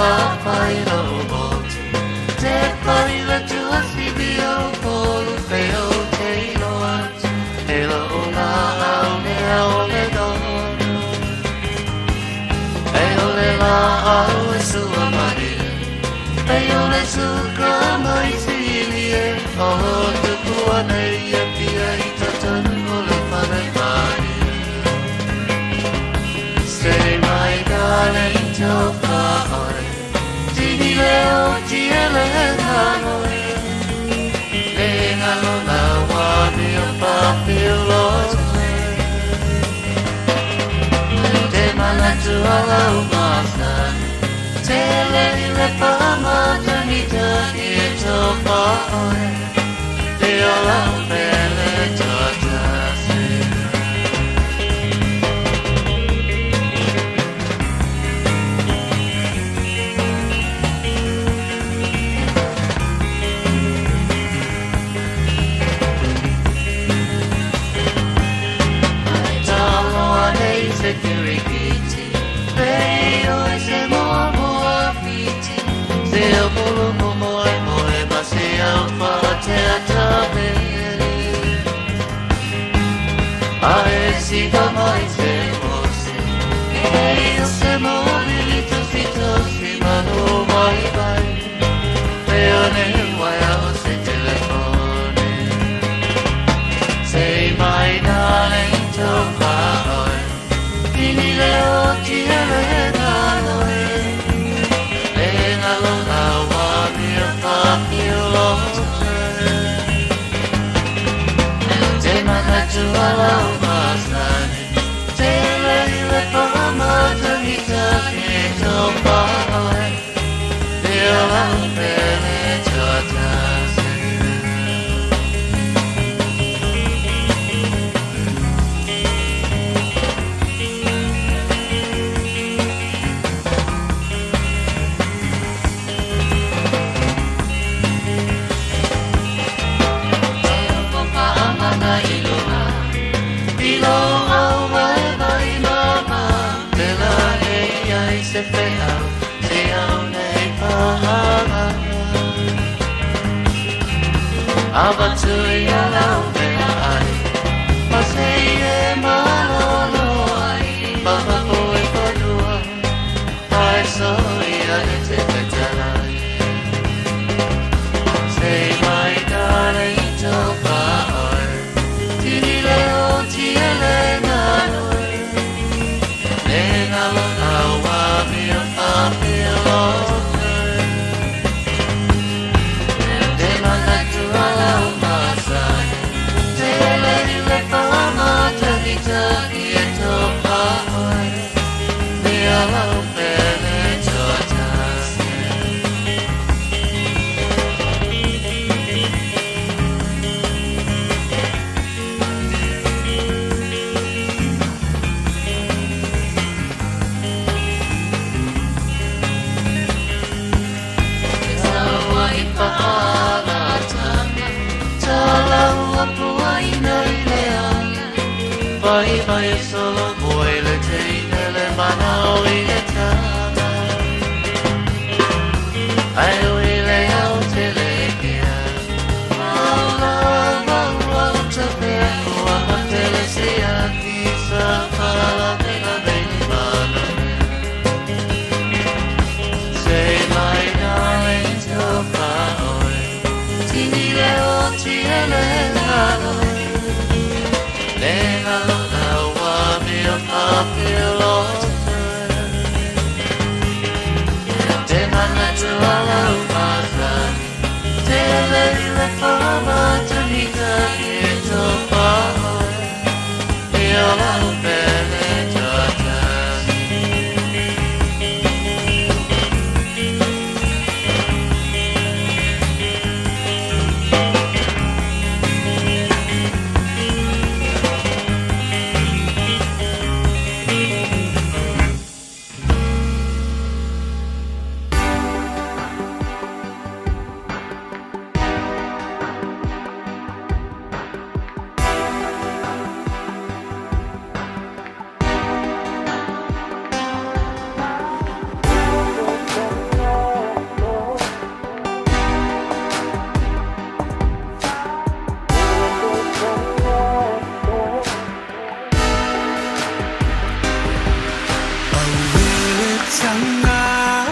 La pai lo motu. Te pai la tua sibi o polu pe o te ilo atu. E lo o la au ne au le dono. E o le la au e sua maria. E o le suka mai sili e. O tupua nei e pia i tatanu o le whare maria. Say my darling topa oi. Tini leo ti ele ngano e. Le ngalo la wani o papi o lote. Te mana tuala o masani. Te le ile pa matani tani e topa oi. Te ola o pele tata se. Talo nei se kirikiti. Pe o se moa moa fiti. Se o polo mo moe moe ma se au fa te atabere. A e si ka mai se o se. E o se mo vili to si to si manu mai mai. Pe o ne wai o se telefone. Say my darling to oi. Tini leo ti ele ngalo e. Le ngalo la wa mi o papi o lote. Te mana tuala o masani. Te le ile pa matani taki to pa oi. Te ola o pele tata se. Se wheau, te au nei pahanga. Ava tui a lau mea ai, ma se e malolo ai, maha poe whanua, ai so ia e te petalai. Say my darling topa oi, tini leo ti ele ngalo e. Le ngalo au wa mi o papi o lote. Te mana tuala o masani, te le ile whama tani tani e topa oi. Me ala o pele tata se. Te saua i whaalatanga, tā lau apua ina i le ala. Vai vai e solo moe le teine le mana o i le tama. Ai o i le au te le kea. Maula mau au te pea kua matele se aki sa pala mena meni mana mea. Say my darling topa oi. Tini leo ti ele ngalo e. Le ngalo la wa mi o papi o lote. Te mana tuala o masani. Te le ile whama tani tani e topa oi. E ola o pele tata se.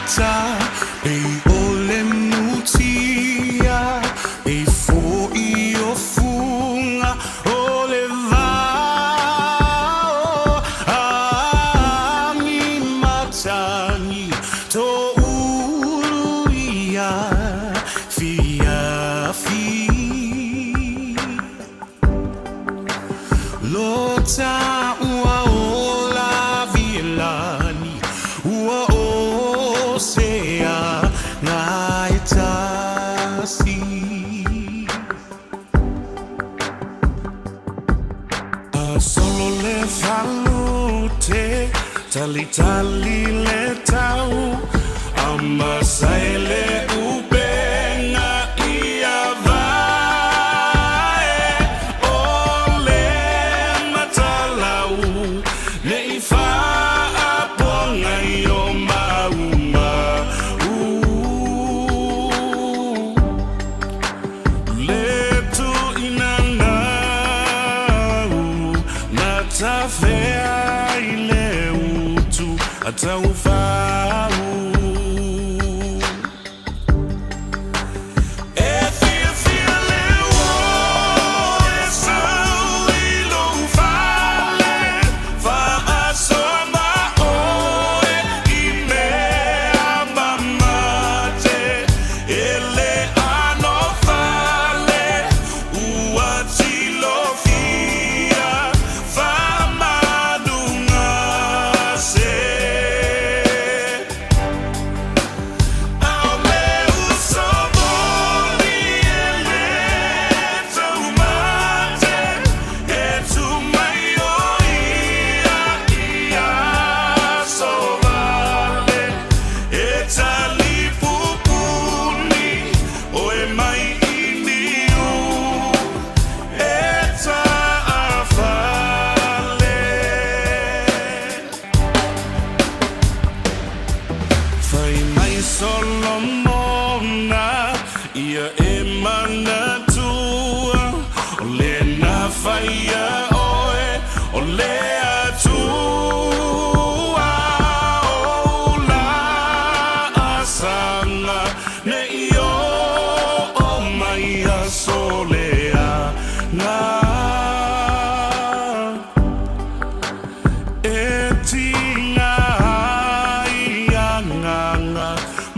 mata pei o le mutia pei fo'i o fuga o le vao agi matagi to'ulu ia fiafi Lota ua ola vilani ua o sea ngai tasi. A solo le falute, talitali le tau, a masai le upega ia vae, o le matalau, nei faapogai o maumau. Le tuʻinanau na tafea i le utu a taufau. E fiafia le uo e sau i lou fale, faasoa ma oe i mea mamate, e le anofale ua tilofia faamalugase. A o le uso moni e lē taumate, e tu mai o ia i aso vale, e talipupuni oe mai iliu e taafale. Fai mai Solomona ia e manatua, o le na faia oe o le Atua o laasaga nei oo mai aso leaga. E tiga ai agaga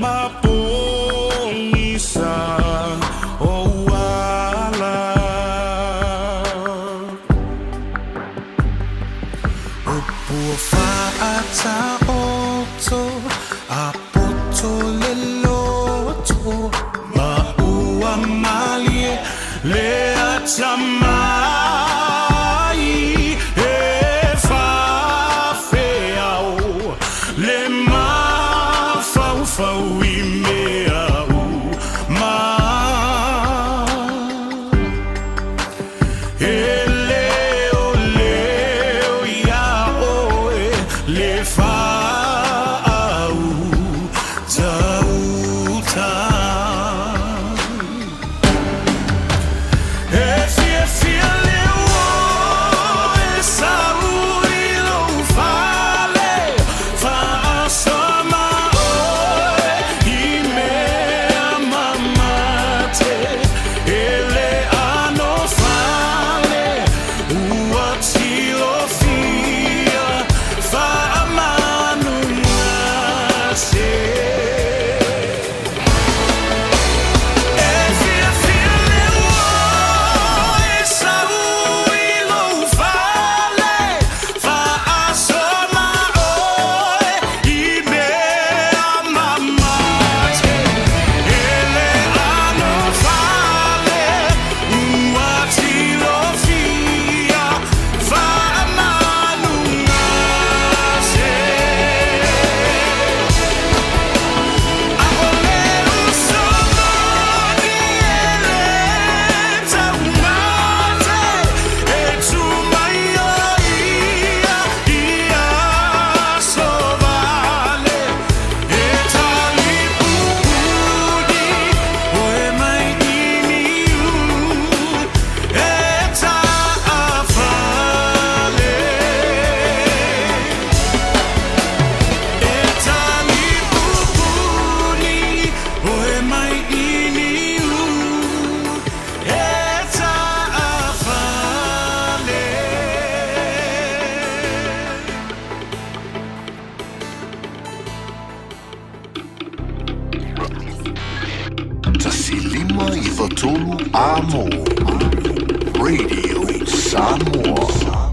ma pogisa ou ala. Upu o faataoto a poto le loto ma ua malie le atamai e faafeao le mafaufau i mea uma. E leoleo iā oe le faautauta. E fiafia le uo e sau i lou fale, faasoa ma oe i mea. 593 Amo Radio Samoa.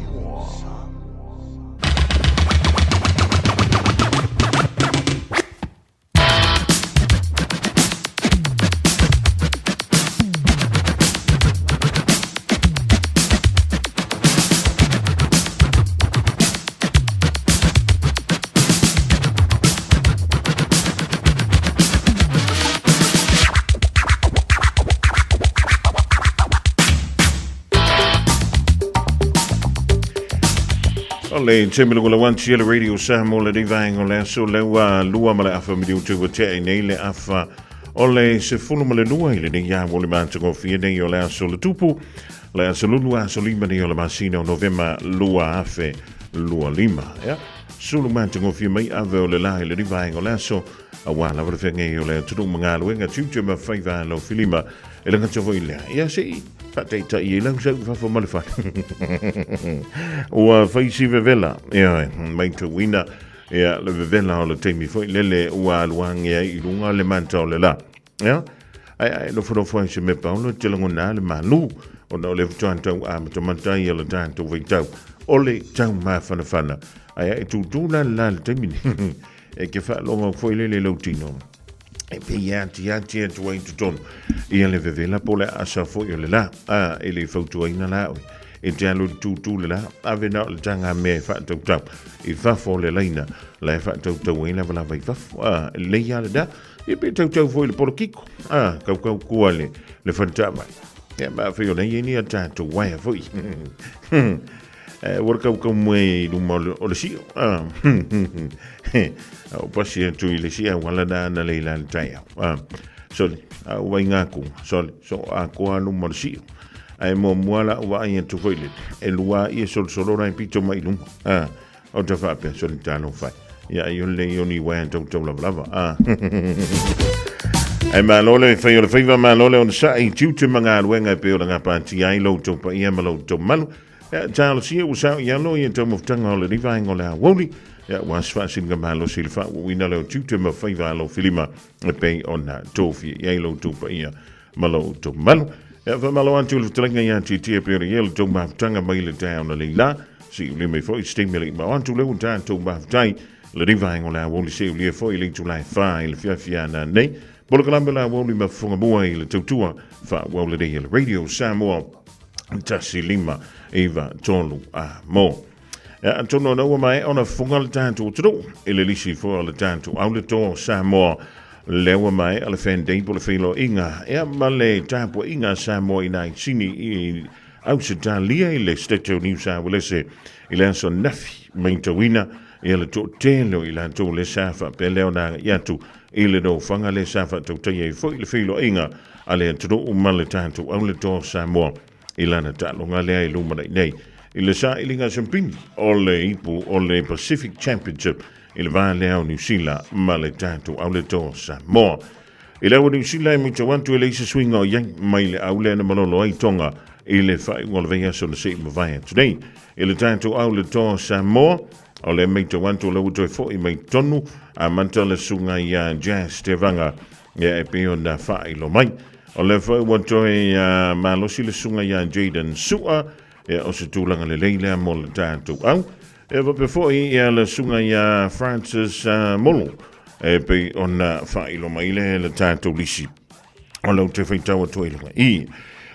O le taimi le kula wanti le radio Samoa le vaenga o le aso le ua lua ma le afa miliuti ua tea i nei le afa o le 12 i lenei ia o le matagofie nei o le aso le tupu le aso lulu aso lima nei o le masina o Novema 2025. Ia, sulu matagofie mai ave o le la i lenei vaenga o le aso auā lava le feagai o le atunuu ma galuega tiute ma faiva alo filima e le gata foi lea. Ia se i faataitai ai lau sau i fafo ma le fale. Ua fai si vevela, ia, maitauina, ia, le vevela o le taimi foi lele ua alu age ai i luga le mata o le la. Ia, ai ai nofonofo ai se mea paolo te lagona le malu, ona o le faatoa tau amatamata ai le tatou vaitau o le taumafanafana. Ai ai tūtū la le la le taimi nei. E ke faalogo foi lele lau tino. E pei ati ati atu ai totonu. Ia le vevela po le asa foi o le la. A, e le fautuaina la oe. E te alu tūtū le la. Ave na o le tanga mea e whaatautau. I fafo o le laina. La e whaatautau ai lava lava i fafo. A, e lei a le da. E pe tautau foi le polokiko. A, kaukau kua le, le whantamai. Ia, ma whio nei e ni a tātou waia foi. Ua kaukau mai i luma o le sio. O pasi atu i le sia wala na ana le ila le taiao. Sole, a ua i ngā kunga. Sole, so a koa luma o le sio. Ae mua mua la ua ai atu foi le. E lua i e solo solo rai pito mai luma. O te whaapea, sole talo whai. Ia ai o le i oni wai tau tau lava lava. Ai malo le whai o le whaiva malo le ona sa i tiute ma ngā luenga e pe o la ngā pāti ai lau tau pa ia ma lau tau malu. Ia, talosia ua sao i alo ia taumafataga o lenei vaega o le aoauli. Ia, ua asi faasiliga malosi i le faauauina lea o tiute ma faiva alo filima e pei ona tofia i ai lo outou paia ma lo outou mamalu. Ia, faamalo atu i le fetalaiga ia Tietie pei ona i ai le tou mafutaga mai le taeao na lei la. Siulia mai foi se taimi e le i mao atu lea ua tatou mafutai lenei vaega o le aoauli siulia foi i le itula e 4 i le fiafia ana nei. Polokalame o le aoauli ma fofoga mua i le tautua faaauau lenei e le Radio Samoa. 1, 5, 9, 3, a mo. Ia, atonu ona ua maea ona fofoga le tatou atunuu i le lisi foi o le tatou auletoa o Samoa lea ua maea le Fan Day po le feiloaiga ia ma le tapuaiga a Samoa i nai sini i Ausetalia i le State o New South Wales i le aso nafi maitauina ia le toatele o i latou le sa faapea lea ona agai atu i le nofoaga lea sa faatautaia ai foi le feiloaiga a le atunuu ma le tatou auletoa o Samoa i lana taaloga lea e lumanai nei i le sailiga siampini o le ipu o le Pacific Championship i le va lea o Niu Sila ma le tatou auletoa o Samoa. I le au o Niu Sila e matau atu e leai se suiga o i ai mai le au lea na malolo ai Tonga i le faaiuga o le vaiaso na se i mavae atu nei. I le tatou auletoa o Samoa, O le matau atu o le ua toe fo'i mai tonu amata le susuga ia Jazz Tevaga ia e pei ona faailo mai. O lea foi ua toe malosi le susuga ia Jayden Su'a ia o se tulaga lelei lea mo le tatou au. Ia faapea foi ia le susuga ia Francis Molo e pei ona faailo mai le le tatou lisi o lea ou te faitau atu ai i luga i.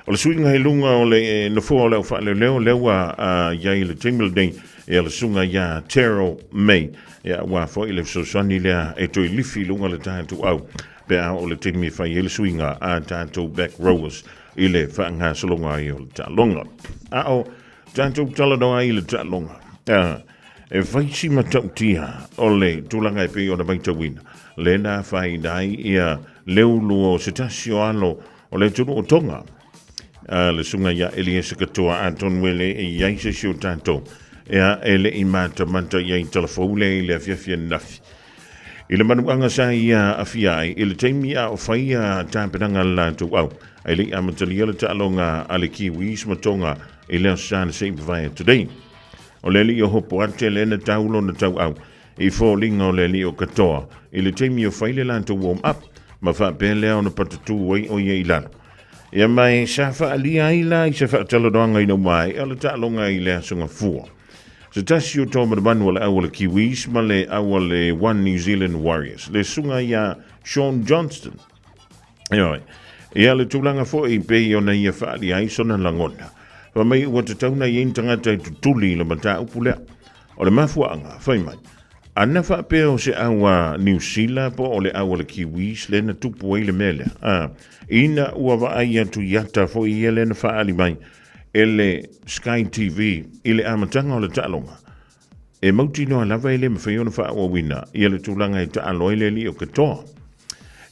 O le suiga i luga o le nofoa o le au faaleoleo lea ua i ai i le taimi lenei ia le susuga ia Terrell May. Ia ua foi le fesoasoani lea e toe lifi i luga le tatou au pe a o le taimi e fai ai le suiga a tatou back rowers i le faagasologa ai o le taaloga. A o tatou talanoa ai i le taaloga, e fai si matautia o le tulaga e pei ona matauina le na afaina ai ia le ulu o se tasi o alo o le atunuu o Tonga, a le susuga ia Eliesa Katoa, atonu e le i ai se isi o tatou ea e le i matamata i ai talafou lea i le afiafi ananafi. I le manuaga sa ia aafia ai i le taimi a o fai ia tapenaga a le latou au, ae le i amatalia le taaloga a le Kiwis ma Tonga i le Aso Sa na se i mavae atu nei. O le alii o Hopo Ate lea na tau lona tauau i foliga o le alii o Katoa i le taimi o fai le latou warm up. ma faapea lea ona patatū ai o ia i lalo. Ia ma e sa faaalia ai la i se faatalanoaga ina ua maea le taaloga i le Aso Gafua. Se tasi o taumanumanu o le au a le Kiwis ma le au a le One New Zealand Warriors, le susuga ia Shaun Johnston. Ioe. Ia le tulaga foi pei ona ia faaalia ai sona lagona. Fai mai ua tatau ona i ai ni tagata e tutuli i le mataupu lea. O le mafuaaga, fai mai, ana faapea o se au a Niu Sila po o le au a le Kiwis lea na tupu ai le mea lea, a, ina ua vaai atu i ata foi ia lea na faaali mai e le Sky TV i le amataga o le taaloga, e mautinoa lava e le mafai ona faaauauina ia le tulaga e taalo ai le alii o Katoa.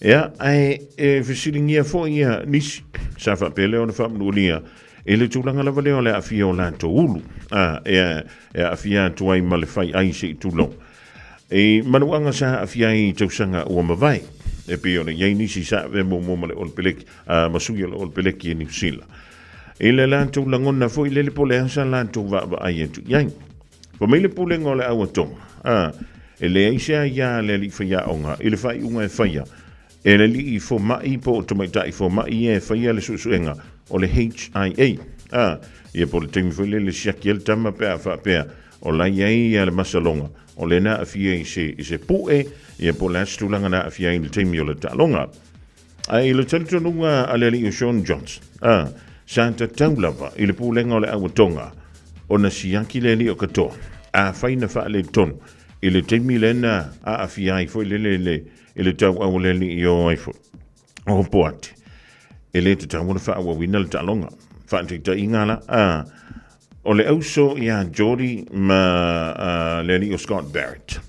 Ea, ae e fesiligia foi ia nisi, sa faapea lea ona faamanualia i le tulaga lava lea o le aafia o latou ulu, a, e, e aafia atu ai ma le fai ai se i tulou. I manuaga sa aafia ai i tausaga ua mavae, e pei ona i ai nisi sa avea muamua ma le Olopeleki, a, ma sui o le Olopeleki e Niu Sila. I le latou lagona foi lele po o le a sa latou vaavaai atu i ai. Fai mai le pulega o le au a Tonga, a, e leai se aiā a le alii faiaoga i le faaiuga e faia e le alii fomai po o tamaitai fomai ia e faia le suesuega o le HIA. A, ia po o le taimi foi lele siaki ai le tama pe a faapea o la i ai ia le masaloga o lea na aafia i se, i se pu'e, ia po o le a se tulaga na aafia ai i le taimi o le taaloga. Ae i le talitonuga a le alii o Shaun Johnson, a, sa tatau lava i le pulega o le au a Tonga ona siaki le alii o Katoa, afai na faaletonu i le taimi lea na aafia ai foi lele le, i le tauau o le alii o ai foi, o Hopoate. E le tatau ona faaauauina le taaloga. Faataitaiga la, a, O le auso iā Jody ma le alii o Scott Barrett.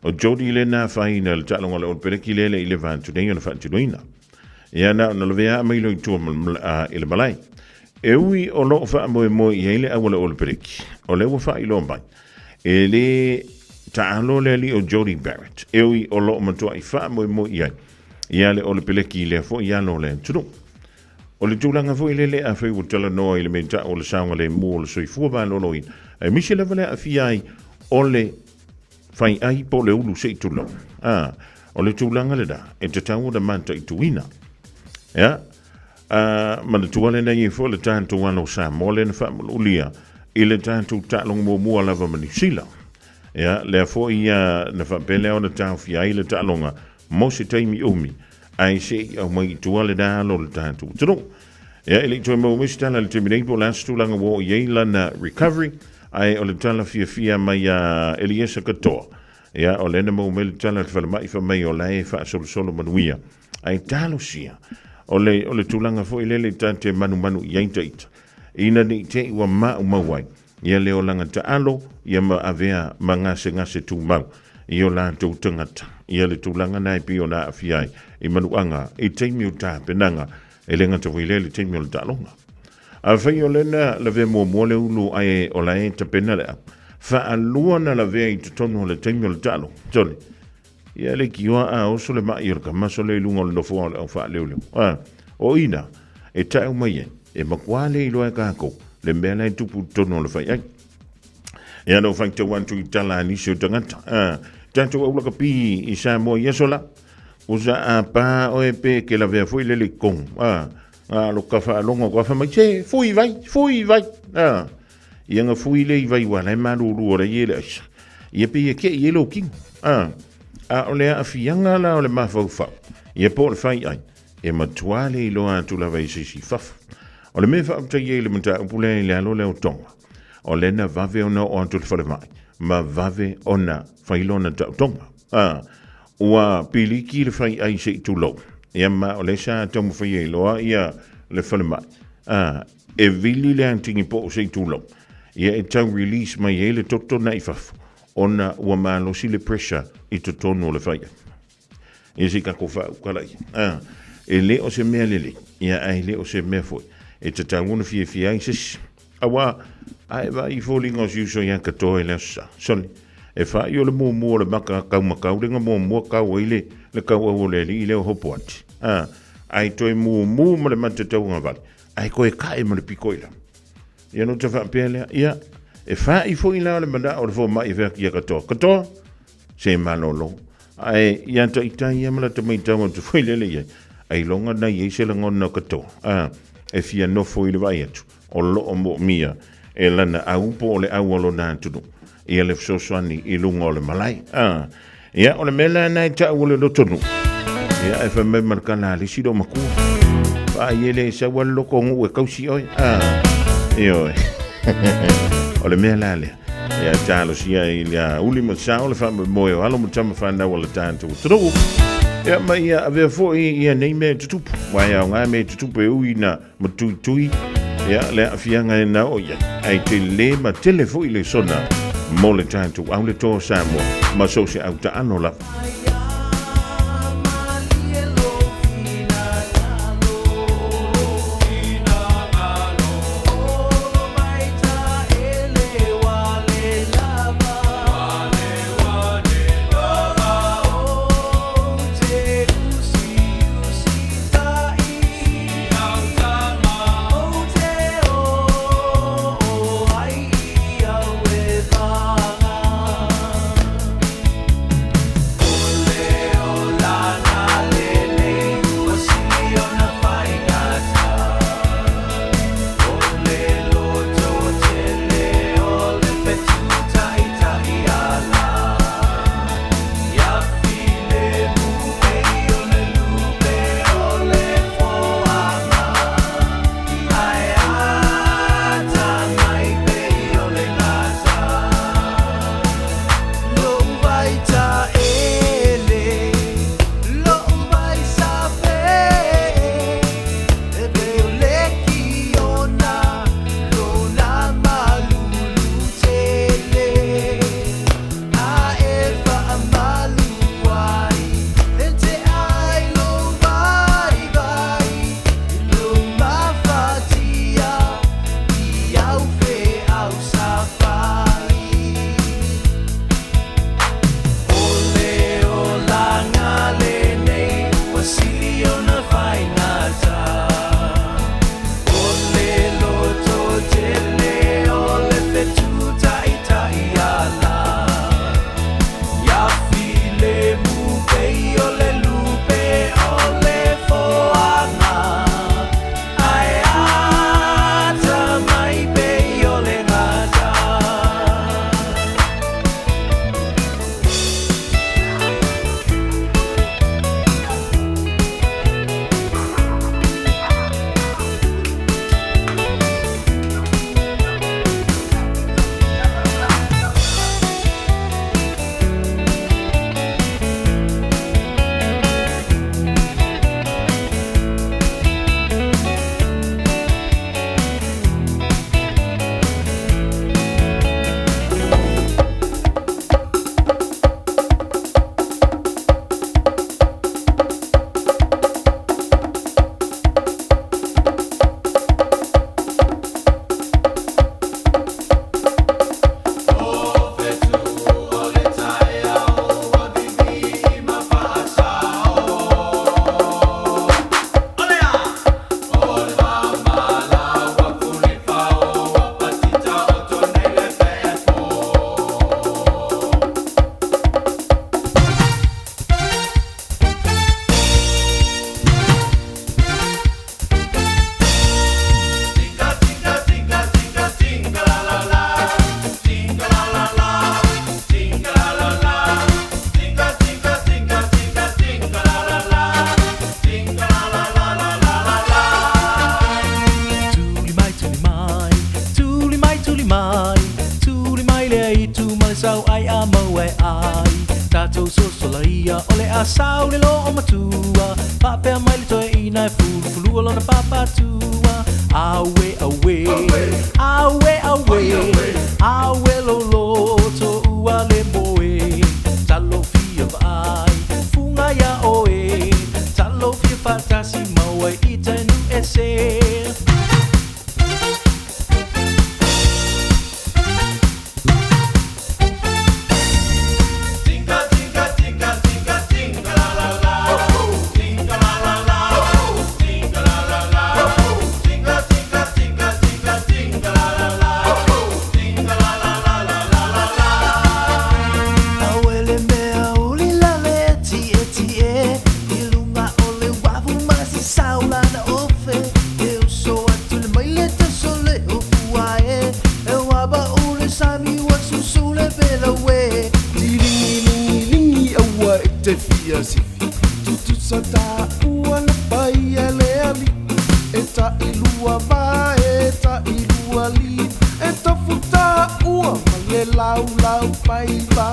O Jody le na afaina i le taaloga o le Olopeleki lea le i leva atu nei ona faatinoina. Ia na ona lavea mai loa i tua i le malae. E ui o lo o faamoemoe i ai le au a le Olopeleki, o lea ua faailoa mai, e le taalo le alii o Jody Barrett, e ui o lo o matuai faamoemoe i ai ia le Olopeleki i lea foi alo o le atunuu. O le tulaga foi lele afai ua talanoa i le mea tau o le saogalemu o le soifua maloloina, aemaise lava le aafia ai o le faiai po o le ulu se i tulou. A, o le tulaga lena e tatau ona mataituina. Ia, a, manatua lena i ai foi le tatou alo o Samoa lea na faamalulia i le tatou taaloga muamua lava ma Niu Sila. Ia, lea foi na faapea lea ona taofia ai le taaloga mo se taimi umi, ae se i aumai i tua lena alo o le tatou atunuu. Ia, e le i toe maua mai se tala i le taimi nei po o le a se tulaga ua oo i ai lana recovery, ae o le tala fiafia mai a Eliesa Katoa. Ia, o lea na maua mai le tala i le falemai fai mai o la e faasolosolo manuia. Ae talosia, o le, o le tulaga foi lele ta te manumanu i ai taita, ina ne i te i ua maumau ai, ia le olaga taalo, ia ma avea ma gasegase tumau i o latou tagata. Ia le tulaga na e pei ona aafia ai i manuaga i taimi o tapenaga, e le gata foi lea i le taimi o le taaloga. Afai o lea na lavea muamua le ulu ae o la e tapena le au, faalua na lavea i totonu o le taimi o le taaloga. Sole, ia le kioa a oso le mai o le kama sole i luga o le nofoa o le au faaleoleo. A, o i na, e taeu mai ai, e makuā le iloa e kākou, le mea la e tupu i totonu o le fai ai. Ia no faitau atu i tala a nisi o tagata. A, tatou au lakapi i Samoa i aso la. Usa a pā oe pe ke lavea foi lele i kongu. A, a lo ka whaalongo ka whamai, se, fui vai, fui vai. A, ia nga fui le i vai wa lai malulu o lai e le aisa. Ia pe ia ke i e lo kino. A, a o le aafiaga la o le mafaufau. Ia po o le fai ai. E matua le iloa atu lava i se isi fafo. O le mea e faafetai ai i le mataupu lea i le alo lea o Tonga, o lea na vave ona oo atu i le falemai, ma vave ona fai lona taotoga. A, ua piliki le faiai se i tulou, ia ma o lea sa taumafai ai loa ia le falemai. A, e vili le atigi poo se i tulou, ia e tau release mai ai le toto na i fafo, ona ua malosi le pressure i totonu o le faiai. Ia se i tatou faaukala ia. A, e le o se mea lelei, ia ae le o se mea foi e tatau ona fiafia ai se isi. Auā, a e vaai i foliga o si uso ia katoa i le aso sa, sole, e whai o le muamua o le maka kaumakau lenga muamua kau ai le, le kauau o le alii lea o Hopoati. A, ae toe mumu ma le mata tauagavale, ae koe kae ma le piko i lalo. Ia no te whaapea lea, ia, e whai foi la o le manao o le fōmai e whea ki a katoa. Katoa, se malolo. Ae ia taitai ia ma lata maitau atu foi lele i ai, ailoga na i ai se lagona o ka toa, a, e fia nofo i le vaai atu, o lo o moomia e lana au po o le au o lona atunuu ia le fesoasoani i luga o le malae. A, ia, o le mea la na e tau o le lotonuu, ia, e fai mai ma le tala a le isi loomatua, vaai e le sau a le loko o nuu e kausi oe. A, ioe. O le mea la lea. Ia talosia i le uli ma sao le faamoemoe o alo ma tama whanau o le tātou atunuu. Ia ma ia avea foi ia nei mea e tutupu. Mai au ngā mea e tutupu e ui na matuitui. Ia le aafiaga e na o ia. Ai te le ma tele foi le sona mo le tātou au le toa Samoa ma so se au taano lava. Upu a na pai e le alii E taʻilua va e taʻilua lima E tofu taua ma le laulau faiva.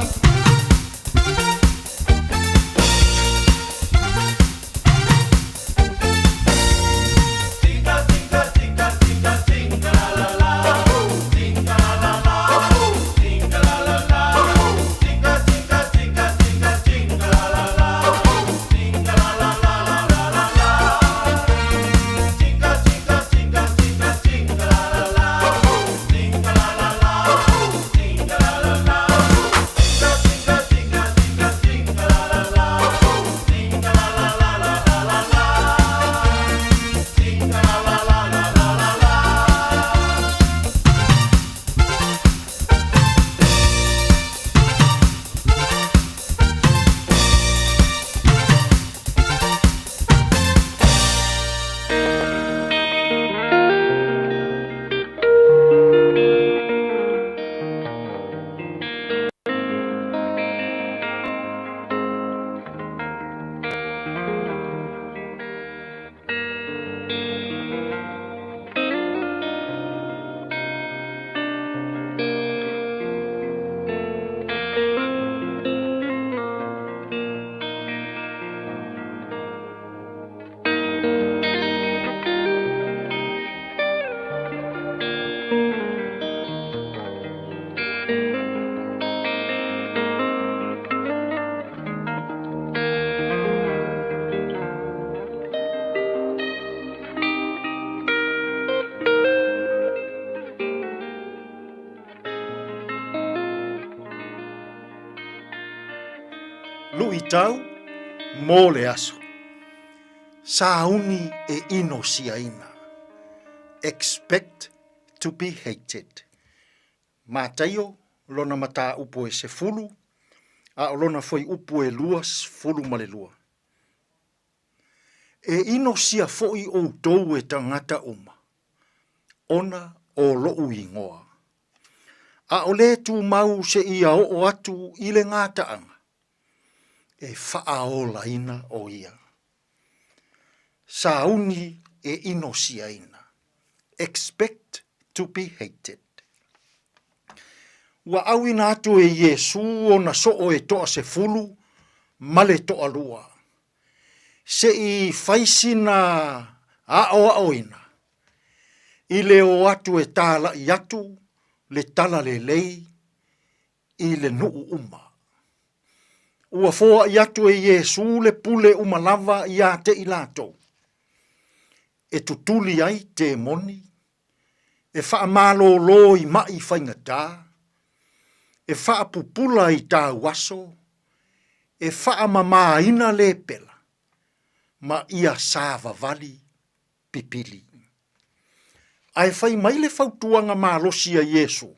Luitau mo le aso. Sauni e inosiaina. Expect to be hated. Mataio lona mataupu e sefulu, a o lona fuaiupu e 22. E inosia foʻi ʻoutou e tagata uma, ona o loʻu igoa. ʻAʻole tumau seia oo atu i le gataʻaga, e faaolaina ʻo ia. Sauni e inosiaina. Expect to be hated. Ua ʻauina atu e Iesū ona soʻo e toasefulu ma le toalua, se i fai sina aʻoaʻoina i le o atu e tālaʻi atu le talalelei i le nuʻu uma. Ua foaʻi atu e Iesū le pule uma lava iā te i lākou, e tutuli ai temoni, e faamālōlō i maʻi faigata, e faapupula i tauaso, e faamamāina lēpela, ma ia sāwawali pipili. Ae fai mai le fautuaga malosi a Iesū,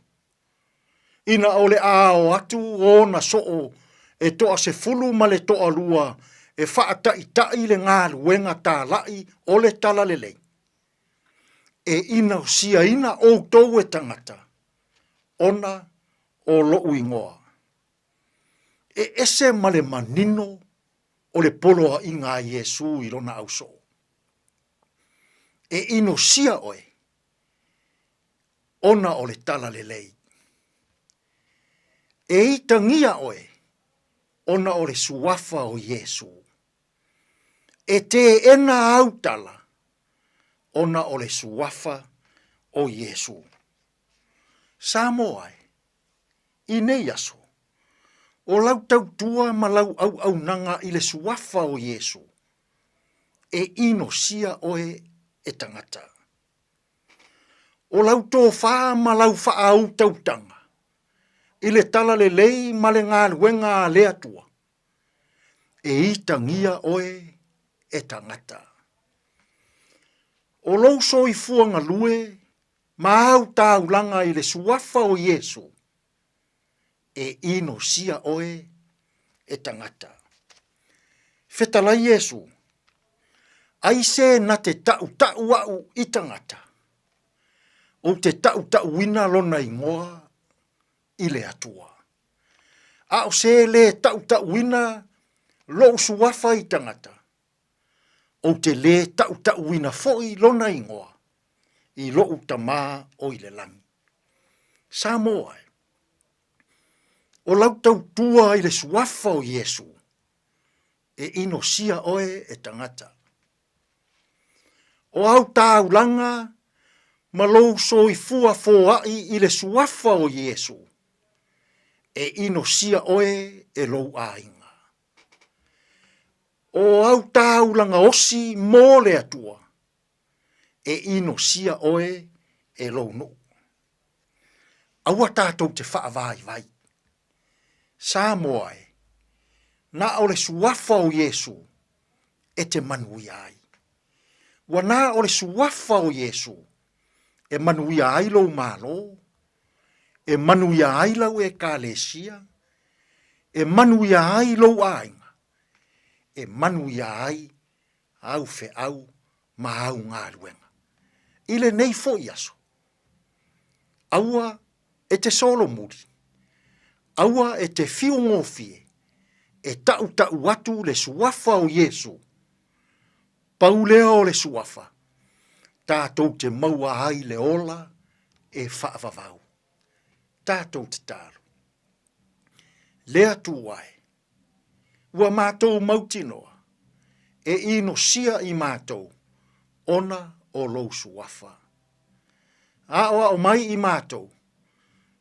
ina o le a ao atu ona soo e toasefulu ma le toalua e faataʻitaʻi le galuega tālaʻi o le Talalelei, e inosiaina ʻoutou e tagata, ona o loʻu igoa. E ese ma le manino o le poloaʻiga a Iesū i lona ʻausoo. E inosia ʻoe, ona o le talalelei. E itagia ʻoe, ona o le suafa o Iesū. E teena au tala, ona o le suafa o Iesū. Samoa e, i nei aso, o lau tautua ma lau auaunaga i le suafa o Iesū, e inosia oe e tagata. O lau tofā ma lau faautautaga i le talalelei ma le galuega a le Atua, e itagia oe e tagata. O lou soifua galue ma au taulaga i le suafa o Iesu, e inosia oe e tagata. Fetalai Iesu, aise na te taʻutaʻu aʻu i tagata, ou te taʻutaʻuina lona igoa i le Atua. A o se lē taʻutaʻuina loʻu suafa i tagata, Ou te lē taʻutaʻuina foi lona igoa i loʻu Tamā o i le lagi. Samoa e, o lau tautua i le suafa o Iesu, e inosia oe e tagata. O au taulaga ma lou soifua foai i le suafa o Iesu, e inosia oe e lou aiga. O au taulaga osi mo le Atua, e inosia oe e lou nuu. Aua tatou te faavaivai. Samoa e, na o le suafa o Iesu e te manuia ai. Ua na o le suafa o Iesu e manuia ai lou Malo, e manuia ai lau Ekalesia, e manuia ai lou aiga, e manuia ai au feau ma au galuega. I lenei foi aso, aua e te solomuli, aua e te fiugofie e taʻutaʻu atu le suafa o Iesu, pau lea o le suafa tatou te maua ai le ola e faavavau. Tatou tatalo. Le Atua e, ua matou mautinoa e inosia i matou ona o lou suafa. Aʻoaʻo mai i matou,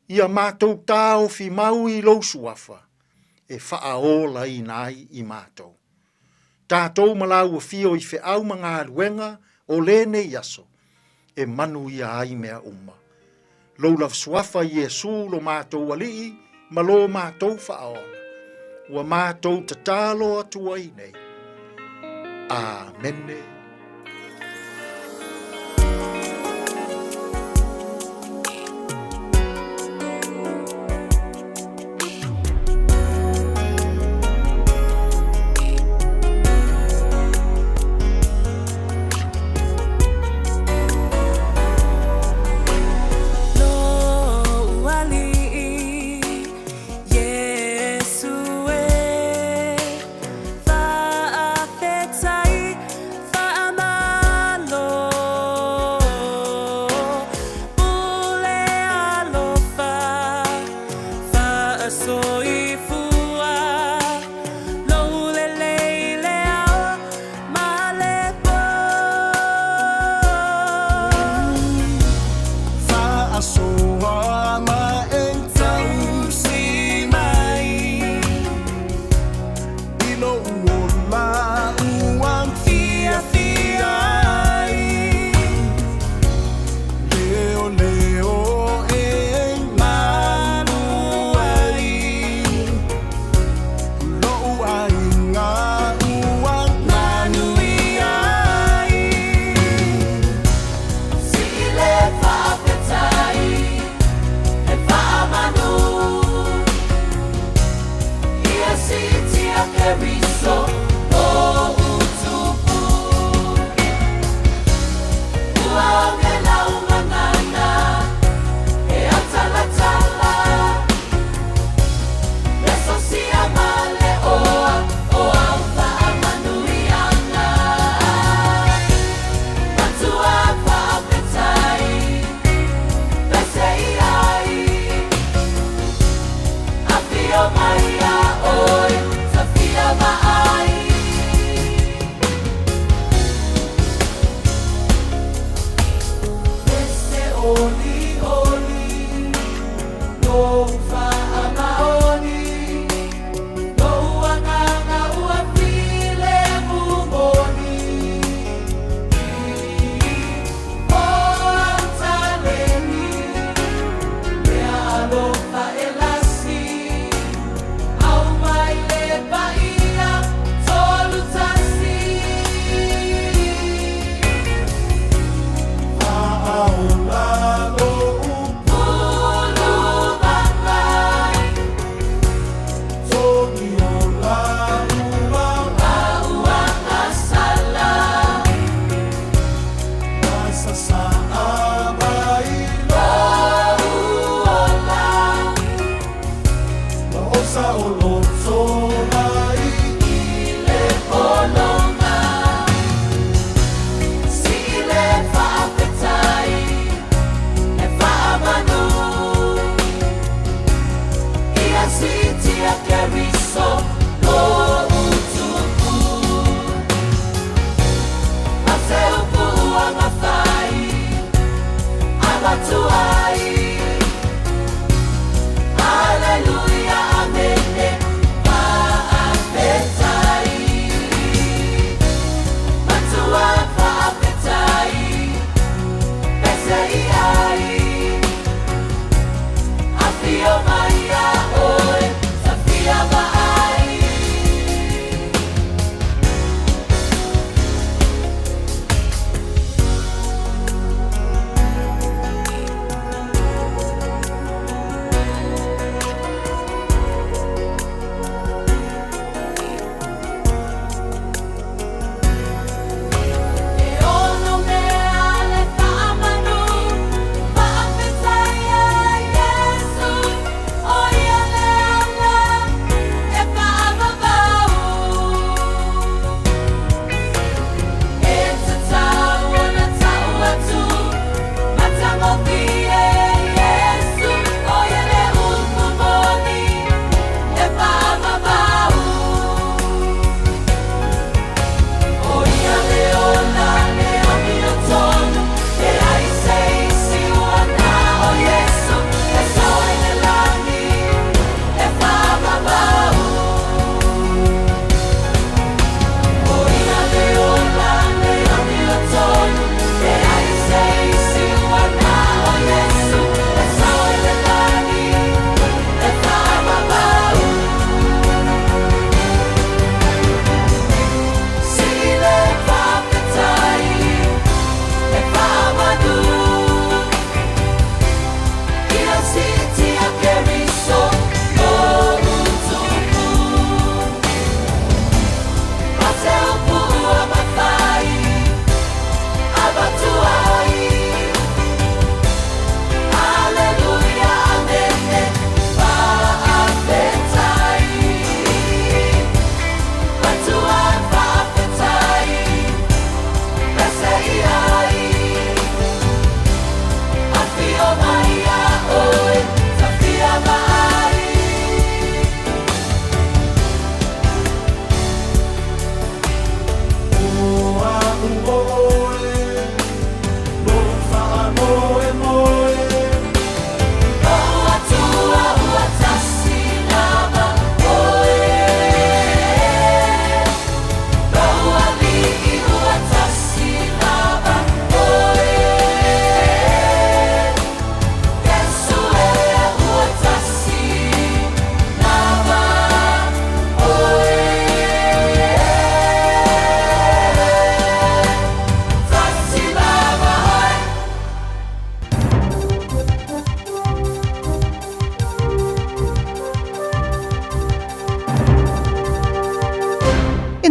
ia matou taofi mau i lou suafa e faaolaina ai i matou. Tatou ma lāua fio i feau ma galuega o lenei aso e manuia ai mea uma. Lou lava suafa Iesu lo matou Alii ma lo matou Faaola, ua matou tatalo atu ai nei. Amene.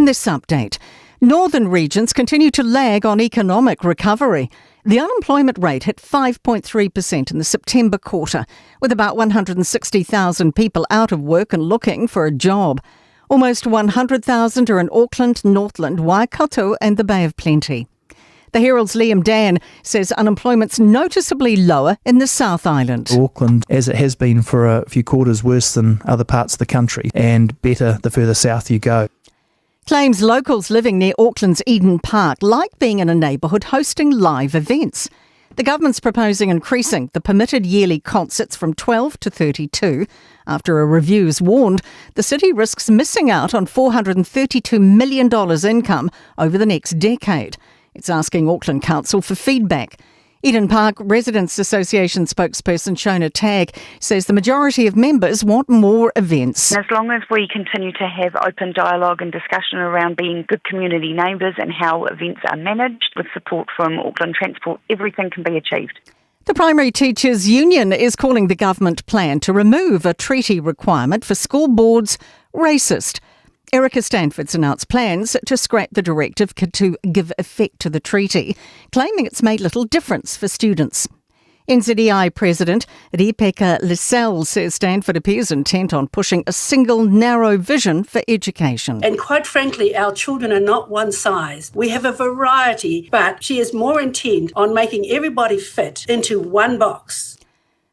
this update, northern regions continue to lag on economic recovery. The unemployment rate hit 5.3% in the September quarter, with about 160,000 people out of work and looking for a job. Almost 100,000 are in Auckland, Northland, Waikato, and the Bay of Plenty. The Herald's Liam Dann says unemployment's noticeably lower in the South Island. Auckland, as it has been for a few quarters, worse than other parts of the country and better the further south you go. Claims locals living near Auckland's Eden Park like being in a neighbourhood hosting live events. The government's proposing increasing the permitted yearly concerts from 12 to 32 after a review's warned the city risks missing out on $432 million income over the next decade. It's asking Auckland Council for feedback. Eden Park Residents Association spokesperson Shona Tagg says the majority of members want more events. As long as we continue to have open dialogue and discussion around being good community neighbours and how events are managed with support from Auckland Transport, everything can be achieved. The Primary Teachers Union is calling the government plan to remove a treaty requirement for school boards racist. Erica Stanford's announced plans to scrap the directive to give effect to the treaty, claiming it's made little difference for students. NZEI President Ripeka Lissell says Stanford appears intent on pushing a single narrow vision for education. And quite frankly, our children are not one size. We have a variety, but she is more intent on making everybody fit into one box.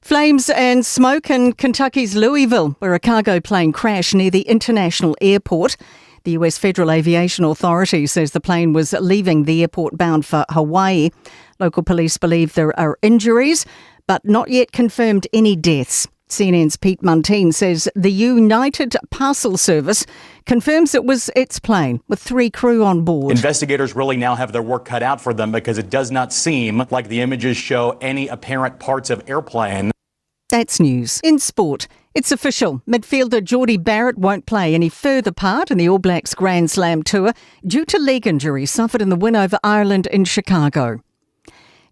Flames and smoke in Kentucky's Louisville, where a cargo plane crashed near the international airport. The US Federal Aviation Authority says the plane was leaving the airport bound for Hawaii. Local police believe there are injuries, but not yet confirmed any deaths. CNN's Pete Muntean says the United Parcel Service confirms it was its plane with three crew on board. Investigators really now have their work cut out for them because it does not seem like the images show any apparent parts of airplane. That's news. In sport, it's official. Midfielder Jordie Barrett won't play any further part in the All Blacks Grand Slam tour due to leg injury suffered in the win over Ireland in Chicago.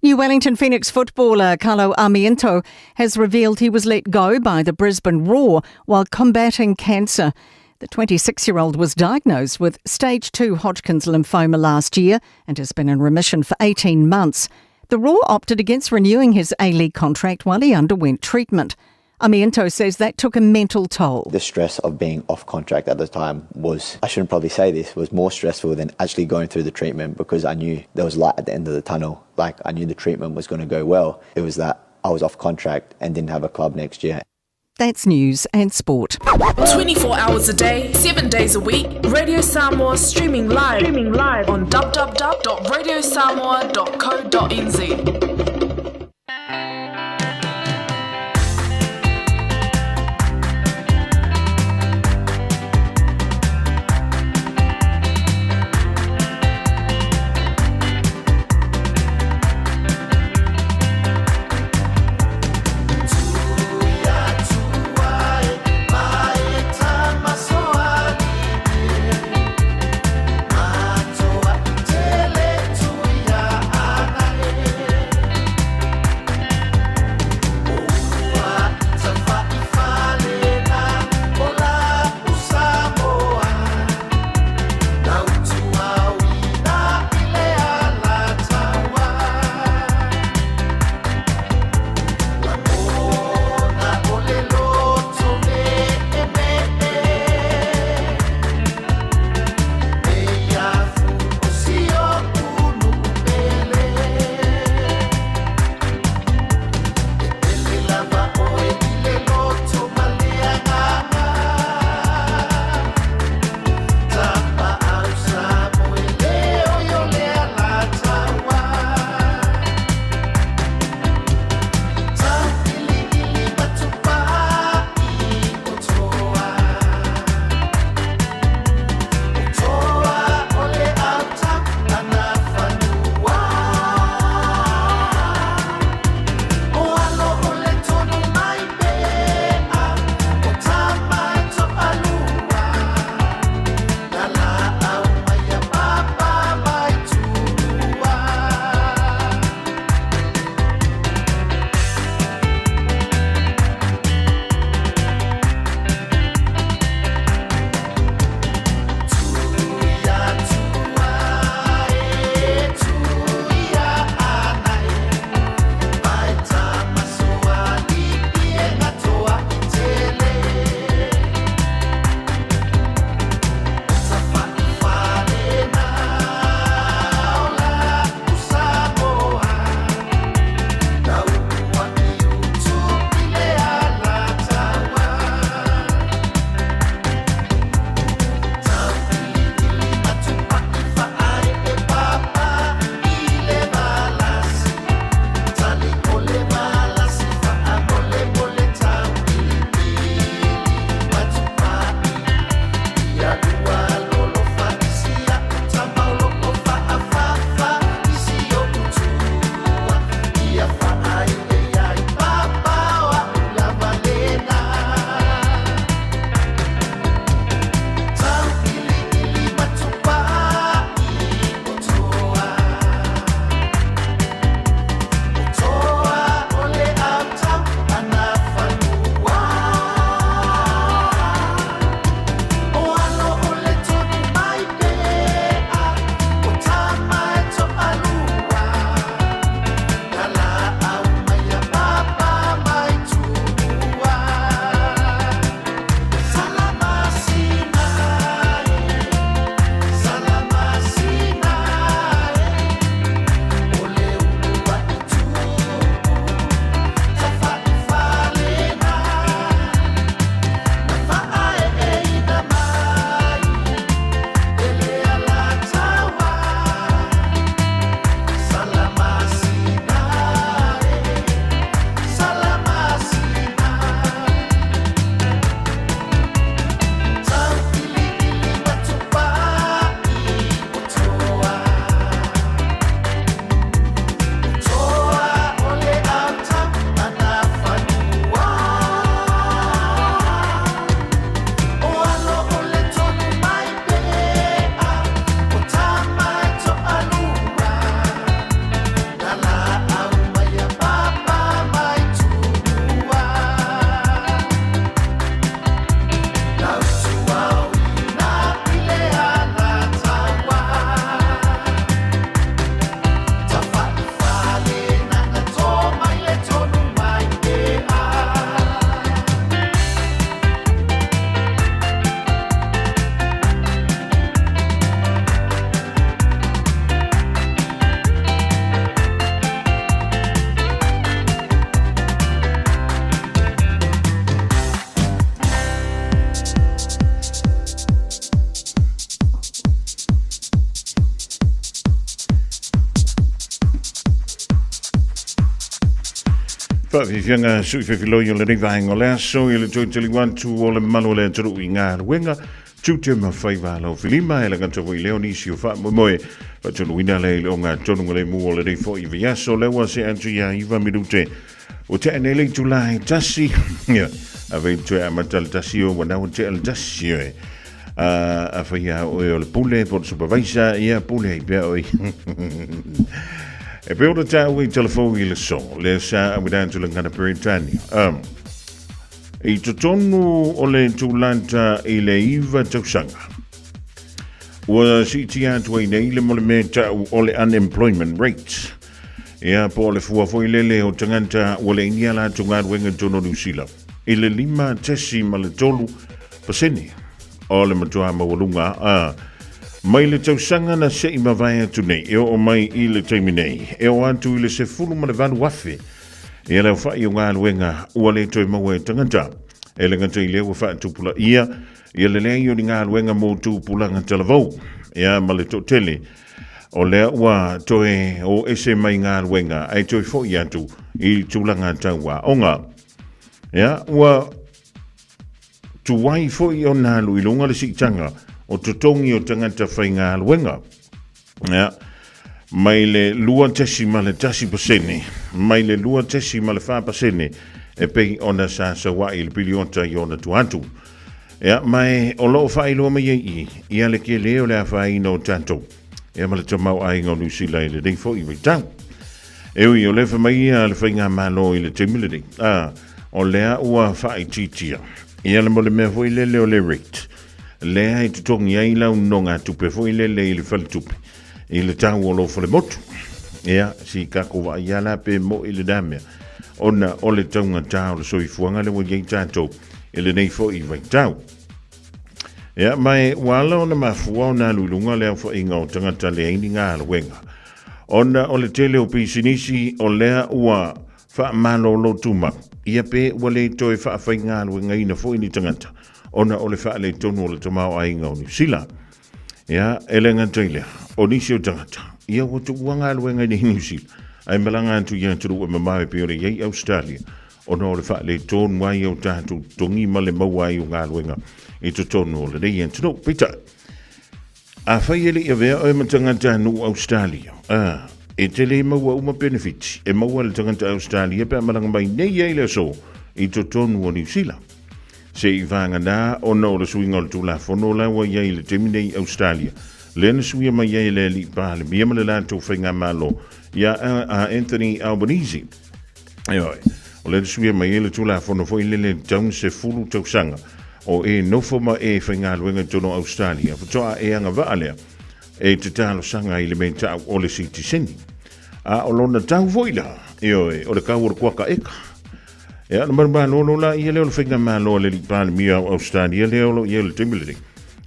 New Wellington Phoenix footballer Carlo Armiento has revealed he was let go by the Brisbane Roar while combating cancer. The 26 year old was diagnosed with stage 2 Hodgkin's lymphoma last year and has been in remission for 18 months. The Roar opted against renewing his A League contract while he underwent treatment. Armiento says that took a mental toll. The stress of being off contract at the time was, I shouldn't probably say this, was more stressful than actually going through the treatment because I knew there was light at the end of the tunnel. Like, I knew the treatment was going to go well. It was that I was off contract and didn't have a club next year. That's news and sport. 24 hours a day, 7 days a week, Radio Samoa streaming live, streaming live on www.radiosamoa.co.nz. Faafiafiaga sui fefiloi o lenei vaega o le aso i le toe taliu atu o le malu o le atunuu i galuega tiute ma faiva alo filima e lagata foi lea o nisi o faamoemoe faatonuina lea i le ogatotonu o le mu o lenei foi vaiaso lea ua se atu ia 9 minute ua tea nei le itula e 1 ia ave i le toe amata le 1 o ua nau tea le 1 oe a faia oe o le pule po o le supervisor ia pule ai pea oe e pei ona taua i telefoni i le so lea sa auina atu le gana Peretania i totonu o le tūlanta i le 9 tausaga ua siitia atu ai nei le mo le mea tau o le unemployment rate ia po o le fua foi lele o tagata ua leai ni a latou galuega i totonu o Niu Sila i le 5.3% o le matua maualuga a mai le tausaga na se'i mavae atu nei e oo mai i le taimi nei e oo atu i le 18,000 ia le aofa'i o galuega ua le toe maua e tagata e le gata i lea ua faatupulaia ia le leai o ni galuega mo tupulaga talavou ia ma le toatele o lea ua toe o ese mai galuega ae toe fo'i atu i tulaga tauaoga. Ia, ua tuai foi ona alu i luga le siitaga o totogi o tagata faigaluega. Ia, mai le 2.1%, mai le 2.4% e pei ona sa saua'i i le piliota i ona tua atu. Ia, ma e o lo o faailoa mai ai i ia le tele o le afaina o tatou, ia ma le tamaoaiga o Niu Sila i lenei foi vaitau. E ui o lea fai mai ia le faigamalo i le taimi lenei, a, o lea ua faaitiitia ia le mo le mea foi lele o le rate, lea e totogi ai lau nonogatupe foi lele i le faletupe i le tau o lou falemotu. Ia, si kako vaai lava la pe mo'i lena mea, ona o le taugata o le soifuaga lea ua i ai tatou i lenei foi vaitau. Ia, ma e ua ala ona mafua ona alu i luga le aofaiga o tagata leai ni galuega, ona o le tele o pisinisi o lea ua faamalolo tumau, ia pe ua le toe faafaigaluegaina foi ni tagata ona o le faaletonu o le tamaoaiga o Niu Sila. Ia, e le gata i lea, o nisi o tagata, ia ua tuua galuega i Niu Sila, ae malaga atu i atunuu e mamao e pei ona i ai Australia, ona o le faaletonu ai o tatou totogi ma le maua ai o galuega i totonu o lenei atunuu. Peitai, afai e le i avea oe ma tagata nuu Australia, a, e te le maua uma penefiti e maua e le tagata Australia pe a malaga mai nei ai le aso i totonu o Niu Sila. Se i vagana ona o le suiga o le Tulafono la ua i ai i le taimi nei i Australia, lea na suia mai ai e le Alii Palemia ma le latou Faigamalo ia a Anthony Albanese. Ioe, o lea na suia mai ai le Tulafono foi lele e tau 10 tausaga o e nofo ma e faigaluega i totonu o Australia, faatoa e agavaa lea e te talosaga i le mea tau o le sitiseni. A o lona tau foi la, ioe, o le kau o le kuaka eka. Ia, ona malumalolo la ia lea o le faigamalo a le Alii Palemia o Australia lea o lo o i ai i le taimi lenei.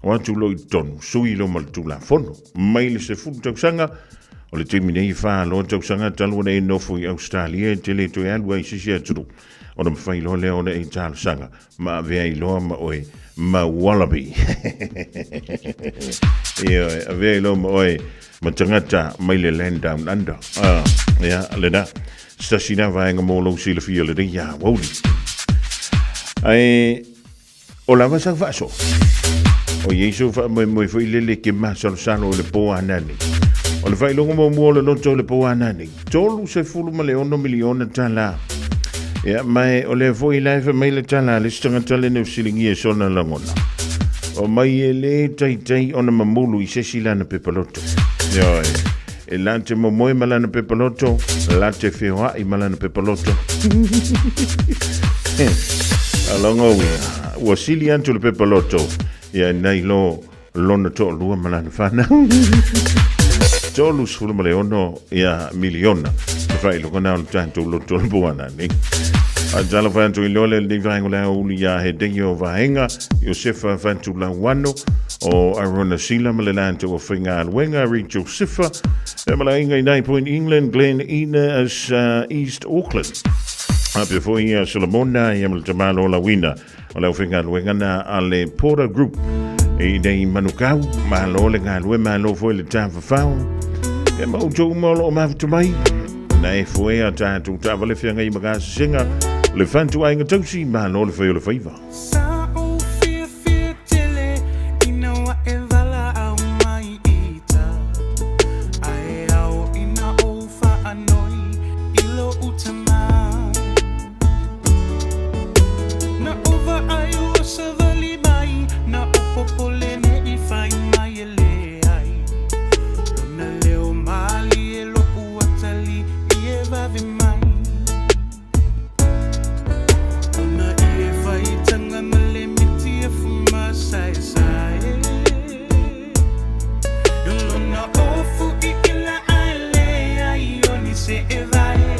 O atu loa i totonu, sui loa ma le Tulafono. Mai le 10 tausaga, o le taimi nei e 4 loa tausaga talu ona e nofo i Australia e te le toe alu ai i se isi atunuu. Ona mafai loa lea ona e talosaga ma avea ai loa ma oe ma wallaby. Ioe, avea ai loa ma oe ma tagata mai le land down under. Ah, ia, lena. Se tasi na vaega mo lou silafia lenei ia aoauli. Ae o lava sau faasoa. O i ai sou faamoemoe foi lele ke masalosalo o le pō anane. O le faailoga muamua o le loto o le pō anane. $36 miliona tala. Ia, ma e o lea foi la e fai mai le tala a le isi tagata le fesiligia e sona lagona. O mai e le taitai ona mamulu i se isi lana pepa loto. Ioe. E la te momoe ma lana pepa loto, la te feoa'i ma lana pepa loto. Alongo uia, ua sili atu le pepa loto, ia nai lo lona toalua ma lana fanau. 36 ia miliona. Le faailoga na o le tatou loto le puana nei. A tala whai atu i loa le lenei vaenga o le aouli ia he dei o vaenga, Iosefa Fatulauano, o Arona Sila ma le latou o faigaluega, Rachel Sifa, e malainga i Nine Point England, Glen Ina as East Auckland. A pea foi ia Solomona ia ma le tamalo lawina o le aufaigaluega na a le Porter Group i nei Manukau, malo le galue, malo foi le tafafao. E ma outou uma o lo o mafuta mai. Na e foea tatou taavale feagai ma gasesega le fatuaiga tausi malo le fai o le faiva. Sa ou fiafia tele ina ua e valaau mai ita, Ae ao ina ou faanoi i lou tama. Na ou vaai ua savali mai, na ou popole ne i fai mai e leai. Lona leo malie lo'u atalii e vave mai. Lona ie faitaga ma le miti afu masaesae. Lona ofu i ila ae leai o ni seevae.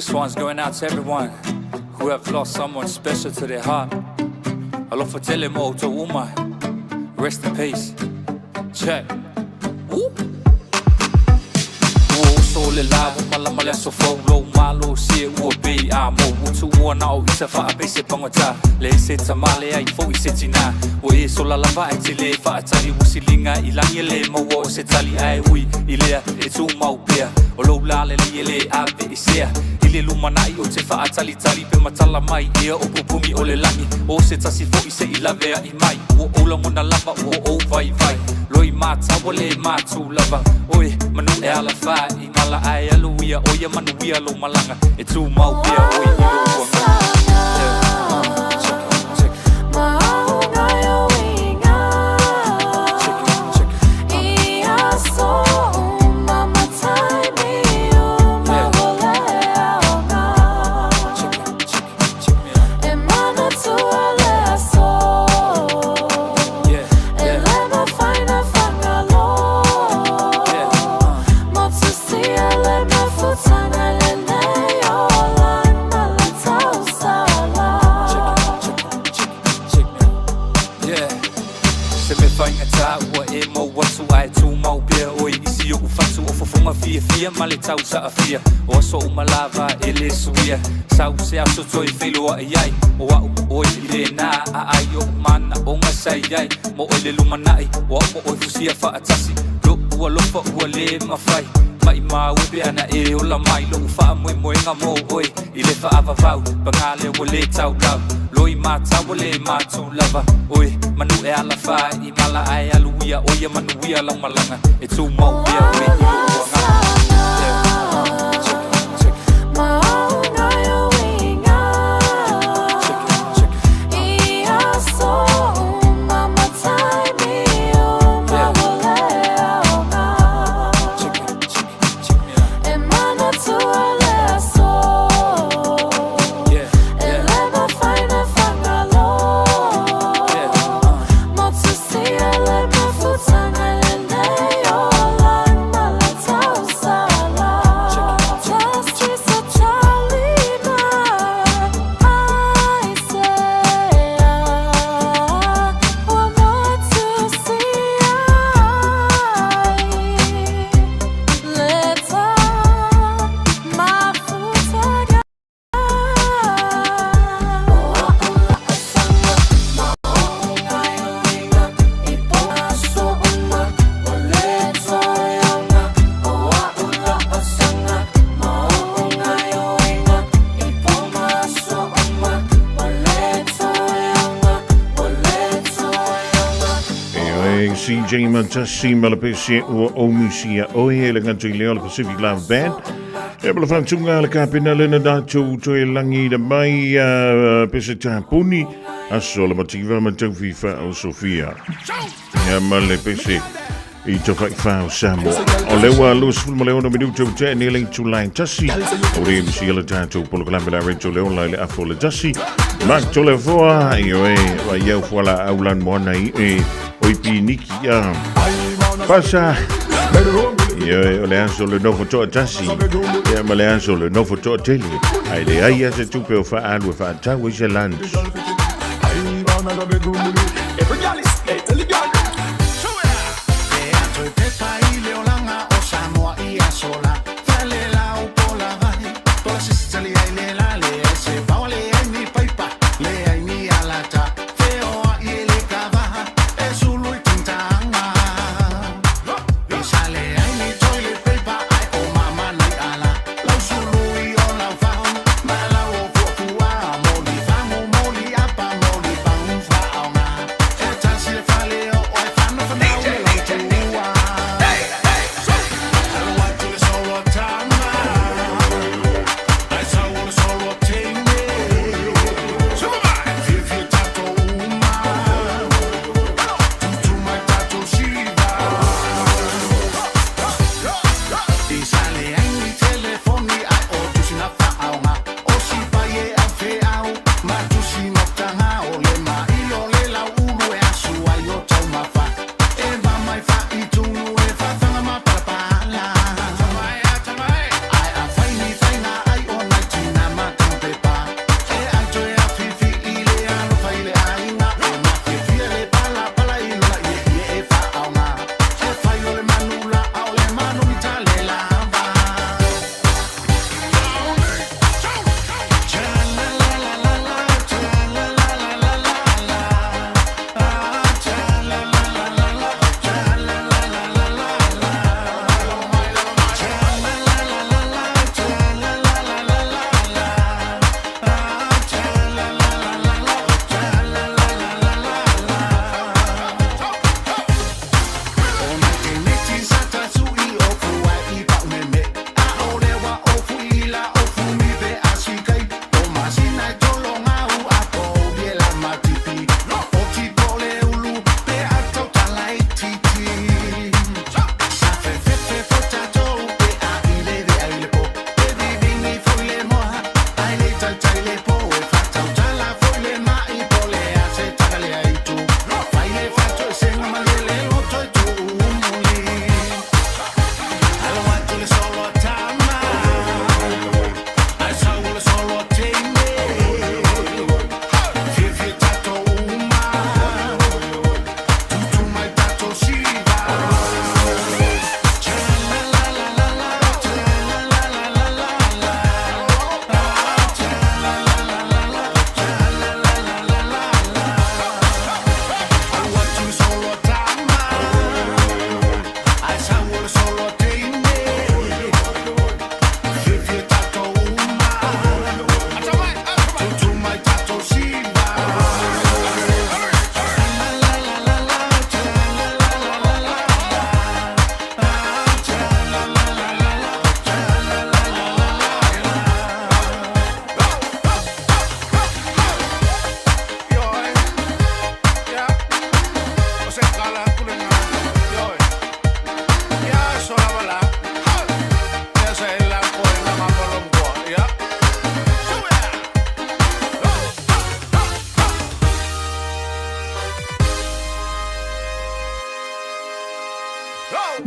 This one's going out to everyone who have lost someone special to their heart. Alofa tele mo outou uma. Rest in peace. Check. Woo. Ua uso le la ua malama le aso fou Lou malosi e ua bei a mou Ua tuua na o isa faapese pagota Leai se tama leai foi se tina Ua e sola lava ae te le faatali Ua siliga i lagi e le maua o se tali Ae ui i lea e tumau pea O lou la lelei e le aveesea I le lumanai ou te faatalitali Pe matala mai ea o pupuni o le lagi O se tasi foi se i laveai mai Ua ou lagona lava ua ou vaivai Loi mata ua le matu lava Oe manu e alafa i mala Ae alu ia o ia manuia lou malaga E tumau pea oe i lou agaga Yeah, check it, check it. Yeah. Se mea faigata ua e mou atu ae tumau pea oe i si ou fatu o fofoga fiafia ma le tausaafia o aso uma lava e le suia Sau se aso toe feiloai ai o a'u ma oe i lena aai oʻu manaʻoga sa i ai mo oe le lumanai o a'u ma oe fusia faatasi Loʻu alofa ua le mafai Maʻimau e pe ana e ola mai Loʻu faamoemoega mo oe i le faavavau Paga lea ua le taulau Loi mata ua le matu lava Oe manu e alafa i mala Ae alu ia o ia manuia lau malaga E tumau pea oe i loʻu agaga Yeah, check it, check it. E oe CJ Matasi Malapese ua omusia oe e le gata i leo le Pacific Love Band. E mala whantunga le kapena lena dātou toe langi na mai pese tāpuni aso le mativa ma taufi wha o Sofia. Ia ma le pese i te whaiwha o Samoa. O le ua 26 minuta o te ne le tulai tasi. O re msi le tātou polokalame la rento le ola i le afo le tasi. Mark Tolefoa, i oe, wa iau fuala aulan moana i e oi piniki a. Pasa. I oe, o le aso le nofo toa tasi. Ia ma le aso le nofo toa tele. Ai le ai a se tupe o whaalu e whaatau i se lunch.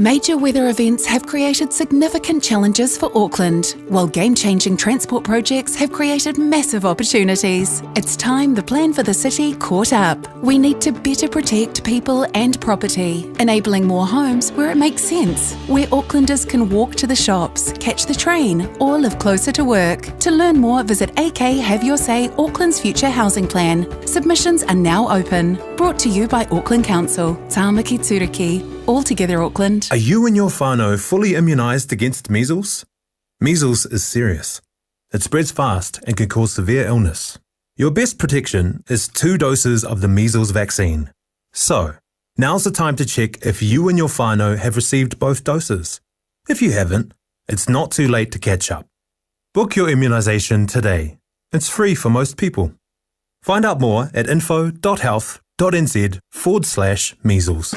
Major weather events have created significant challenges for Auckland, while game changing transport projects have created massive opportunities. It's time the plan for the city caught up. We need to better protect people and property, enabling more homes where it makes sense, where Aucklanders can walk to the shops, catch the train, or live closer to work. To learn more, visit AK Have Your Say Auckland's Future Housing Plan. Submissions are now open. Brought to you by Auckland Council. Tāmaki Turuki. All together Auckland. Are you and your whānau fully immunised against measles? Measles is serious. It spreads fast and can cause severe illness. Your best protection is two doses of the measles vaccine. So, now's the time to check if you and your whānau have received both doses. If you haven't, it's not too late to catch up. Book your immunisation today. It's free for most people. Find out more at info.health.nz forward slash measles.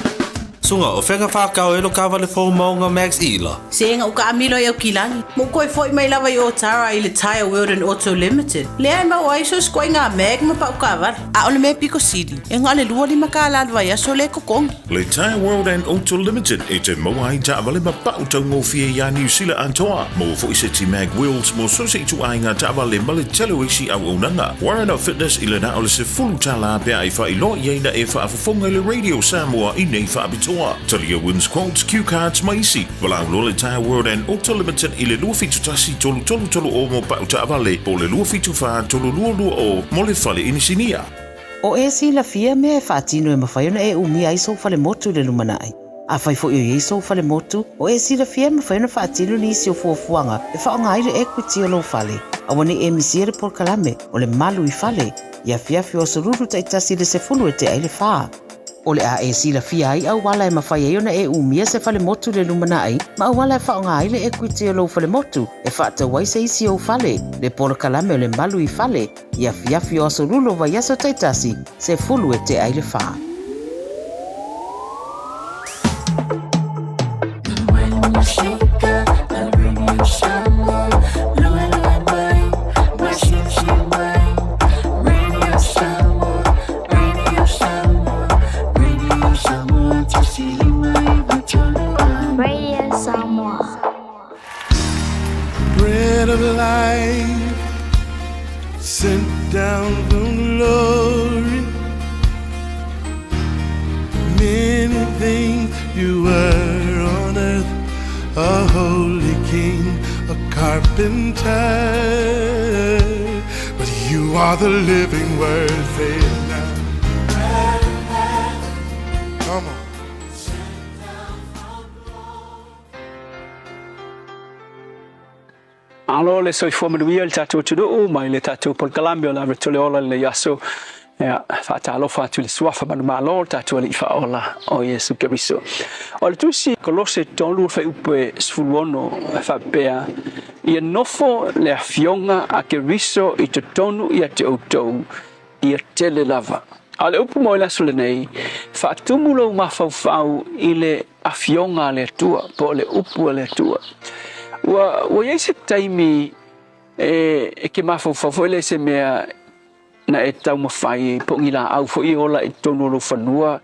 Suga, o fea ka whākau e lo kawale fou maunga Max Ila? Sega o kaamilo i Aukilani. Mo koe foi mai lava i Otara i le Tyre World and Auto Limited. Lea e maua ai so skoinga mag ma pau kawale. A o le mea piko sili, e ngā le 25 kālā le vaiaso le kokongi. Le Tyre World and Auto Limited e te maua ai taavale ma pau taugofie iā Niu Sila atoa. Maua foi seti mag wheels mo so se ituaiga taavale ma le tele o isi auaunaga. Warren Fitness i le na o le $10 pe a e faailoa i ai na e faafofoga i le Radio Samoa i nei faapitoa. Talia wins quotes, cue cards ma isi. Valaau loa le Tyre World and Auto Limited i le 271 3330 mo pau taavale po o le 274 3220 mo le fale inisinia. O e silafia mea e faatino e mafai ona e umia ai sou falemotu i le lumanai. Afai foi o i ai sou falemotu, o e silafia e mafai ona faatino nisi o fuafuaga e faaaoga ai le equity o lou fale. Aua ne i e misia le polokalame o le Malu i Fale i afiafi o Aso Lulu taitasi i le 10 e tea i le 4. O le a e silafia ai auala e mafai ai ona e umia se falemotu i le lumanai ma auala e faaaoga ai le equity o lou falemotu e faatau ai se isi ou fale, le polokalame o le Malu i Fale i afiafi o Aso Lulu o vaiaso taitasi, 10 e tea i le 4. Radio Samoa. Bread of life sent down from glory. Many things you were on earth, a holy king, a carpenter. But you are the living word, say it now. Come on. Malo le soifua manuia i le tatou atunuu mai le tatou polokalame o le Ave Tole Ola i lenei aso. Ia, faatalofa atu i le suafa manumalo o le tatou Alii Faaola o Iesu Keriso. O le tusi Kolose 3 fuaiupu e 16 e faapea, Ia nofo le afioga a Keriso i totonu ia te outou, ia tele lava. A o le upu mo i le aso lenei, faatumu lou mafaufau i le afioga a le Atua, po o le upu a le Atua. Ua, ua i ai se taimi e, e ke mafaufau foi lea i se mea na e taumafai po o ni laau foi e ola i totonu o lou fanua,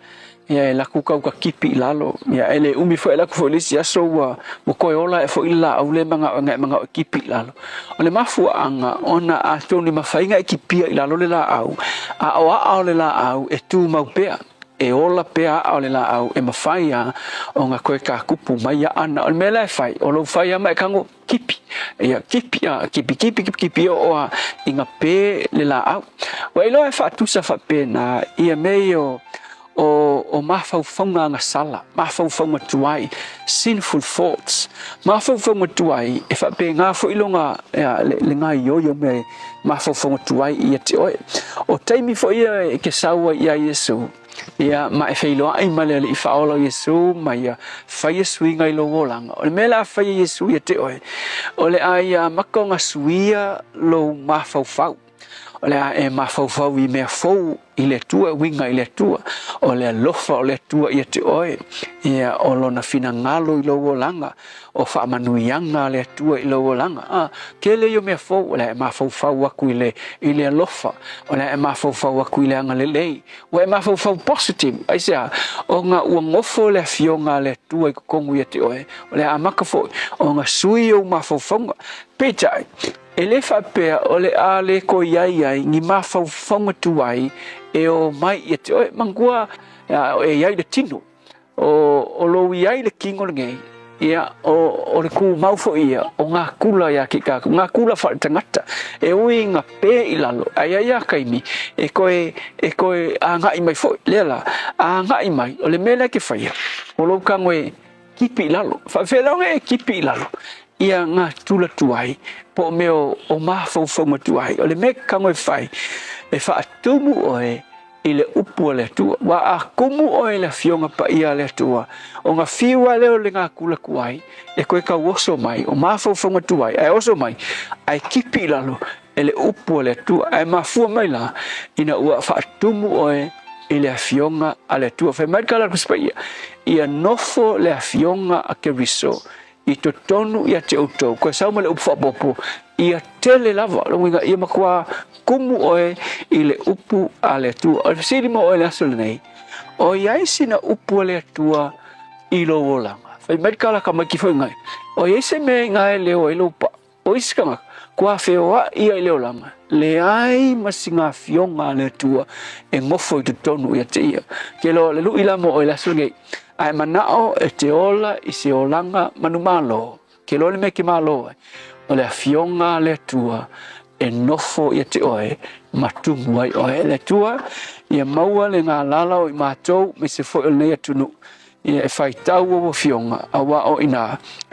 ia e laku kau ka kipi i lalo. Ia e le umi foi e laku foi i le isi aso ua, ua koe ola ae foi le laau lea e manao e manao e kipi i lalo. O le mafuaaga ona atonu e mafai ona e kipia i lalo le laau, a o aa o le laau e tumau pea, e ola pea aa o le laau e mafai a ona koe kakupu mai aa na. O le mea la e fai, o lou fai a ma e kago kipi, ia kipi a, kipi kipi kipi kipi oo a i gape le laau. Ua iloa e faatusa faapena ia mea ia o o, o mafaufauga agasala, mafaufauga tuai, sinful thoughts, mafaufauga tuai, e faapena foi loga ia, le, le gaioio mea mafaufauga tuai ia te oe. O taimi foi ia e ke sau ai ia Iesu, ia ma e feiloai ma le Alii Faaola o Iesu ma ia faia suiga i lou olaga. O le mea la a faia Iesu ia te oe, o le a ia amata ona suia lou mafaufau. O le a e mafaufau i mea fou i le Atua, e uiga i le Atua, o le alofa o le Atua ia te oe, ia o lona finagalo i lou olaga, o faamanuiaga a le Atua i lou olaga. A, tele ia o mea fou, o le a e mafaufau aku i le, i le alofa, o le a e mafaufau aku i le agalelei, ua e mafaufau positive, aisea? Ona ua nofo le Afioga a le Atua i totonu ia te oe, o le a amata foi ona sui ou mafaufauga. Peitai, E le faapea o le a le toe i ai ai ni mafaufauga tuai e o mai ia te oe. Manatua e i ai le tino, o lou i ai le tino lenei, ia, o le tumau foi ia o ngā kula ia ki tātou, ngā kula whaletangata, e ui ina pē i lalo, ae i ai a taimi e toe, e toe āngai mai foi. Lea la, āngai mai, o le mea lea e te whaia, o lou tango e kipi i lalo. Faapefea la ona e kipi i lalo? Ia ngā tula tuai, po o mea o mafaufauga tuai. O le mea e tago e fai, e faatumu oe i le upu a le Atua. Ua a kumu oe i le Afioga Paia a le Atua, ona fiu lava lea o le ngā kula tuai e toe tauoso mai, o mafaufauga tuai, ae oso mai, ae kipi i lalo e le upu a le Atua. Ae mafua mai la, ina ua faatumu oe i le Afioga a le Atua. Fai mai le tala a le Tusi Paia, Ia nofo le Afioga a Keriso i totonu ia te outou. Koe sau ma le upu faaopoopo, ia tele lava. O lona uiga, ia matua kumu oe i le upu a le Atua. O le fesili mo oe i le aso lenei, o i ai sina upu a le Atua i lou olaga? Fai mai le tala tamaiti foi ngai, o i ai se mea i na e leo ai lou paa? O isi tagata, kua feoai ia i le olaga, leai ma sina afioga a le Atua e nofo i totonu ia te ia. Ke loa le lui la mo oe i le aso lenei, a e manao e te ola i se olaga manumalo, ke loa le mea e te malo ai, o le afioga a le Atua e nofo ia te oe ma tumu ai oe. E le Atua, ia maua le galala o i matou me se foi o lenei atunuu, Ia e faitau ou afioga, auā o inā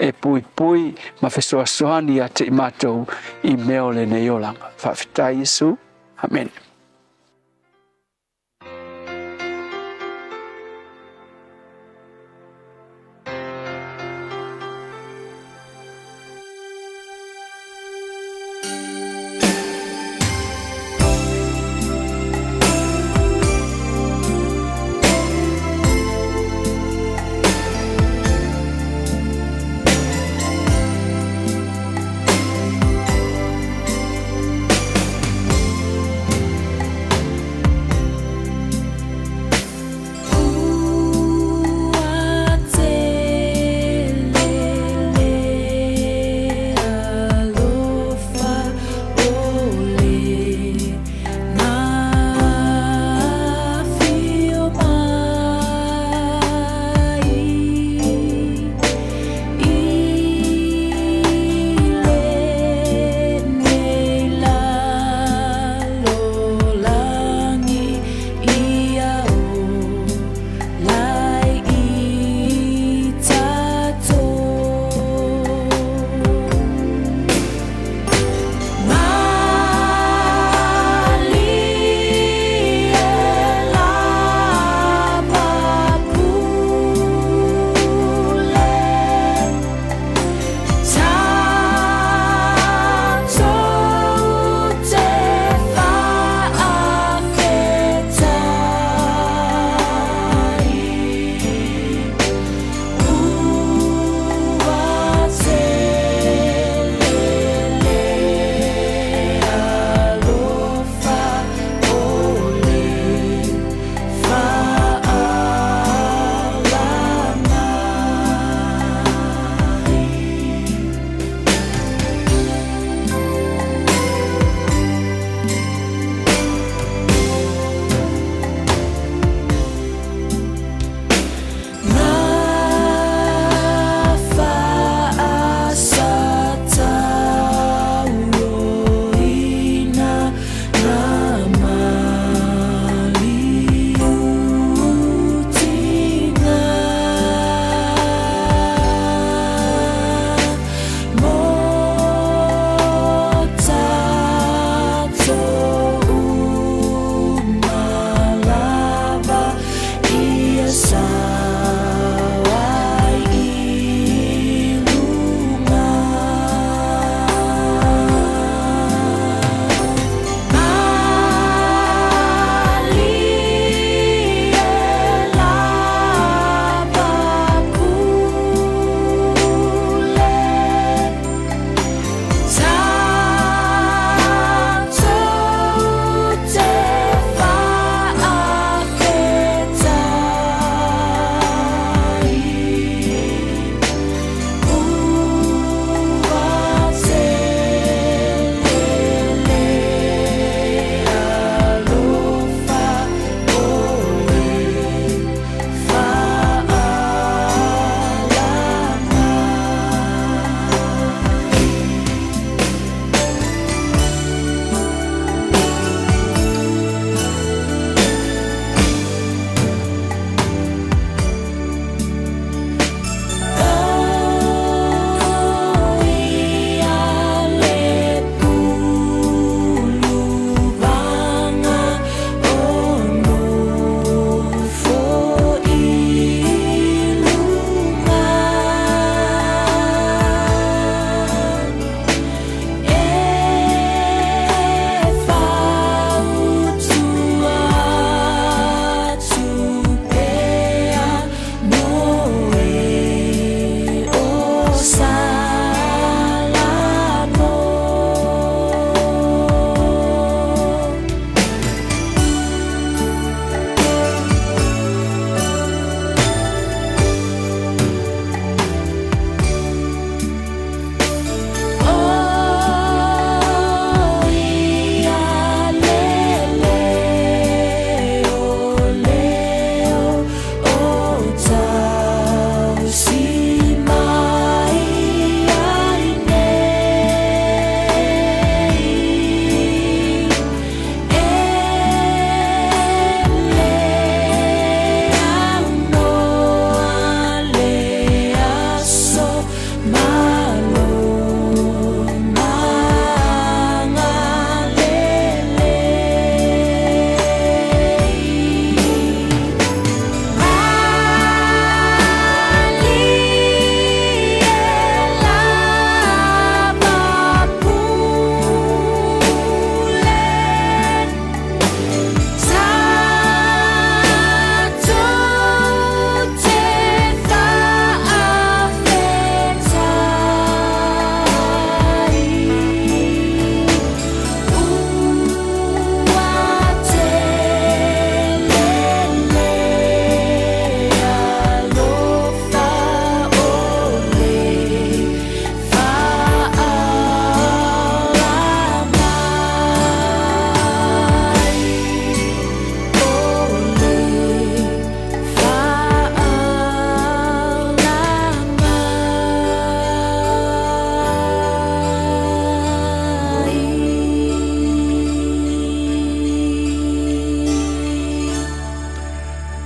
e puipui ma fesoasoani ia te i matou i mea o lenei olaga. Faafetai Iesu. Amene.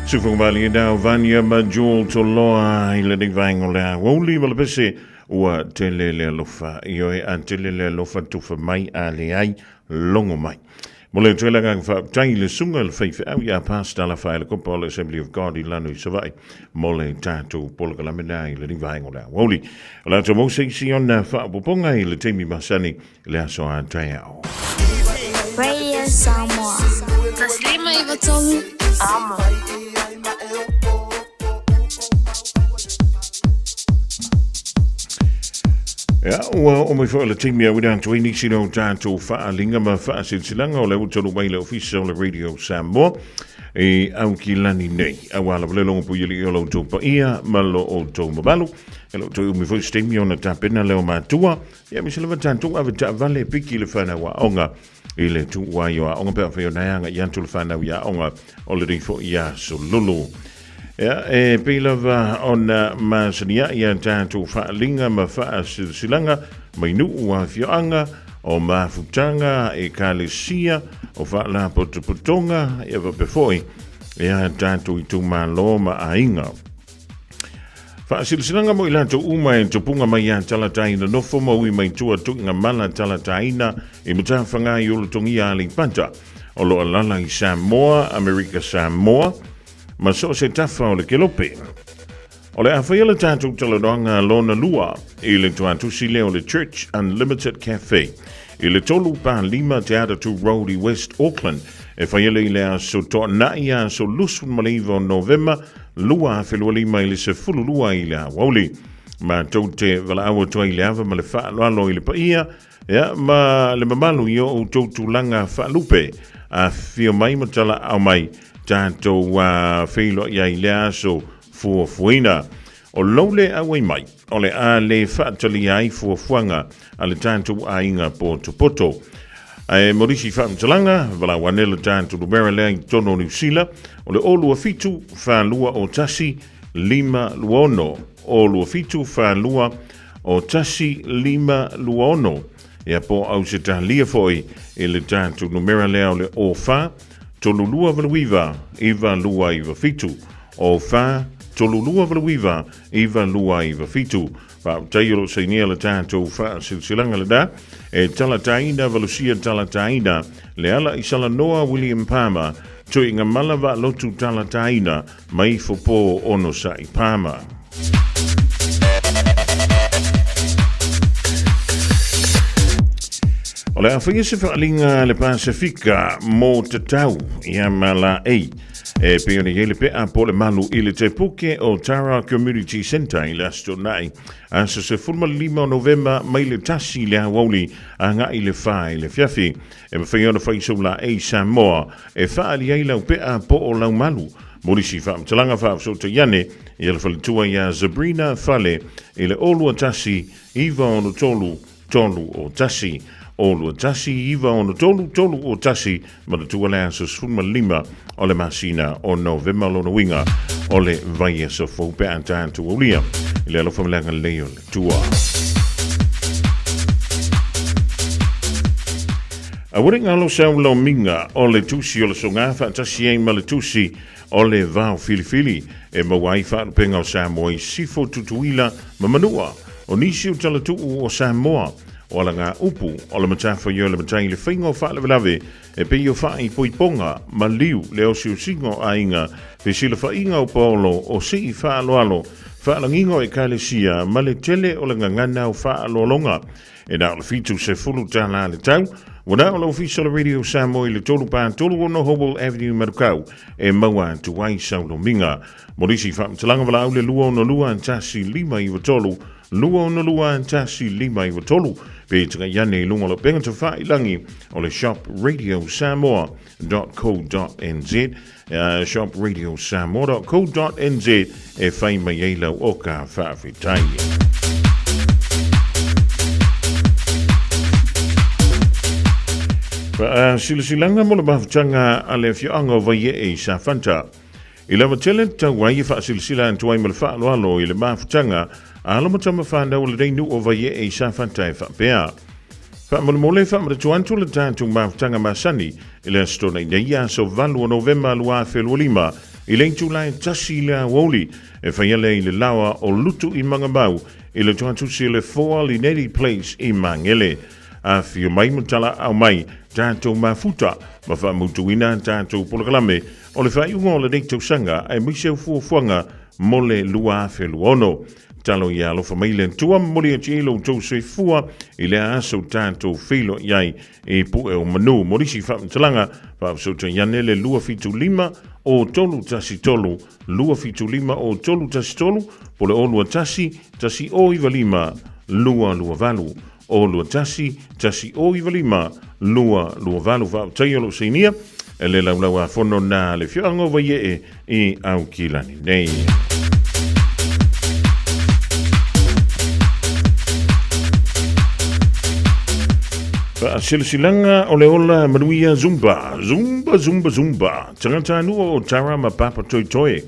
Sufunga nau Vania ma Jewel Toloa i lenei vaega o le aoauli ma le pese ua tele le alofa ioe a tele le alofa tufa mai a leai logo mai. Mo le atu ai le agaga faafetai i le susuga i le faifeau ia Pastor Lafaele Kopa o le Assembly of God i Lano i Savaii mo le tatou polokalame lea i lenei vaega o le aoauli. O le a tou maua se isi ona faaopoopoga i le taimi masani i le aso a taeao. Radio Samoa. Taslima Ivatolu. Amo. Ia, ua oo mai foi le taimi au ina atu ai nisi o tatou faaaliga ma faasilasilaga o le ua talu mai le Ofisa o le Radio Samoa i Aukilani nei. Aua lava le logo puialii o lo outou paia ma lo outou mamalu. E le o toe umi foi se taimi ona tapena lea o matua. Ia, aemaise lava tatou ave taavale e piki le fanau aoga i le tuua ai o aoga pe afai o na e agai atu le fanau i aoga o lenei foi aso lulu. Ia, e pei lava ona masania'i a tatou faaaliga ma faasilasilaga mai nuu afioaga, o mafutaga, ekalesia, o faalapotopotoga, ia faapea foi ia tatou itumalo ma aiga. Faasilasilaga mo i latou uma e tupuga mai ia Talataina nofo ma ui mai tua tuiga mala Talataina i Matafagā i Ulutogia Aleipata o lo o alaala i Samoa, Amerika Samoa, ma so o se tafa o le kelope. O le a faia le tatou talanoaga lona lua i le tuatusi lea o le Church Unlimited Cafe i le 3 pa 5 Te Atatu Road i West Auckland e faia lea i le aso Toonai aso 29 o Novema 2025 i le 12 i le aoauli. Matou te valaau atu ai i le ava ma le faaaloalo i le paia Ia, ma le mamalu i o outou tulaga faalupe, afifio mai ma talaau mai, tatou feiloai ai i lea aso fuafuaina. O lou le auai mai, o le a le faatalia ai fuafuaga a le tatou aiga potopoto. Ae mo nisi faamatalaga, valaau ane le tatou numera lea i totonu o Niu Sila, o le 027 421 526, 027 4 O 1526, ia po o Ausetalia foi i le tatou numera lea o le 04 3289 9297. 04 3289 9297. Faafetai o lo o sainia le tatou faasilasilaga lena e talataina valusia talataina le ala i Salanoa William Palmer Tuigamala Vaalotu talataina mai Fopo Onosai Palmer. O le a faia se faaaliga a le Pasefika mo tatau ia ma laei e pei ona i ai le pea po o le malu i le tepuke o Tara Community Centre i le Aso Toonai, aso 15 o Novema mai le 1 i le aoauli agai i le 4 i le afiafi. E mafai ona fai sou laei Samoa e faaali ai lau pea po o lau malu. Mo nisi faamatalaga faafesootai ane ia le faletua ia Zabrina Fale i le 021 963 301, 021 963 301 manatua le aso 15 o le masina o Novema lona uiga o le vaiaso fou pe a tatou aulia i le alofa ma le agalelei o le Atua. Aua ne i galo sau lomiga o le tusi o le soga faatasi ai ma le tusi o le vao filifili e maua ai faalupega o Samoa i Sifo, Tutuila ma Manua. O nisi o talatuu o Samoa o alaga upu o le matafaioi o le matai i le faiga o faalavelave e pei o faaipoipoga, maliu, le osiosiga o aiga, fesilafaiga o paolo, o sii faaaloalo, faalagiga o ekalesia ma le tele o le gagana o faaaloaloga. E na o le $70 le tau. Ua na o le Ofisa o le Radio Samoa i le 3 pa 36 Howell Avenue, Manukau e maua atu ai sau lomiga. Mo nisi faamatalaga valaau le 262 1593 262 1593 pe tagai ane i luga o le upega tafailangi o le shopradiosamoa.co.nz shopradiosamoa.co.nz e fai mai ai lau oka faafetai. Faasilasilaga mo le mafutaga a le afioaga o Vaiee i Safata. I lava tele tau ai e faasilasila atu ai ma le faaaloalo i le mafutaga a alo ma tama fanau o lenei nuu o Vaiee i Safata e faapea. Faamolemole faamanatu atu le tatou mafutaga masani i le Aso Toonai nei aso 8 o Novema 2025 I le itula e 1 i le aoauli, e faia lea i le laoa o Lutu i Magamau i le toatusi o le 4 Lineti Place i Magele. Afifio mai ma talaau mai tatou mafuta ma faamautuina tatou polokalame o le faaiuga o lenei tausaga aemaise o fuafuaga mo le 2026. Talo ia alofa mai le Atua, momoli atu ai lo outou soifua i lea aso tatou feiloai ai i pue o manu. Mo nisi faamatalaga, faafesootai ane le 275 o 313, 275 o 313, po le 021 1095 228. 021 1095 228. Faafetai o lou sainia e le laulau a fono na le fioanga o Vaiee i Aukilani nei. Faasilasilaga o le ola manuia Zumba, Zumba, Zumba, Zumba. Tagatanua o Tara ma Papa Toetoe.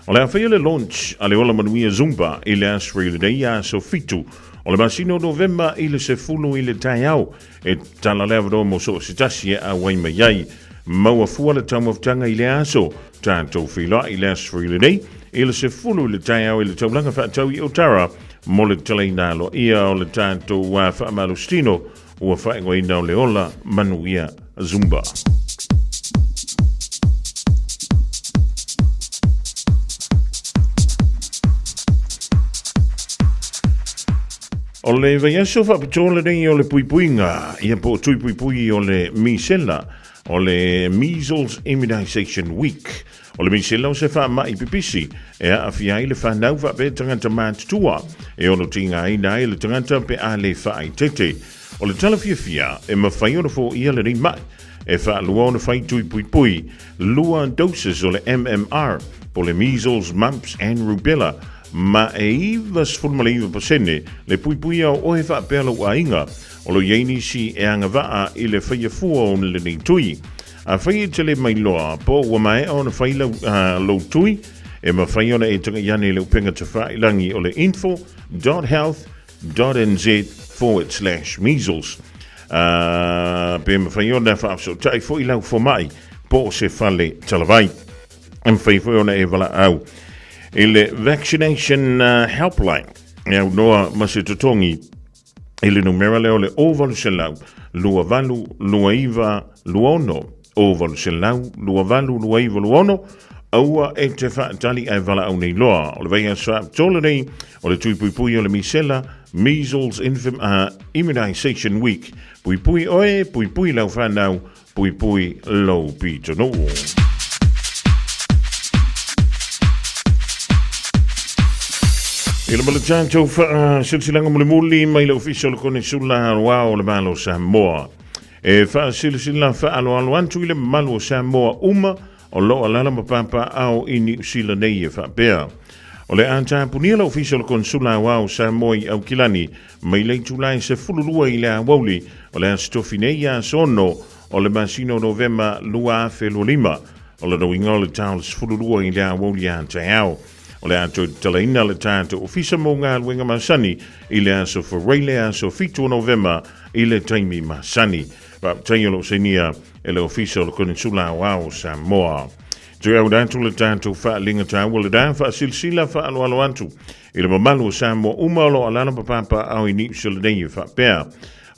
O le a faia le launch a le ola manuia Zumba i le aso i lenei aso 7 o le masina o Novema i le 10 i le taeao. E tala le avanoa mo so o se tasi e auai mai ai. Maua fua le taumafataga i le aso. Tatou feiloai i le aso i lenei i le 10 i le taeao i le taulaga faatau i Otara mo le talaina aloaia o le tatou faamalositino ua faaigoaina o le ola manuia Zumba. O le vaiaso faapitoa lenei o le puipuiga, ia po o tui puipui o le misela, o le Measles Immunization Week. O le misela o se faamai pipisi e aafia ai le whanau faapea tagata matutua e ono tigaina ai le tagata pe a le faaeteete. O le tala fiafia e mafai ona foia lenei mai e faalua ona fai tui puipui lua doses o le MMR po le measles, mumps and rubella ma e 99% le puipuia o oe faapea lou aiga o lo o i ai nisi e agavaa i le faia fua o lenei tui. Afai e te le mailoa po ua maea ona fai lau, lou tui, e mafai ona e tagai ane i le upega tafailangi o le info.health.nz/measles. Pe mafai ona faafesootai foi lau fomai po o se fale talavai. E mafai foi ona e valaau i le Vaccination Helpline e aunoa ma se totogi i le numera lea o le 0800 28 29 26, 0800 28 29 26, aua e te faatali ae valaau nei loa. O le vaiaso atoa lenei o le tuipuipui o le misela Measles Immunization Week. Puipui oe, puipui lau whanau, Puipui lou pitonuu. I le ma le tatou faasilasilaga mulimuli mai le Ofisa o le Konesula Aoao o le Malo o Samoa. E faasilasila faaaloalo atu i le mamalu o Samoa uma o lo o alaala ma papaaao i Niu Sila nei e faapea. O le a tapunia le Ofisa o le Konesula Aoao o Samoa i Aukilani Mai le itula e 12 i le aoauli o le Aso Tofi nei ia aso 6 o le masina o Novema 2025. O lona uiga o le ta o le 12 i le aoauli a taeao. O le a toe tatalaina le tatou ofisa mo galuega masani i le aso Faraile aso 7 o Novema i le taimi masani. Faafetai o lo o sainia e le Ofisa o le Konesula Aoao o Samoa. Toe auina atu le tatou faaaliga taua le da faasilasila faaaloalo atu I le mamalu o Samoa uma o lo o alaala ma papaaao i Niu Sila nei e faapea,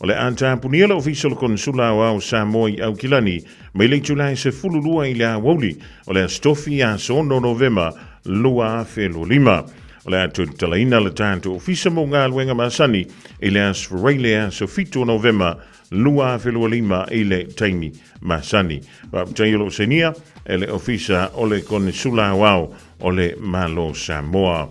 O le a tapunia le Ofisa o le Konesula Aoao o Samoa i Aukilani mai le itula e 12 i le aoauli o le Aso Tofi aso 6 Novema 2025. O le a toe tatalaina le tatou Ofisa mo galuega masani i le Aso Faraile aso 7 o Novema 2025 i le taimi masani. Faafetai o lo o sainia e le Ofisa o le Konesula Aoao o le Malo Samoa.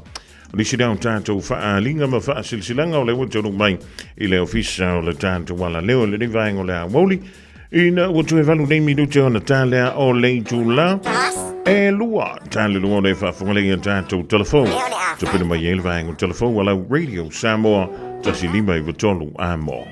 O nisi lea o tatou faaaliga ma faasilasilaga o lea ua taunuu mai i le ofisa o le tatou alaleo i lenei vaega o le aoauli ina ua toe 8 nei minute ona ta lea o le itula e lua. Ta le lua o le faafofoga lea i a tatou telefou. Tupuna mai ai le vaega o telefou a lau Radio Samoa 153 Amo.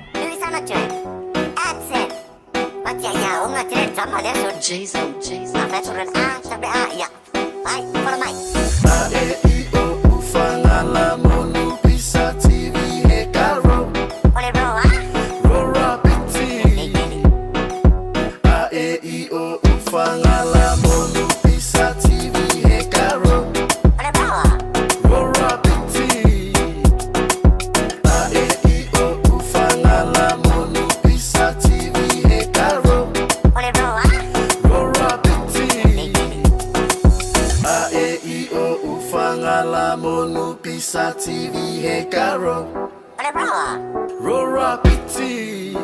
Pisa TV he karo. Rora piti.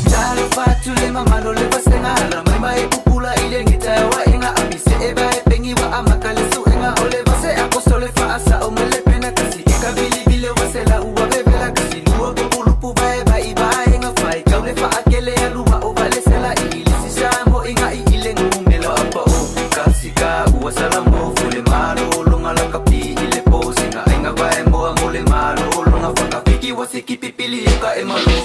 Talo fatu le mamalo le vasenga ala mai mai pupula ile ngita wa inga amise e ba e pengi wa amaka le suenga ole vase akosole fa asa o mele pena kasi e ka bili bile wasela uwa bebela kasi lua populupu ba e ba iba inga fai kaule fa akele aluwa o vale sela ile sisa mo inga i ile ngumelo apa o kasi ka uwa salamo fule malo longa la kapi ile posinga inga va e moa mole malo longa faka fiki wasiki pipili e ka e malo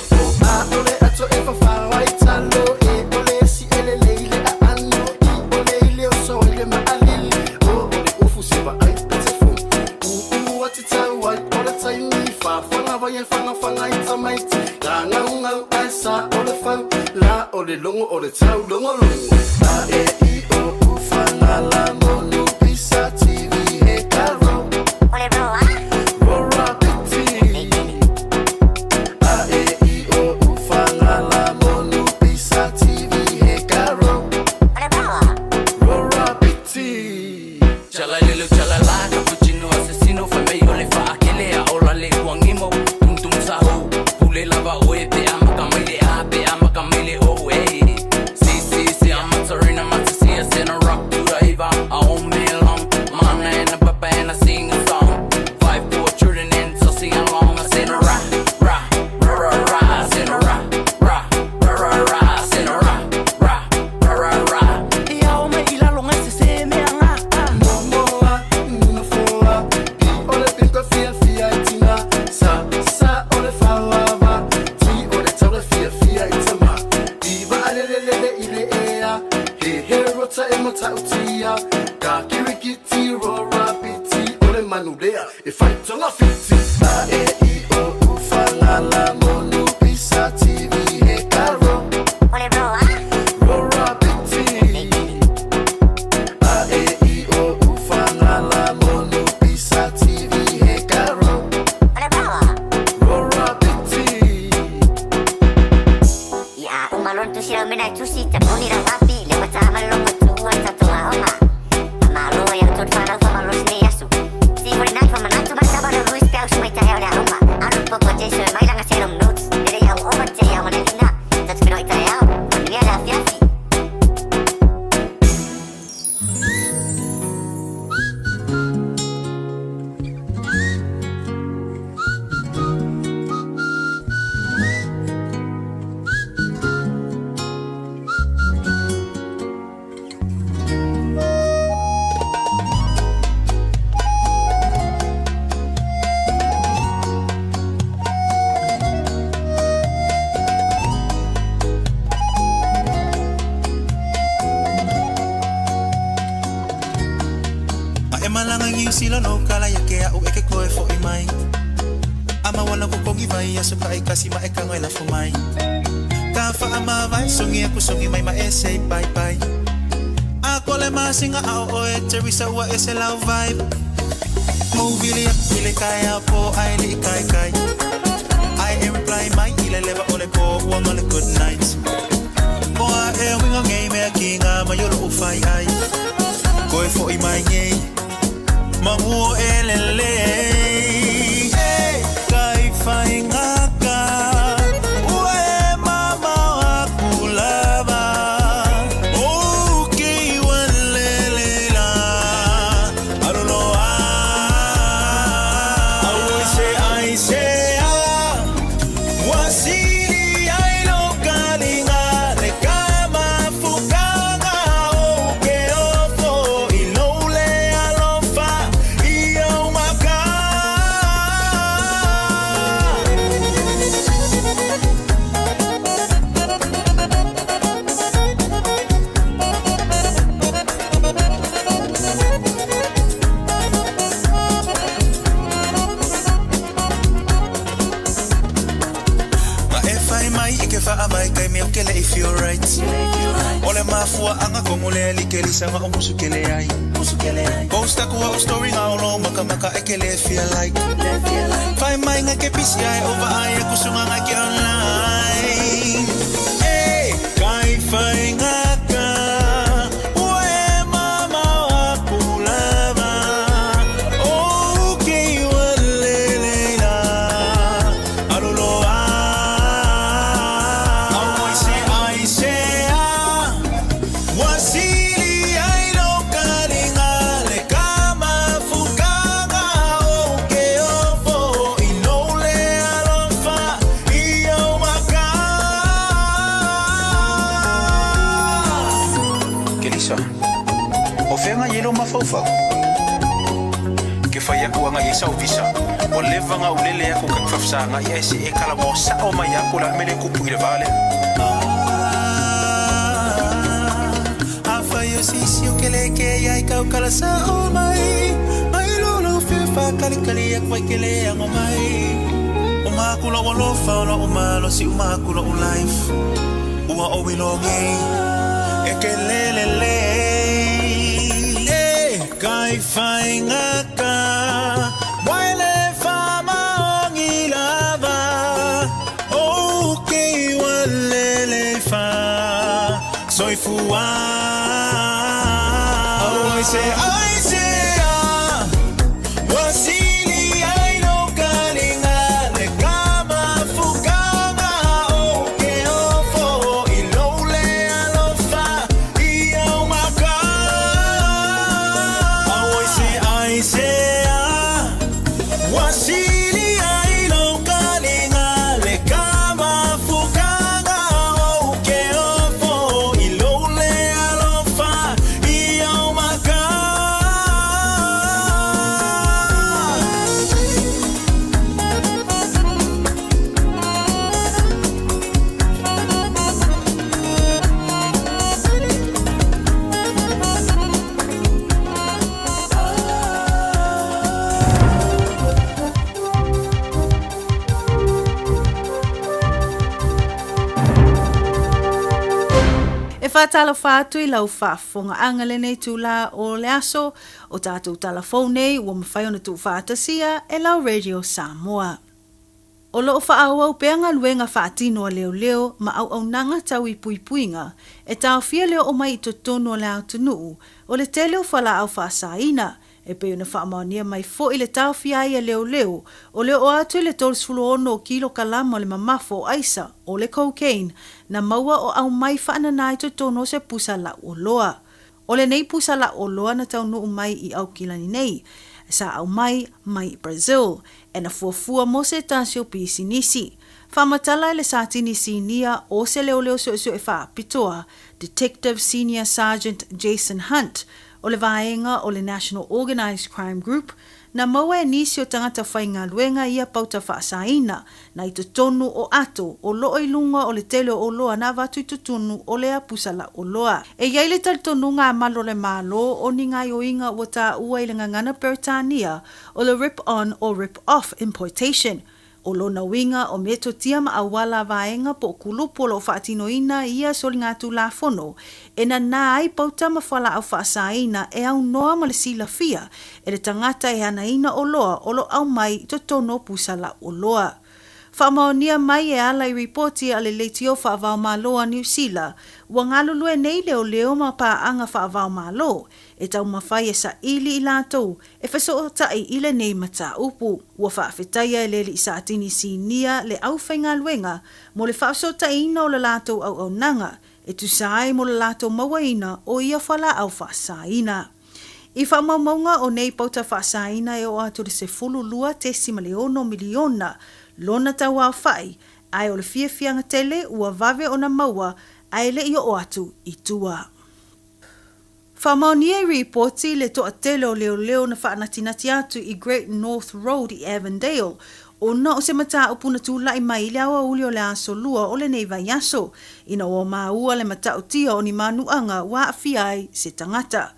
A ole ato e fafa ai talo e ole si ele leile a ano i ole ile o so ile ma alili o ole ufu se va ai pete fu u u ati tau ai ole tai mi fa fanga vai e fanga fanga i tamaiti la ngau ngau ai sa ole fau la ole longo ole tau longo longo a e i o u fa la la monu pisa TV he karo Ole roa. Rora piti. A e i o u fa la la monu pisa TV he karo. Ole roa. Rora piti. Chala lelo chala la cappuccino assassino fa meglio le fa akele a ola le kuangimo tum tum saho pule lava oe pe amaka maile a pe amaka maile o e si si si I'm a terrain I'm a see a center rock to the eva I own me long mana and a papa and I sing a song 5 4 children and so sing along I sing a ra ra ra ra ra I sing a ra ra ra ra ra I sing a ra ra ra ra ra Ia o mai ilalo ngai se se mea ngā Momoa, nunafoa, i ole pinto fia fia i tina. Sa, sa ole fauava, ti ole taule fia fia i tama. Iwa alelelele i le ea, he he rota e matautia. Ka kirikiti rora piti, ole manulea, e whaitonga fiti. A e i o u fa la la monu pisa TV he karo. Ole roa. Rora piti. A e i o u fa la la monu pisa TV he karo. Ole roa. Rora piti. Ia umalon tu sira mena tusi tapuni ra wapi le wata malongo tu ata tonga oma. Malo ia tu whanau fa malo sine yasu. Si hori nat fa manatu ma taba no ruis pe au sumai tahe ole oma. Anu poko jesu e mai langa serom notes. Lere iau oma te iau mana lina. Tatu peno i tae au. Manuia le afiafi. Ma e malanga ngi sila no kala ya ke au e ke koe fo i mai. Ama wala ko kongi vai aso ka e kasi ma e ka ngoi la fo mai. Ka fa ama vai songi aku songi mai ma e say bye bye. A kole ma singa au o e Teresa ua e se lau vibe. Movili ile kai po ai li kai kai. I e reply mai ile leva ole po ua ma le good night. Moa e winga ngei mea ki ngā mai olo u whai ai. Koe fo i mai ngei. Manguo elele. Hey, kai whai ngaka. Ua e mama aku lava. O ki walele la. Arulo a. Au se ai se a. Wasili ai lo kalinga. Le kama fukanga o ke ofo. I lole alofa. I au maka. Ma e whai mai i ke wha mai kai meo ke le i feel right. Ole mafua anga kongo le li ke lisanga o musu ke le ai. Posta kua o story ngā olo maka maka e ke le feel like. Whai mai ngā ke PCI over ai e kusunga ngā ke online. Hey, kai whai ngaka. Ua e mama aku lava. O ke aisa. O fea ga i ai lou mafaufau? Ke fai aku aga i ai sau visa, ua leva ga ou lele aku ka fafesagaʻi ae se e kalamoa saʻo mai ia po o le a le mea lea e kupu i le va lea. Afai o se isi o ke le ke ia i kau kala saʻo mai, Mai lou lou fia whakalikali aku ai ke le ango mai. O maku lou alofa o loʻu malosi o maku loʻu life Ua ʻoi logi e ke lele lei E kai whainga ka Waele whamaongi lava O ke wa lele fa Soifua Oh I say I say ah Ua sili ai lou kaliga le ka mafukanga o ke ofo i lou le alofa i au maka. Oh I say I say ah Ua sili ai lou kaliga le ka mafukanga o ke ofo i lou le alofa i au maka. E faatalofa atu i lau faafofogaaga lenei itulā o le aso, o tatou tala fou nei ua mafai ona tuufaatasia e lau Radio Samoa. O lo o faaauau pea galuega faatino a leoleo ma auaunaga tau i puipuiga e taofia le oo mai i totonu o le atunuu o le tele o fualaau faasaina, e pei ona faamaonia mai foi le taofia ai a leoleo o le oo atu i le 36 o kilokalama o le mamafo o aisa o le cocaine na maua o aumai faanana i totonu o se pusa lauoloa. O lenei pusa lauoloa na taunuu mai i Aukilani nei, sa aumai mai Brazil, e na fuafua mo se tasi o pisinisi. Faamatala e le Satini Sinia o se leoleo suesue faapitoa, Detective Senior Sergeant Jason Hunt, o le vaega o le National Organised Crime Group, na maua e nisi o tagata faigaluega ia pauta faasaina, na i totonu o ato o loo i luga o le tele o oloa na avatu i totonu o lea pusa lauoloa. E i ai le talitonuga a malu o le Malo o ni gaioiga ua taua i le gagana Peretania o le rip on or rip off importation, O lona uiga o metotia ma auala a vaega po o kulupu o lo o faatinoina ia soligatulafono e nanā ai pauta ma fualaau faasaina e aunoa ma le silafia e le tagata e anaina oloa o lo aumai i totonu o pusa lauoloa. Faamaonia mai e ala i ripoti a le Leitio Faavaomalo a Niu Sila, ua galulue nei leoleo ma paaga faavaomalo e taumafai e saili i latou e fesootai i lenei mataupu. Ua faafetaia e le Alii Satini Sinia le aufaigaluega mo le faasootaiina o le latou auaunaga e tusa ai mo le latou mauaina o ia fualaau faasaina. I faamaumauga o nei pauta faasaina e oo atu i le 12.6 miliona lona tauaofai, ae o le fiafiaga tele ua vave ona maua ae le i oo atu i tua. Faamaonia i ripoti le toatele o leoleo na faanatinati atu i Great North Road i Avondale ona o se mataupu na tulai mai i le aoauli o le Aso Lua o lenei vaiaso, ina ua maua le matautia o ni manuaga ua aafia ai se tagata.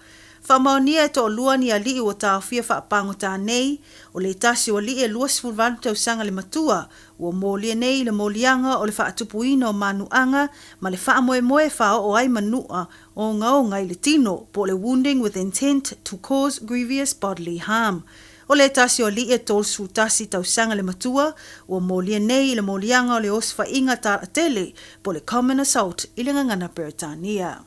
Faamaonia e toalua ni alii ua taofia faapagota nei, o le tasi o alii e 28 tausaga le matua, ua molia nei i le moliaga o le faatupuina o manuaga ma le faamoemoe e faaoo ai manua ogaoga i le tino, po o le wounding with intent to cause grievous bodily harm. O le tasi o alii e 31 tausaga le matua, ua molia nei i le moliaga o le osofaiga talatele, po o le common assault i le gagana Peretania.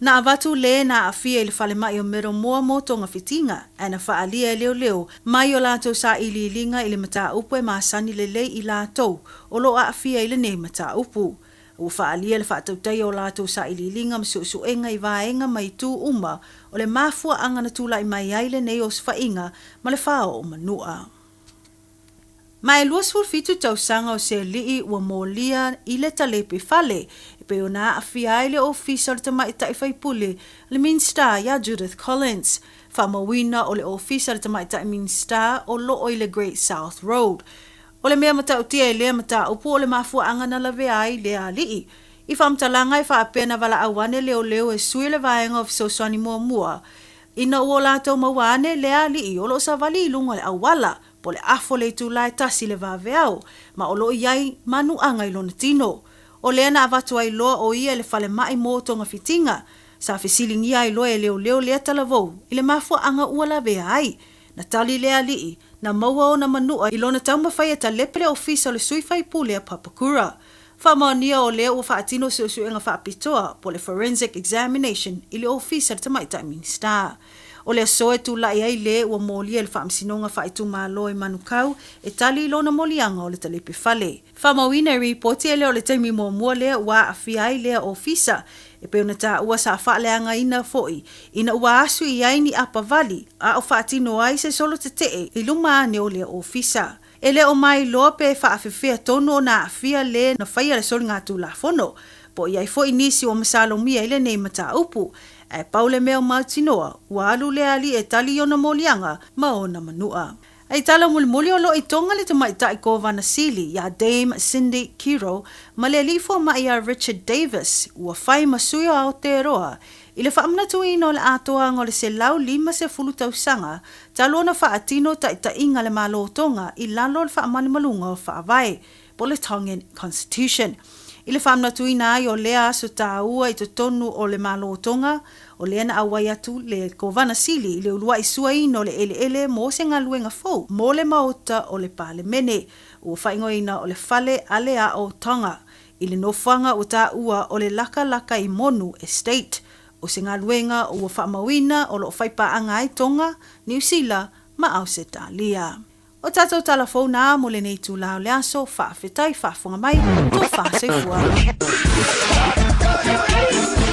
Na avatu le na aafia i le falemai o Middlemore mo togafitiga, ae na faaalia e leoleo mai o latou sailiiliga i le mataupu e masani lelei i latou o lo o aafia i lenei mataupu. Ua faaalia le faatautaia o latou sailiiliga ma suesuega i vaega ma itu uma o le mafuaaga na tulai mai ai lenei osofaiga ma le faaoo manua. Ma e 27 tausaga o se alii ua molia i le talepe fale, e pei ona aafia ai le ofisa o le tamaitai faipule le Minisita ia Judith Collins. Faamauina o le ofisa o le tamaitai Minisita o loo i le Great South Road. O le mea matautia i lea mataupu o le mafuaaga na lavea ai lea alii. I faamatalaga e faapea na valaau ane leoleo e sui o le vaega o fesoasoani muamua ina ua o latou maua ane lea alii o loo savali i luga o le auala po o le afo le itula e tasi le vaveao ma o loo i ai manuaga i lona tino. O lea na avatu ai loa o ia i le falemai mo togafitiga. Sa fesiligia ai loa e leoleo lea talavou i le mafuaaga ua lavea ai. Na tali le alii, na maua ona manua i lona taumafai e talepe le ofisa o le sui faipule a Papakura. Faamaonia o lea ua faatino suesuega faapitoa po o le forensic examination i le ofisa o le tamaitai Minisita. O le aso e tulai ai le ua molia i le Faamasinoga Faaitumalo i Manukau e tali i lona moliaga o le talepe fale. Faamauina e ripoti e le o le taimi muamua lea ua aafia ai lea ofisa, e pei ona taua sa faaleagaina foi ina ua asu i ai ni apavali a o faatino ai se solo tetee i luma ane o lea ofisa. E le o mailoa pe faafefea tonu ona aafia le na faia le soligatulafono, po o i ai foi nisi ua masalomia i lenei mataupu, ae pau le mea o mautinoa, ua alu lea alii e tali i ona moliaga ma ona manua. I tala mulimuli o loo i Tonga le tamaitai Kovana Sili iā Dame Cindy Kiro ma le alii fomai iā Richard Davis ua fai ma sui o Aotearoa i le faamanatuina o le atoaga o le 150 tausaga talu ona faatino taitaiga le Malo o Tonga i lalo o le faamalumaluga o Faavae po o le Tongan Constitution. I le faamanatuina ai o lea aso tāua i totonu o le Malo o Tonga, o lea na auai atu le Kovana Sili i le uluai suaina o le eleele mo se galuega fou mo le Maota o le Palemene, ua faaigoaina o le Fale Aleao Tonga i le nofoaga ua taua o le Lakalaka i Monu Estate. O se galuega ua faamauina o lo o faipaaga ai Tonga, Niu Sila ma Ausetalia. O tatou tala fou na mo lenei itula o le aso, faafetai faafofoga mai, tofa soifua.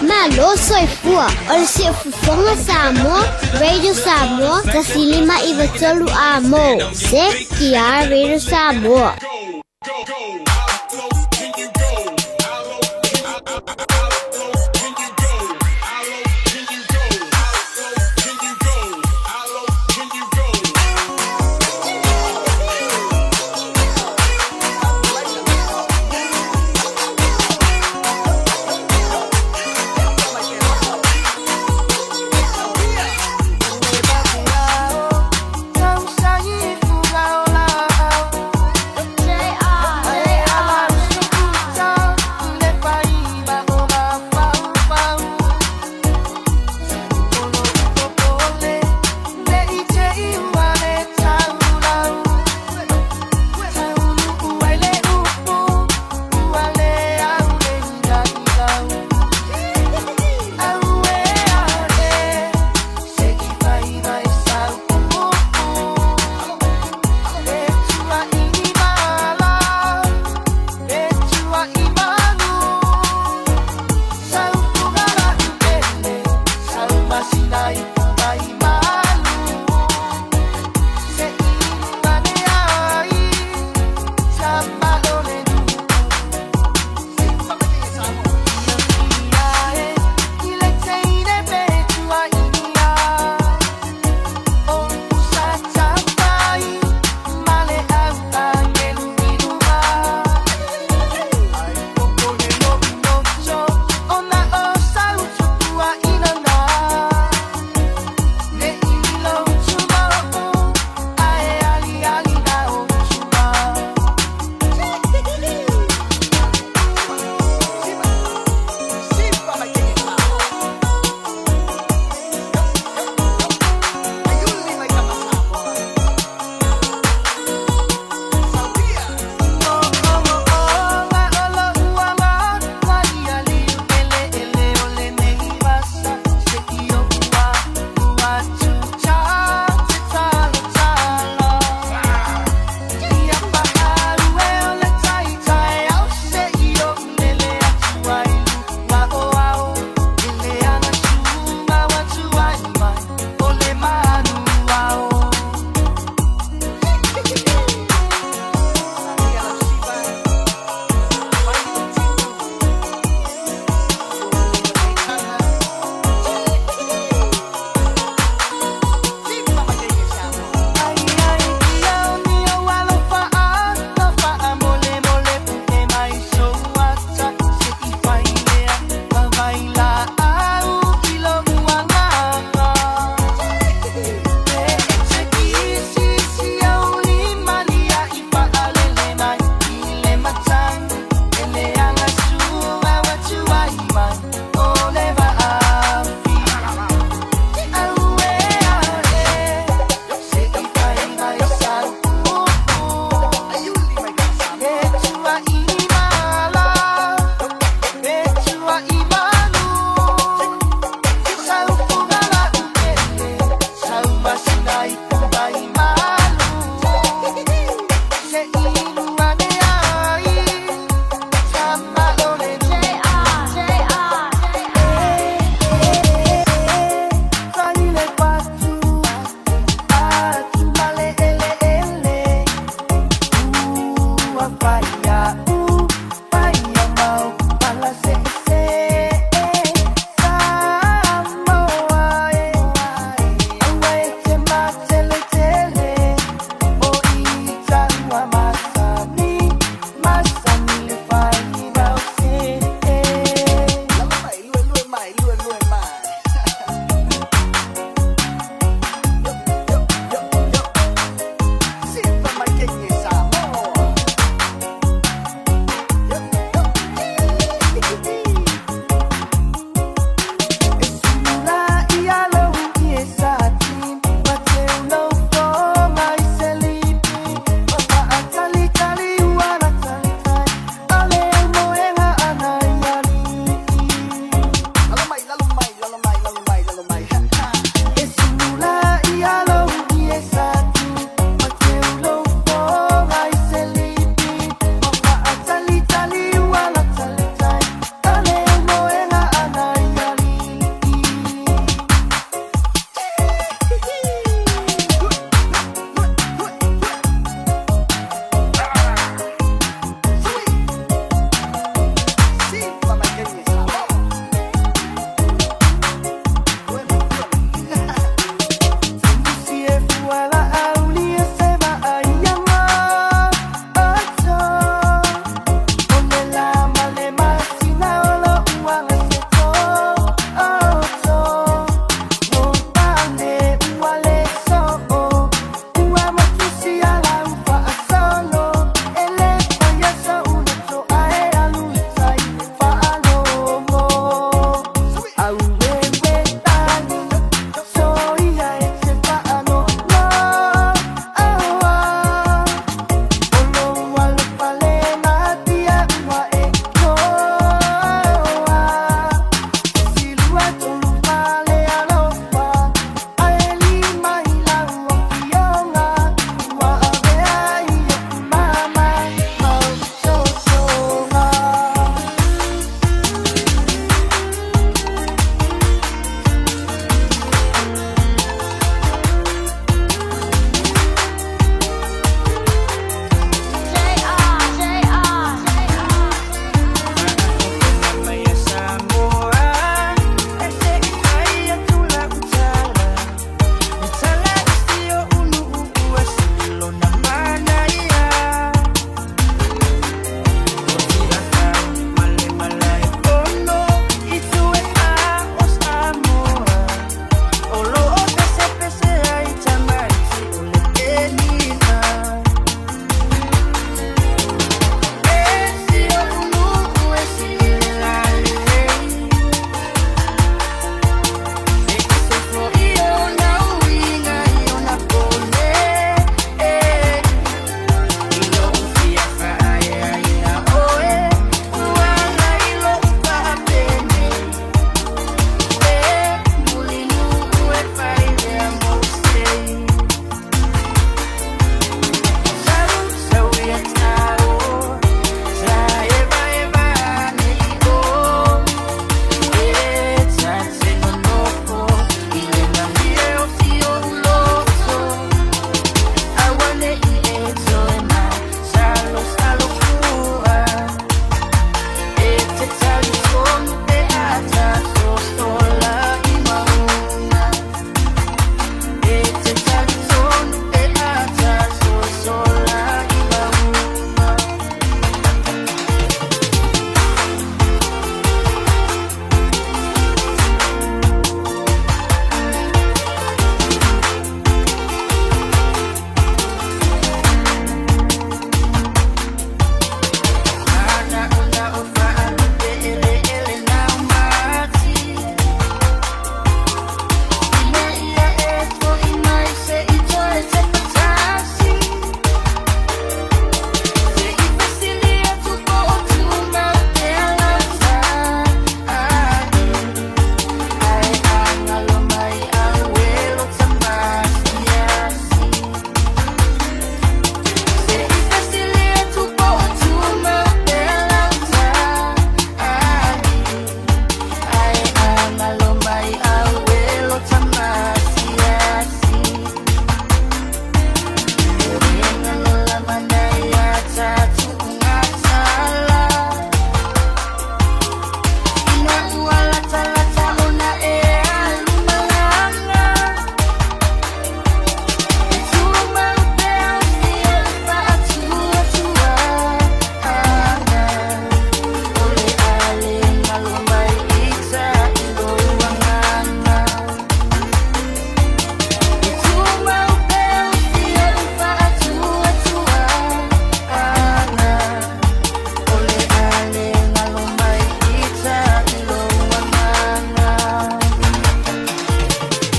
Malo soifua, o le Siufofoga Samoa, Radio Samoa, 105 93 Amo, CTR Radio Samoa.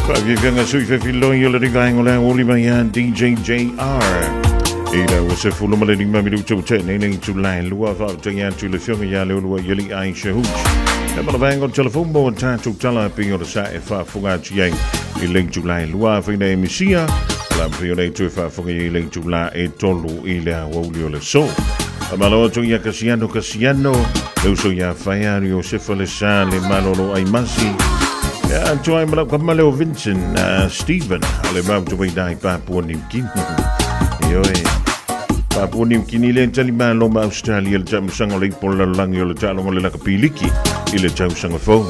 Faafiafiaga sui fefiloi o le rivaenga o le aoauli mai ia DJ JR. I le ua 15 minuta ua tea nei le itula e 2 faafetai atu i le Afioga ia Leolua Ieli Aisha Hooch. E ma le vaega o le telefoni mo tatou tala e pei o le sa e faafofoga atu i ai i le itula e 2 afai na e misia. O le a mafai ona e toe faafofoga i ai i le itula e 3 i le aoauli o le aso. Faamalo atu ia Kasiano Kasiano, le uso ia Faea Iosefa le Sa le Malolo Aimasi. Ia atu ai ma lau kama leo Vincent Stephen, o le mau tuai dai Papua New Guinea. Ioe. Papua New Guinea le tali malo ma Australia le tausaga o le ipo lalolagi o le taaloga o le lakapiliki i le tausaga fou.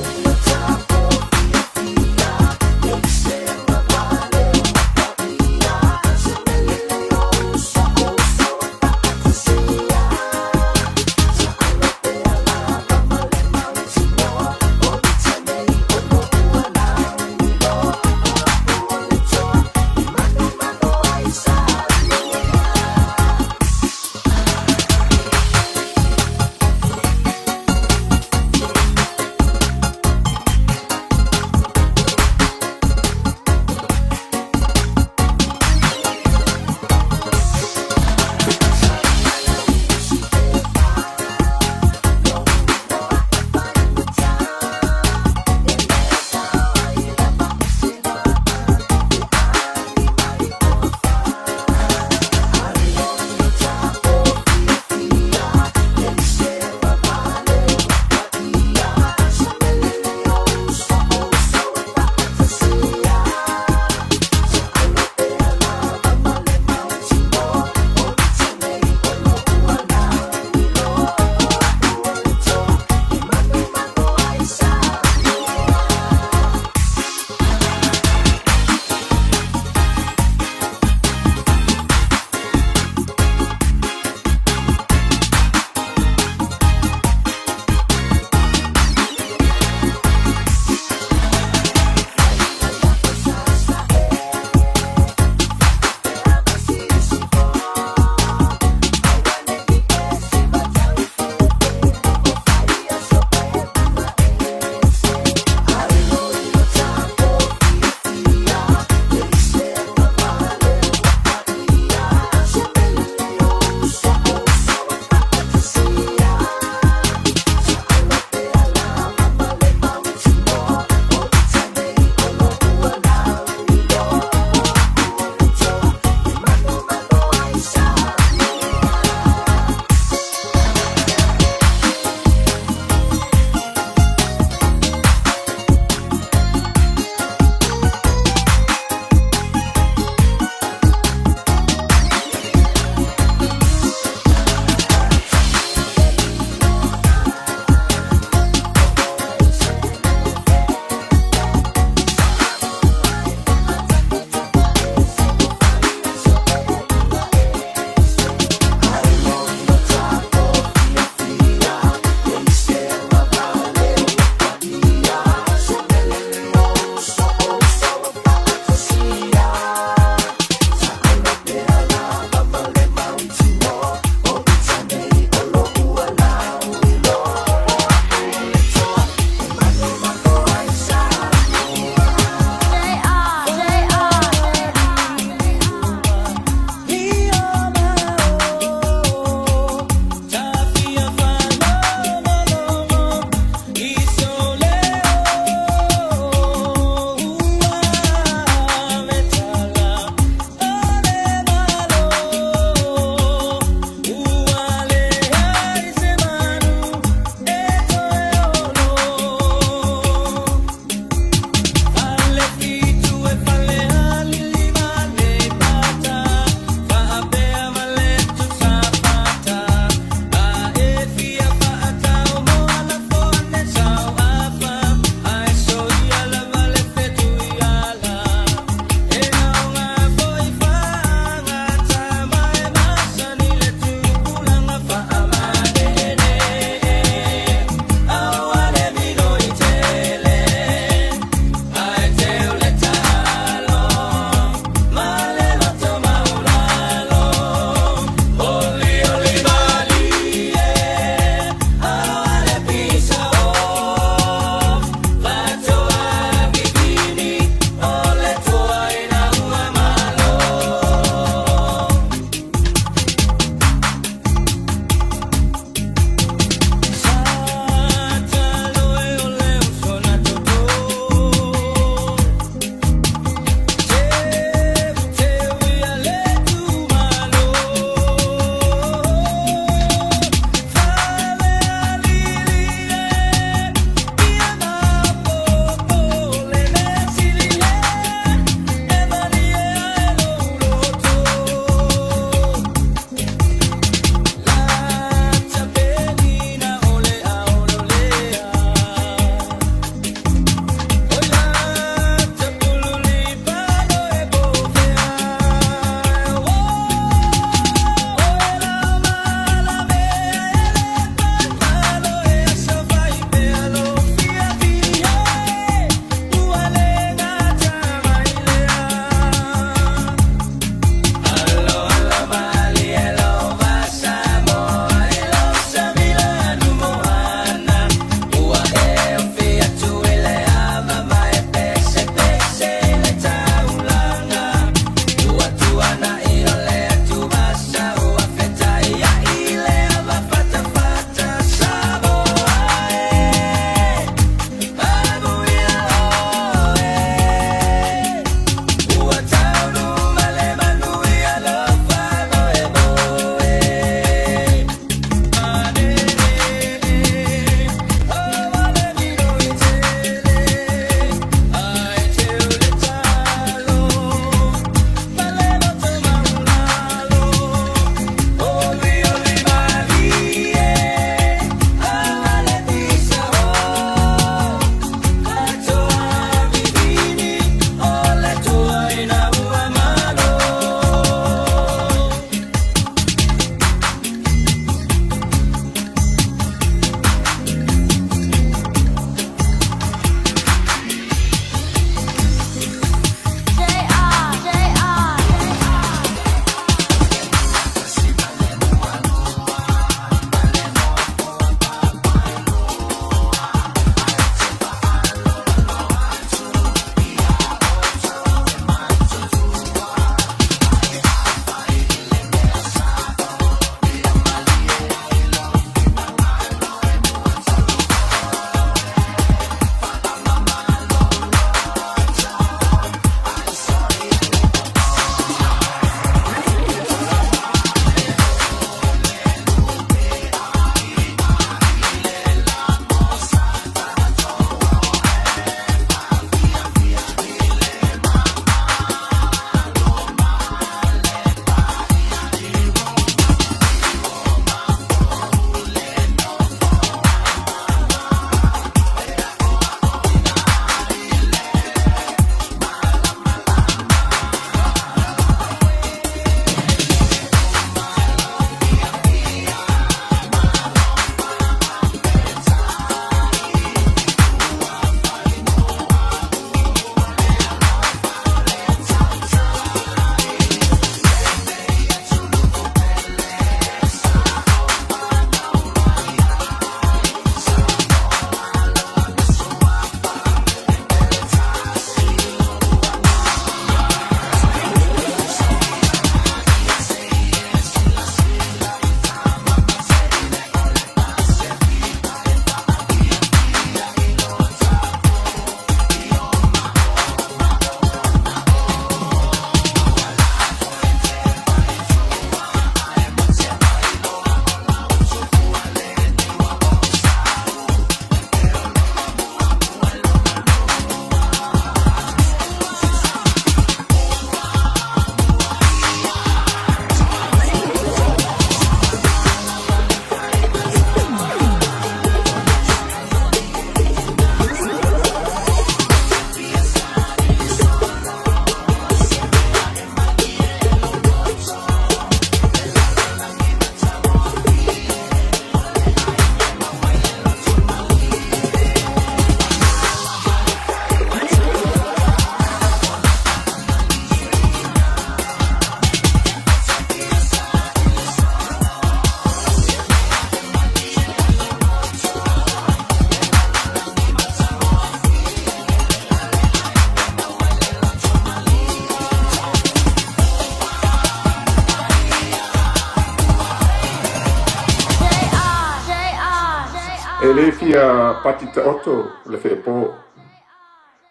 E le fia pati taoto le feepo.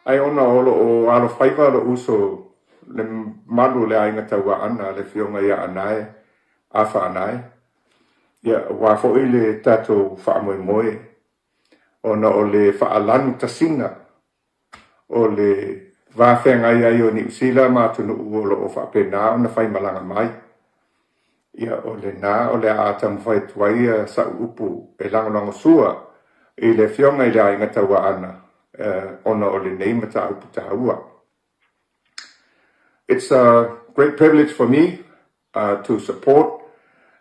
Ae ona o loo alofaiva lo'u uso le mamalu o le Aiga Tauaana le Afioga ia Anae, Afa Anae, ia aua foi le tatou faamoemoe ona o le faalanu tasina o le va feagai ai o Niu Sila ma atunuu o lo o faapena ona faimalaga mai. Ia o lena o le a taumafai atu ai sa'u upu e lagolagosua i le Afioga i le Aiga Tauaana ona o lenei mataupu taua. It's a great privilege for me to support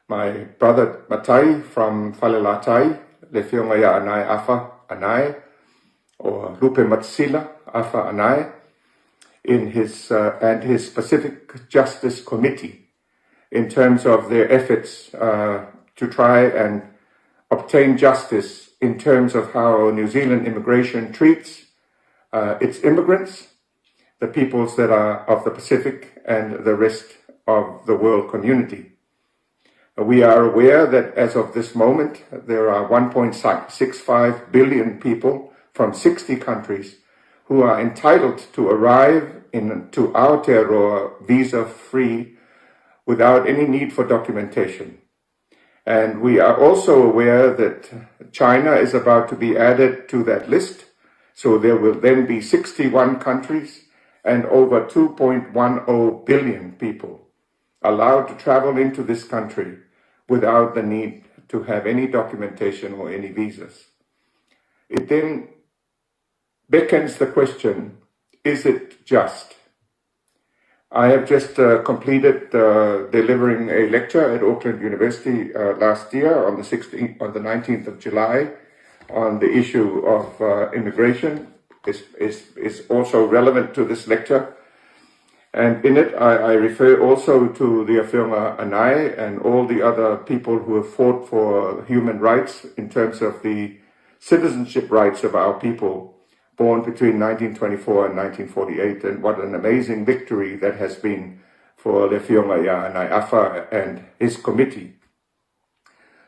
my brother Matai from Falelatai, le Afioga ia Anae Afa Anae, or Lupe Matasila Afa Anae, in his and his Pacific Justice Committee in terms of their efforts to try and obtain justice in terms of how New Zealand immigration treats its immigrants, the peoples that are of the Pacific and the rest of the world community. We are aware that as of this moment, there are 1.65 billion people from 60 countries who are entitled to arrive in to Aotearoa visa-free without any need for documentation. And we are also aware that China is about to be added to that list. So there will then be 61 countries and over 2.10 billion people allowed to travel into this country without the need to have any documentation or any visas. It then beckons the question, is it just? I have just completed delivering a lecture at Auckland University last year on the 16th, on the 19th of July on the issue of immigration. Is also relevant to this lecture. And in it, I refer also to the Afioga Anae and all the other people who have fought for human rights in terms of the citizenship rights of our people born between 1924 and 1948, and what an amazing victory that has been for Le Afioga ia Anae Afa and his committee.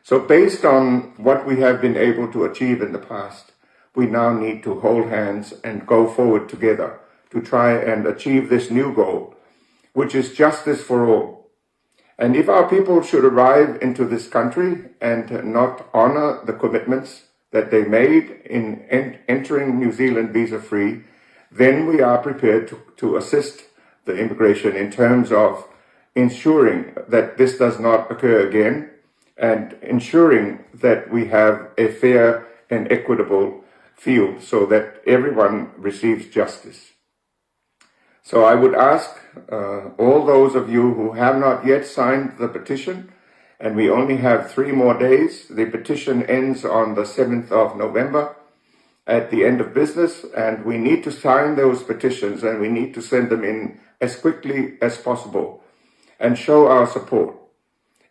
So based on what we have been able to achieve in the past, we now need to hold hands and go forward together to try and achieve this new goal, which is justice for all. And if our people should arrive into this country and not honor the commitments that they made in entering New Zealand visa-free, then we are prepared to assist the immigration in terms of ensuring that this does not occur again and ensuring that we have a fair and equitable field so that everyone receives justice. So I would ask all those of you who have not yet signed the petition, and we only have 3 more days. The petition ends on the 7th of November at the end of business, and we need to sign those petitions and we need to send them in as quickly as possible and show our support.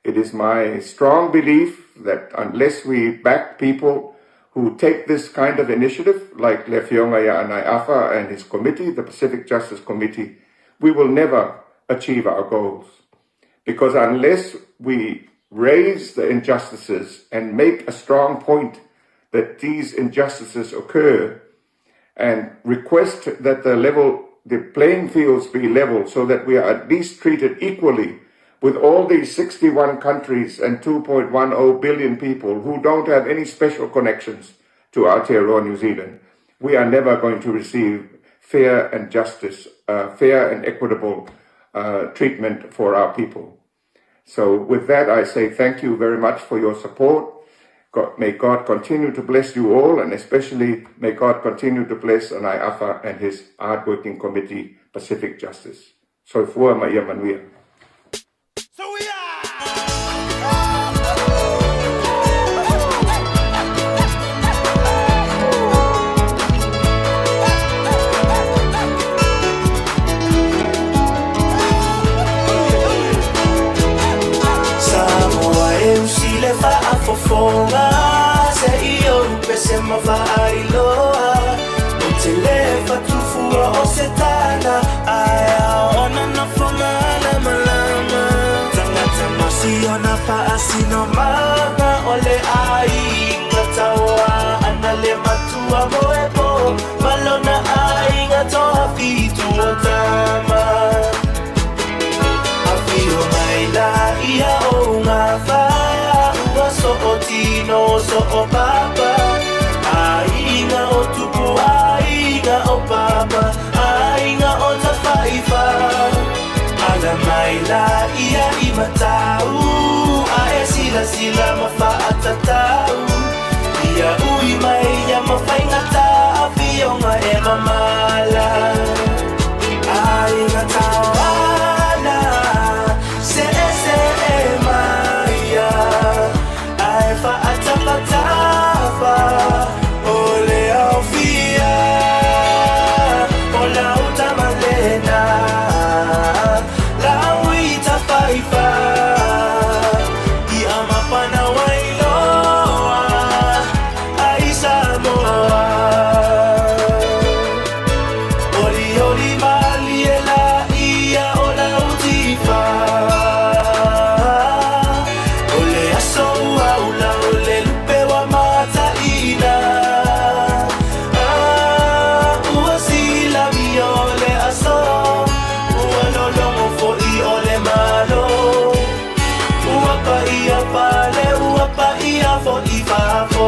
It is my strong belief that unless we back people who take this kind of initiative, like Le Afioga ia Anae Afa and his committee, the Pacific Justice Committee, we will never achieve our goals. Because unless we raise the injustices and make a strong point that these injustices occur and request that the playing fields be level so that we are at least treated equally with all these 61 countries and 2.10 billion people who don't have any special connections to Aotearoa New Zealand, we are never going to receive fair and justice, fair and equitable treatment for our people. So with that, I say thank you very much for your support. God, may God continue to bless you all, and especially may God continue to bless Anae Afa and his hardworking committee, Pacific Justice. Soifua ma ia manuia. Samoa e usi le faafofoga se i ou pese ma faailoa Ou te le fatufua o se tala Ae ao ona nofo malamalama Tagata ma si ona faasinomaga o le aiga taua. aso o papa. Aiga o tupu, aiga o papa, aiga o tafaifa. Ala mai la ia i matau, a e silasila ma faatatau. Ia ui mai ia mafaigata afioga e mamala. Aiga taoana, seese e maia, ae faatafatafa o le aofia o lau tamalena, lau i tafaifa. Ia mapana wailoa ai Samoa. Oli oli mali e la ia o lau tifa. O le aso ua ula o le lupe wa mataina. Ah, ua silami o le aso, ua lologo fo'i o le malo. Ua paia pale, ua paia fo'i fafo.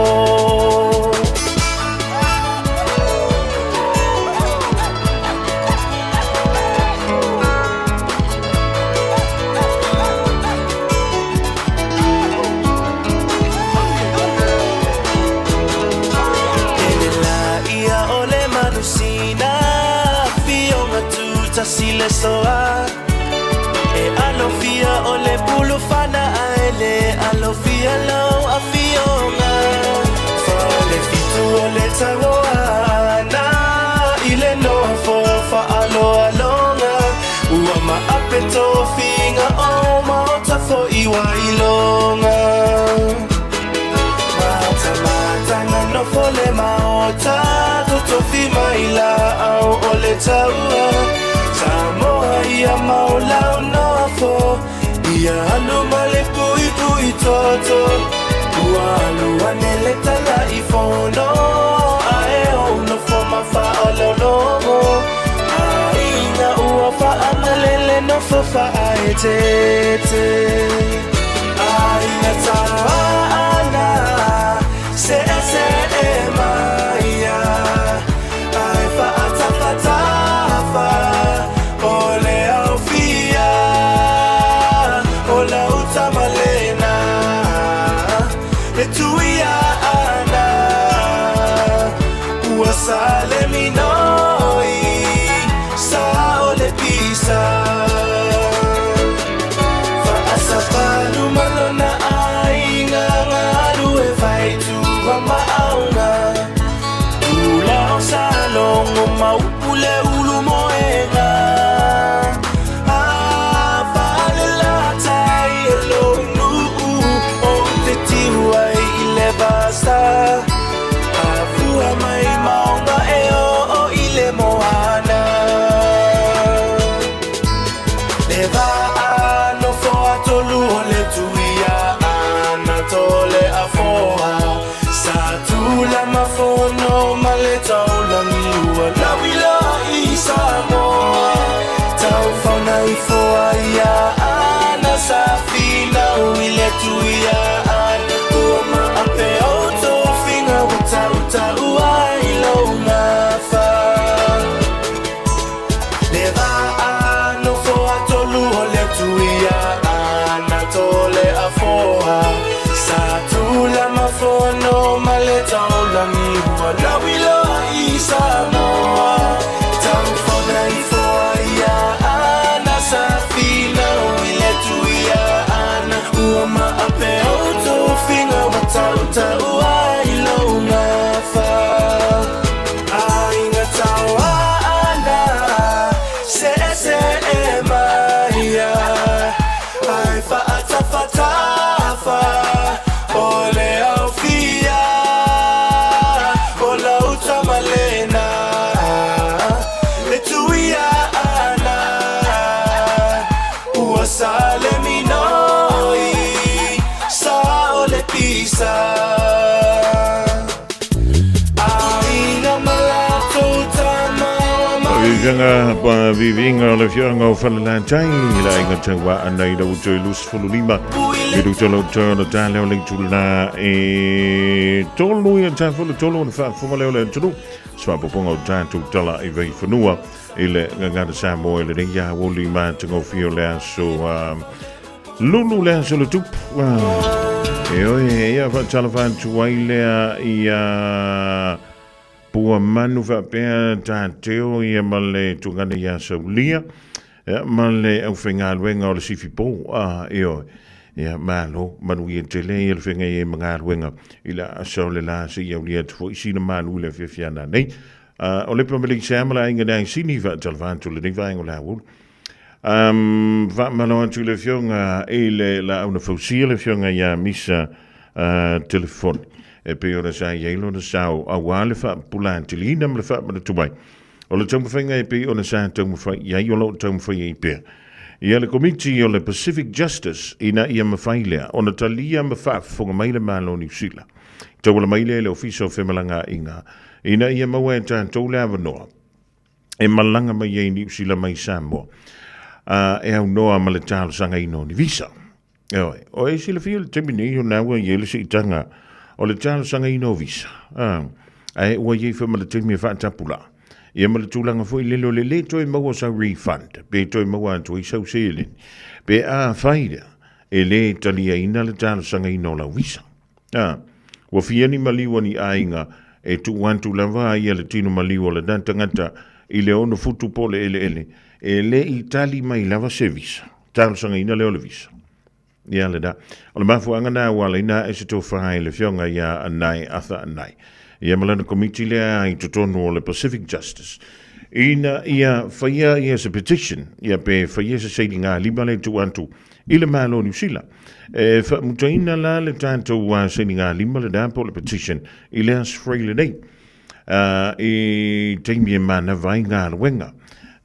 Ele la ia o le manusina, fionga tutasi le soa. E alofia o le pulufana a ele alofia lau afioga. Fale fitu o le tagoana, i le nofo faaloaloga. Ua maape tofiga o maota fo'i wailoga. Matamatanga nofo le maota, totofi mai la au o le taua. Samoa ia maulau nofo, ia alu ma le puipui toto. Ua alu ane le tala i fono, ae ou nofo ma faalologo. Aiga ua faamalele nofo faaeteete. Aiga taoana, seese e maia, ae faatafatafa o le aufia o lau tamalena. E tuia ana, ua saleminoi, sa o le pisa. Faasapalu malona aiga galu e faitua maauga. Tula o salogo maupu le ulu moega. Ah, falelatai e lou nuu, o te tiu ai i le vasa. Afua mai maoga e oo i le moana. Le vaa nofo atolu o le tuia ana tole afoa. Sa tula mafono ma le taulangi ua lauila i Samoa. Taufauna i foa ia ana sa finau i le tuia ana. Ua maape o tofiga ua tautaua i lou gafa. Le vaa nofo atolu o le tuia ana tole afoa. Sa tula mafono ma le taulangi ua lauila i Samoa. Taufauna i foa ia ana sa finau i le tuia ana. Ua maape o Fiafiaga pa viviga o le afioaga o Falelatai, le aiga tauaana i lau toe 25 minuta lau toe ona ta leo le itula e tolu ia ta fulu tolu ona faafofoga leo le atunuu se faapopoga o tatou tala i vaifanua i le gagana Samoa i lenei aoauli matagofie o le aso lulu le aso le tupu. E oe ia faatalofa atu ai lea ia Pua manu faapea tateo ia ma le tugana ia Saulia ia, ma le aufaigaluega o le sifi pou a ioe. Ia malo manuia tele ia le feagai ai ma galuega i le aso o le la seia aulia atu foi sina malu i le afiafi ana nei. O le pa Malaysia ma le aiga le Aisini faatalofa atu lenei vaega o le aoauli. Faamalo atu i le afioga i le Laauna Fausia, le afioga ia Misa Telefoni, e pei ona sa i ai lona sao aua le faapupula-tiliina ma le faamanatu mai o le taumafaiga e pei ona sa taumafai i ai o lo o taumafai ai pea ia le Komiti o le Pacific Justice ina ia mafai lea ona talia ma faafofoga mai le Malo o Niu Sila tauala mai lea i le Ofisa o Femalagaaiga ina ia maua e tatou le avanoa e malaga mai ai Niu Sila mai Samoa a e aunoa ma le talosagaina o ni visa. E oe, o e silafia le taimi nei o naua i ai le siitaga o le talosagaina o visa. A, ae ua i ai foi ma le taimi e faatapulaa. Ia ma le tulaga foi lele o le le toe maua sau refund, pe toe maua atu ai sau seleni. Pe afai lea, e le taliaina le talosagaina o lau visa. A, ua fia ni maliu a ni aiga e tuu atu lava ia le tino maliu o lena tagata i le 6 futu po o le eleele, e le i tali mai lava se visa, talosagaina lea o le visa. Ia lena. O le mafuaaga na ua ala ai na ae se tofa i le afioga ia Anae Arthur Anae, ia ma lana komiti lea i totonu o le Pacific Justice, ina ia faia ia se petition, ia pe faia se sailigalima lea e tuu atu i le Malo o Niu Sila. E faamutaina la le tatou sainigalima lena po o le petition i le Aso Faraile lenei i taimi e manava ai galuega.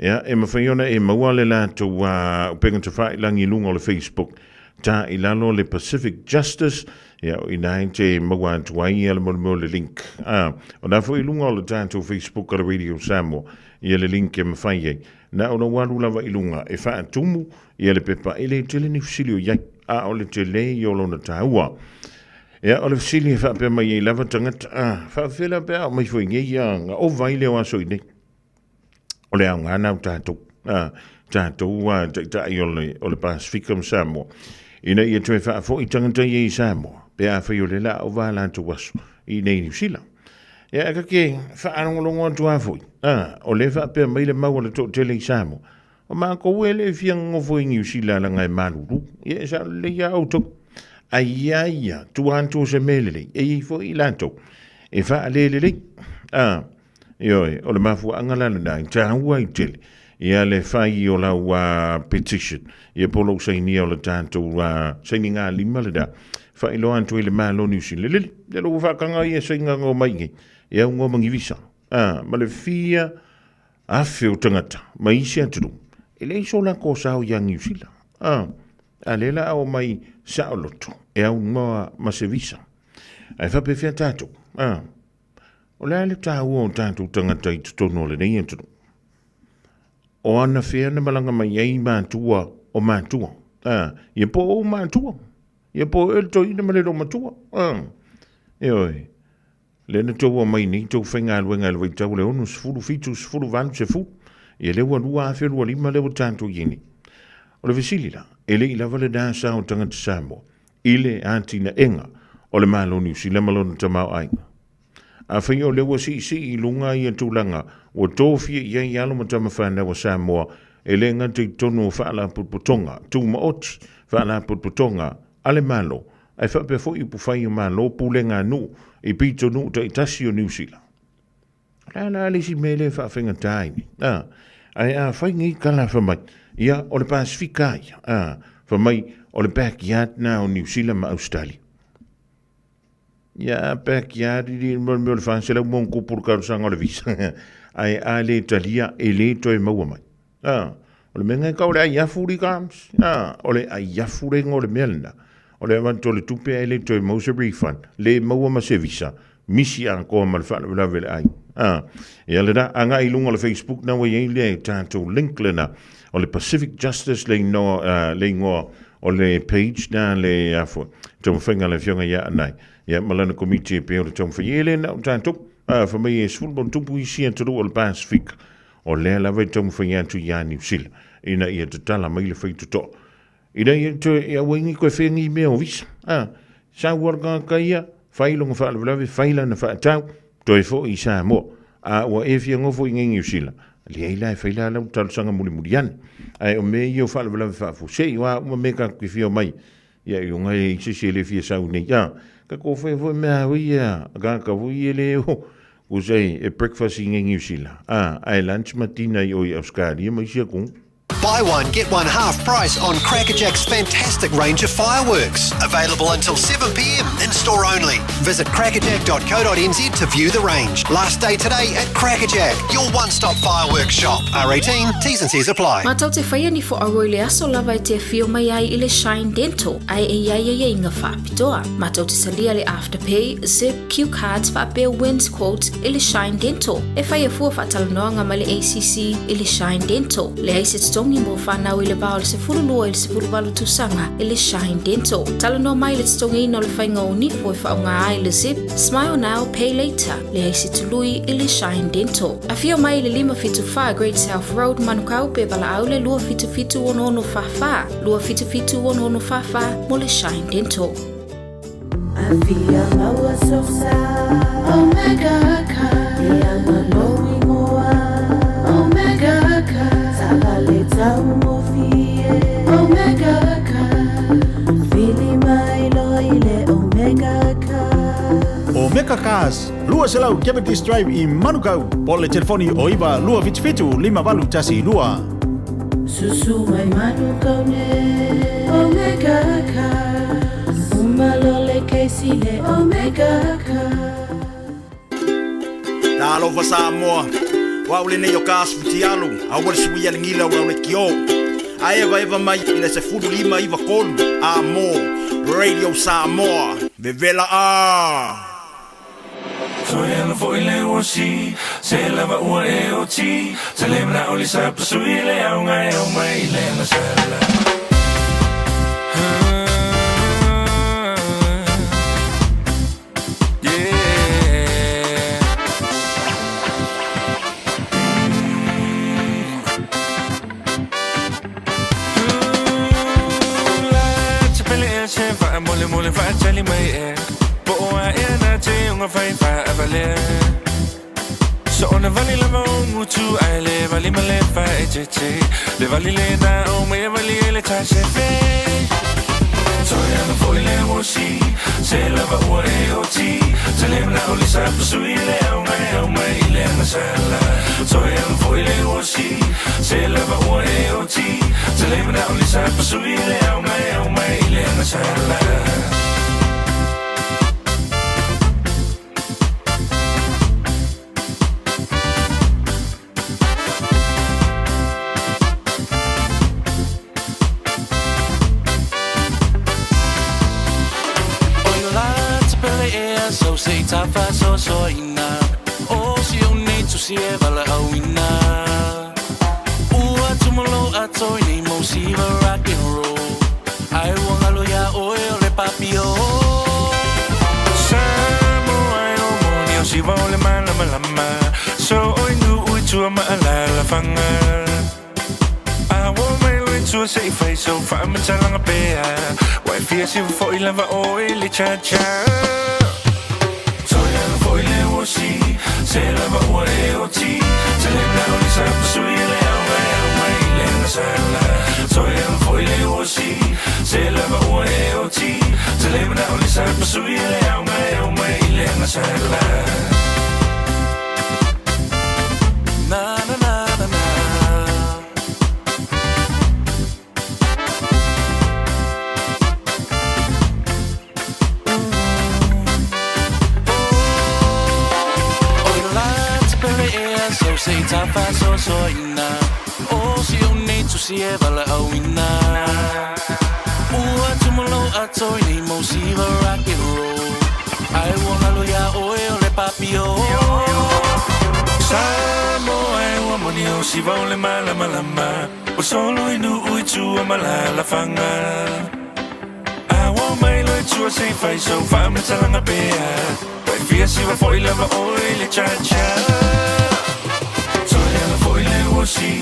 Ia, e mafai ona e maua le latou upega tafailagi i luga o le Facebook ta i lalo le Pacific Justice, ia, o i ina e te maua atu ai ia le molimau le link. O na foi i luga o le tatou Facebook a le Radio Samoa ia le link e mafai ai. Na ona ou alu lava i luga e faatumu ia le pepa e le tele ni fesili o i ai, a o le tele ia o lona taua. Ia, o le fesili e faapea mai ai lava tagata, a, faafefea pe a oo mai foi nei ia na ova ai lea o aso i nei. O le aoga na o tatou, a, tatou a, taitai o le, o le Pasifika ma Samoa, ina ia toe faafoi tagata ia i Samoa, pe afai o lea o le a ova a latou aso i inei i Niu Sila. Ia, e ta te faalogologo atu lava foi, a, o lea e faapea mai le mau a le toatele i Samoa, o matou e le fia nonofo i Niu Sila leaga e malulu. Ia, e sao lelei lava outou. Ae ia ia, tua atu o se mea lelei, e i ai foi i latou e faalelelei. A, ioe, o le mafuaaga la lena, i taua ai tele ia le fai o lau petition, ia po o lou sainia o le tatou sainigalima lena, faailoa atu ai le Malo o Niu Sila, lele, lele ua faataga ia saina na omai i nei, e aunoa ma ni visa, ma le fia afe o tagata mai isi atunuu, e leai so latou sao ia Niu Sila, a lea la a omai saoloto, e aunoa ma se visa. Ae faapefea tatou, o le a le taua o tatou tagata i totonu o lenei atunuu? O ana fea na malaga mai ai matua o matua? Ia po o ou matua. Ia po o oe le toeaina ma le loomatua. Ioe. Lea na tou omai nei tou faigaluega i le vaitau o le 60, 70, 80, 10. Ia lea ua 2025 lea ua tatou i ai nei. O le fesili la, e le i lava lena sa o tagata Samoa i le atinaega o le Malo o Niu Sila ma lona tamaoaiga? Afai o lea ua siisii i luga ia tulaga ua tofia i ai alo ma tama fanau a Samoa e le gata i totonu o Faalapotopotoga Tumaoti, Faalapotopotoga a le Malo, ae faapea foi upufai o Malo, pulega a nuu i pitonuu taitasi o Niu Sila. O le a la le isi mea lea e faafaigata ai nei? A, ae afai nei tala fai mai, ia, o le Pasefika a ia, a, fai mai, o le backyard na o Niu Sila ma Ausetalia. Ia, backyard, i le mea o le 400 ma ono tupu le talosaga o le visa. Ae a le talia, e le toe maua mai. A, o le mea lena e tau o le aiafu li kams. A, o le aiafu lenga o le mea lena. O le avatu o le tupe ae le toe maua se refund. Le maua ma se visa. misi atoa ma le faalavelave i le aiga. A, ia lena, agai i luga o le Facebook na ua i ai le tatou link lena o le Pacific Justice le inoa, le igoa o le page na le afua taumafaiga a le afioga ia Anae ia ma lana komiti e pei o le taumafai e le na o tatou a fa mai e 10+ isi atunuu o le Pasefika o lea lava e taumafai atu ia Niu Sila ina ia tatala mai le faitotoa ina ia toe e aua ai ne i toe feagī mea o visa a sau lava le tagata ia fai lona faalavelave fai lana faatau toe foi i Samoa a ua e fia nofo i inei i Niu Sila leai la e fai la lau talosaga mulimuli ane ae o mea ia o faalavelave faafuasei o a uma mea tatou te fia omai ia i luga e i se isi e le fia sau nei a tatou fai foi mea foi ia tagata foi ia le o usai e breakfast i inei i Niu Sila a ae lunch ma dinner i o i Australia ma isi atunuu. Buy one, get one half price on Crackerjack's fantastic range of fireworks. Available until 7pm in store only. Visit crackerjack.co.nz to view the range. Last day today at Crackerjack, your one stop fireworks shop. R18, T's and C's apply. Mātou te whaia ni fo-aua i le aso lava e te awhio mai ai i le Shine Dental, ae e iai ai inga whaapitoa. Mātou te salia le Afterpay, Zip, Cue Cards whaapea Wins Quotes i le Shine Dental. E whai a fua whaatalanoanga mai le ACC i le Shine Dental. Leai se totogi mo whanau i le va o le 12 i le 18 tausaga i le Shine Dental. Talanoa mai le totogiina o le faiga o nifo e faaaoga ai le Zip, Smile Now, Pay Later. Leai se tului i le Shine Dental. Afio mai i le 574 Great South Road, Manukau, pe valaau le 277 6644, 277 6644 mo le Shine Dental. Afia maua sosa Omega Car E anga lou ingoa Omega Car Taavale taugofie Omega Car Vili mai loa i le Omega Car Omega Cars, 200 Cavendish Drive i Manukau, po o le telefoni o 9 277 5812. Susu mai Manukau nei Omega Cars Uma loa le kesi le Omega Cars. Talofa Samoa, o au lenei o Kas Futialu, aua le suia le gila o lau lekiō. A evaeva mai i le 15 93 a mo Radio Samoa, vevela a! Toe ala foi le uasi, se lava ua e oti, se le manao le sa pasui le auga e au mai le agasala. So ona vali lava o ngutu ai le vali ma le fa e te te Le vali le na o me vali e le ta se fe Toe ana foi le wosi Se lava ua e o ti Se le mana o le sa pasui le au ngai au mai i le agasala Toe ana foi le wosi Se lava ua e o ti Se le mana o le sa pasui le au ngai au mai i le agasala. O la tapele ea sau se i tafasoasoaina O si ou nei tusi e valaauina Ua tumolo ato i nei mau siva rock and roll Ae ua galo iā oe o le papio Samoa e o moni o siva o le malamalama So oi nuu i tua ma alaalafaga A ua mai loa i tua se i fai sau faamatalaga pea Ua e fia siva fo'i lava oe i le cha-cha Toe ala foi le uasi Se lava ua e oti Se le manao le sa pasui le auga e au mai i le agasala Toe ala foi le uasi Se lava ua e oti Se le manao le sa pasui le auga e au mai i le agasala. Na na na na na. O la tapele ea sau se i tafasoasoaina O si ou nei tusi e valaauina Ua tumolo ato i nei mau siva rock and roll Ae ua galo iā oe o io. Samoa e ua moni o siva o le malamalama. Ua solo i nuu i tua ma alaalafaga. A uo mai loa i tua se i fai sou faamatalaga pea. Ua e fia siva fo'i lava oe i le charger. Toe ala fo'i le uasi,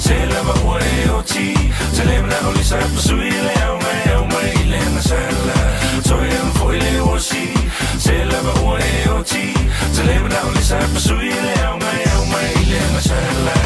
se lava ua e oti. Te le mana'o lisa pasui le auga e au mai i le agasala. Toe ala fo'i le uasi, se lava ua e oti. Te le mana'o lisa pasui le auga e au mai i le agasala.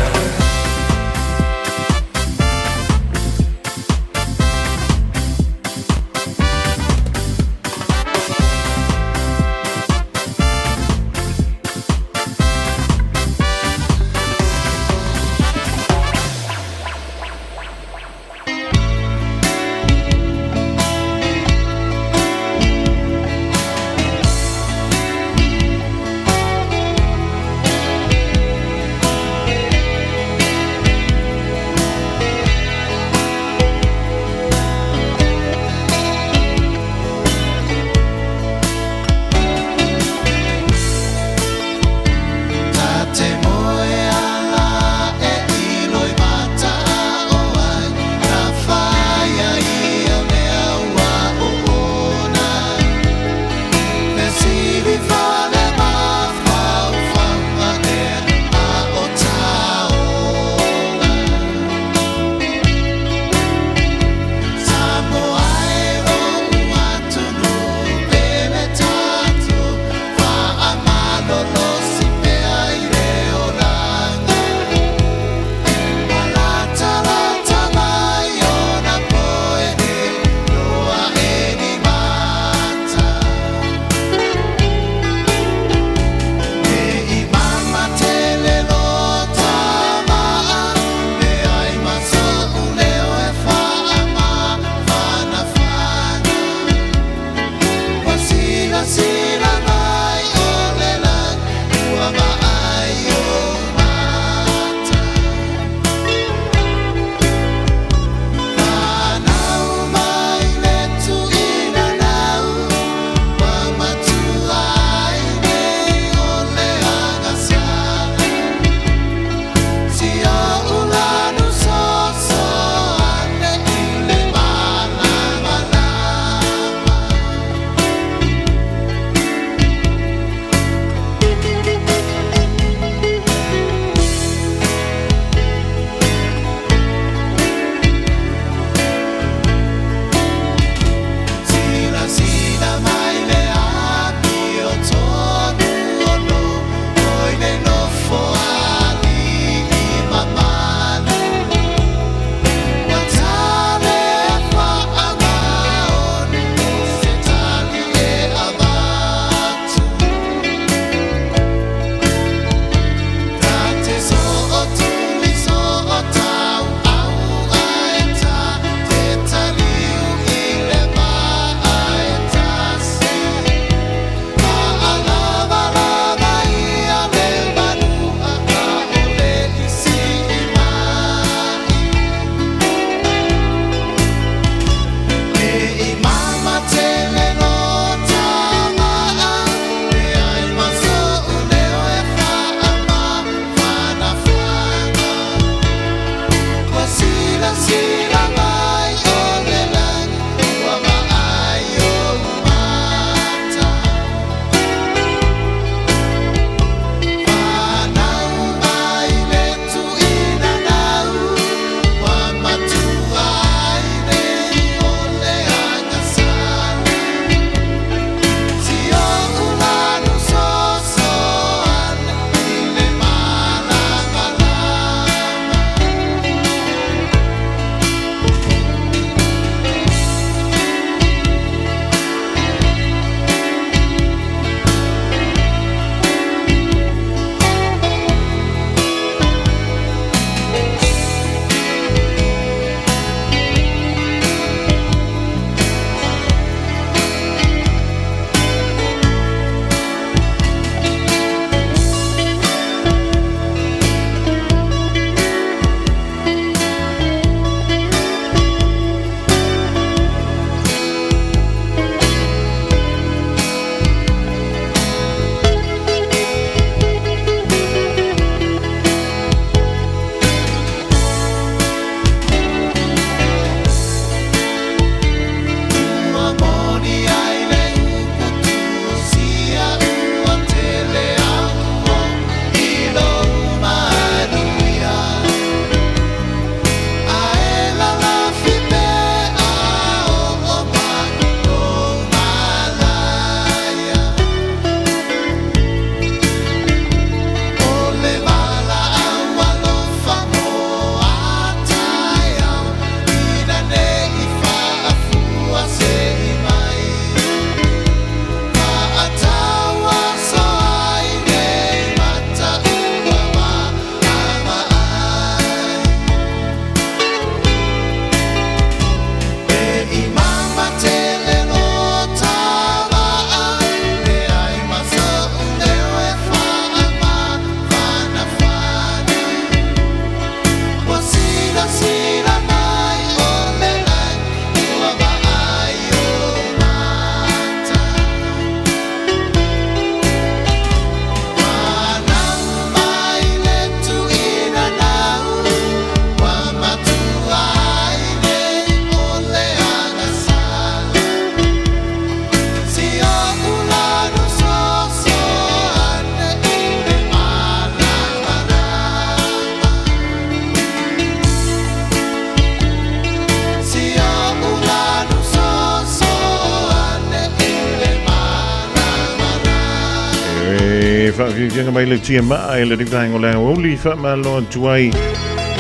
faafiafiaga mai le tiamaa i le vaega o le aoauli faamalo atu ai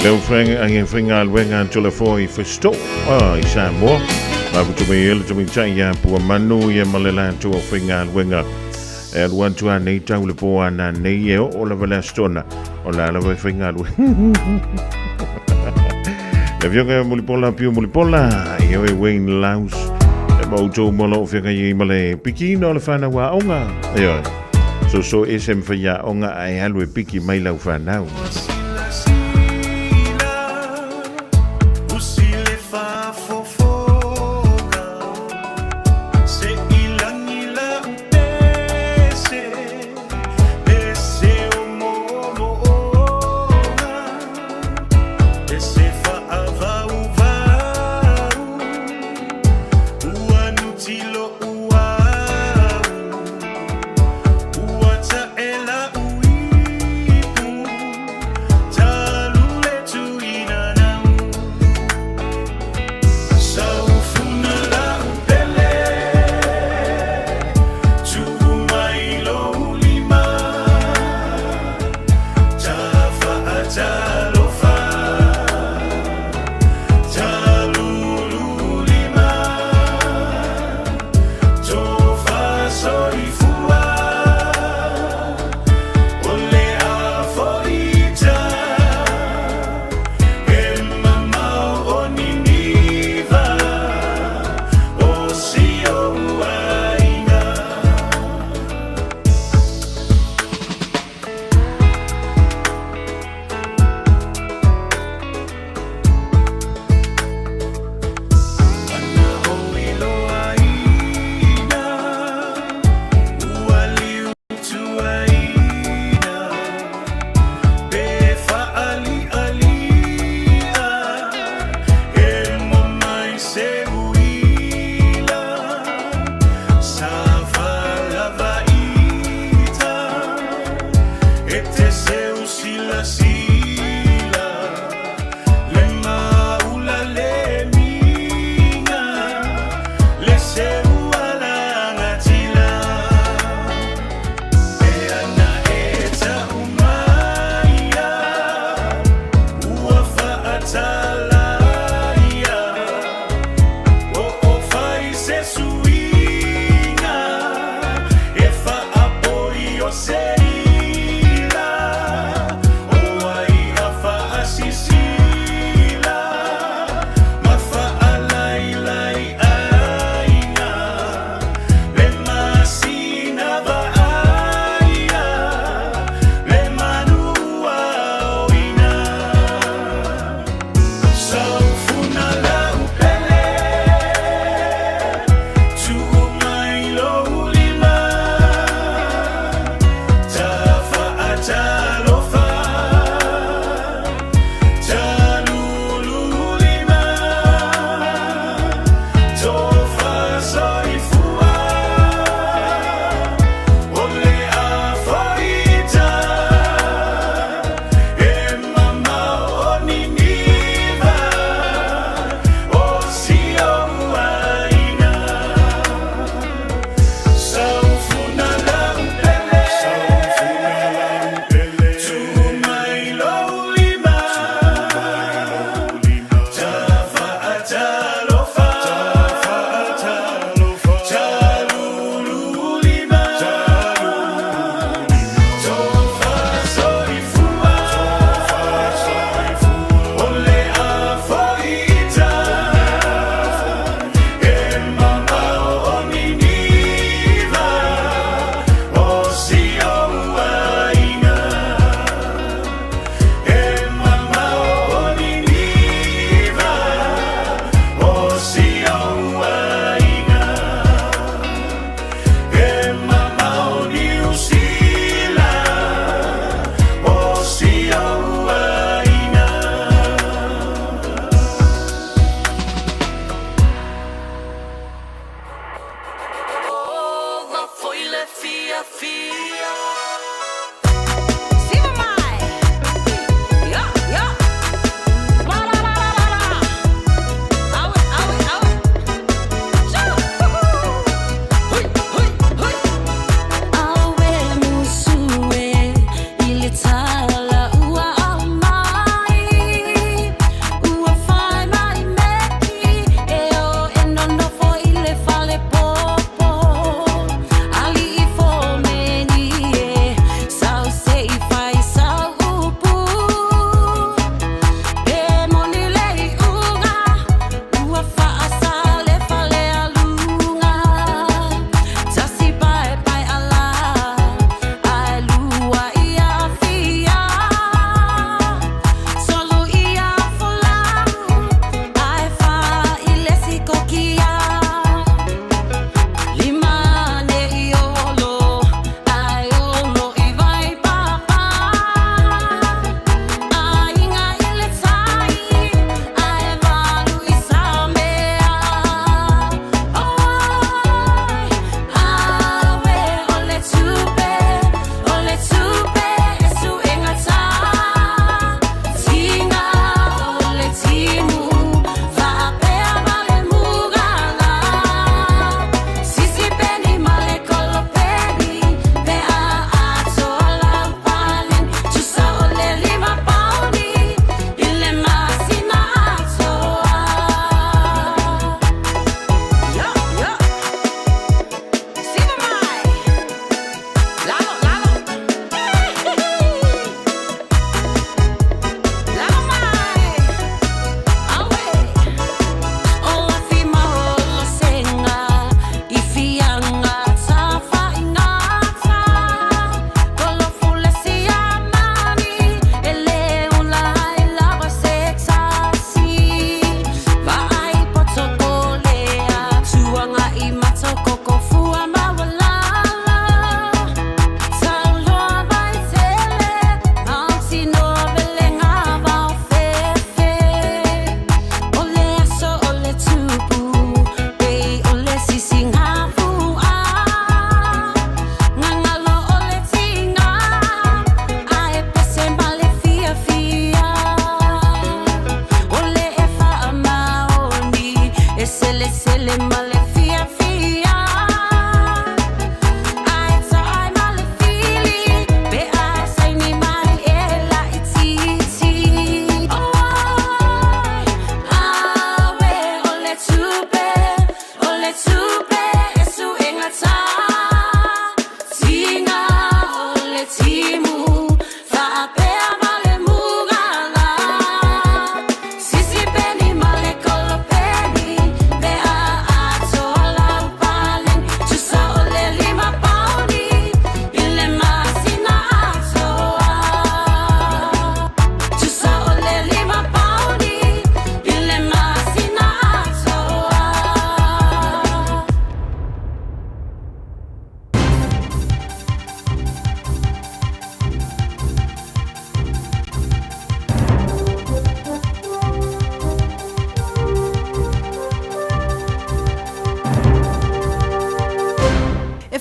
le aufaiga ai faigaluega a Tulafono i Festo i Samoa. Mafutu mai ai le tamaitai ia Puamanu ia ma le latou aufaigaluega e alu atu a nei tau le pō ana nei e oo lava le aso tona o la lava e faigaluega. Le afioga ia Mulipola Pio Mulipola, ia oe Wayne Laus, e ma outou ma lou feagai ai ma le pikiina o le fanau aoga. Ioe, soso ese ma faiaoga ae alu e piki mai lau fanau.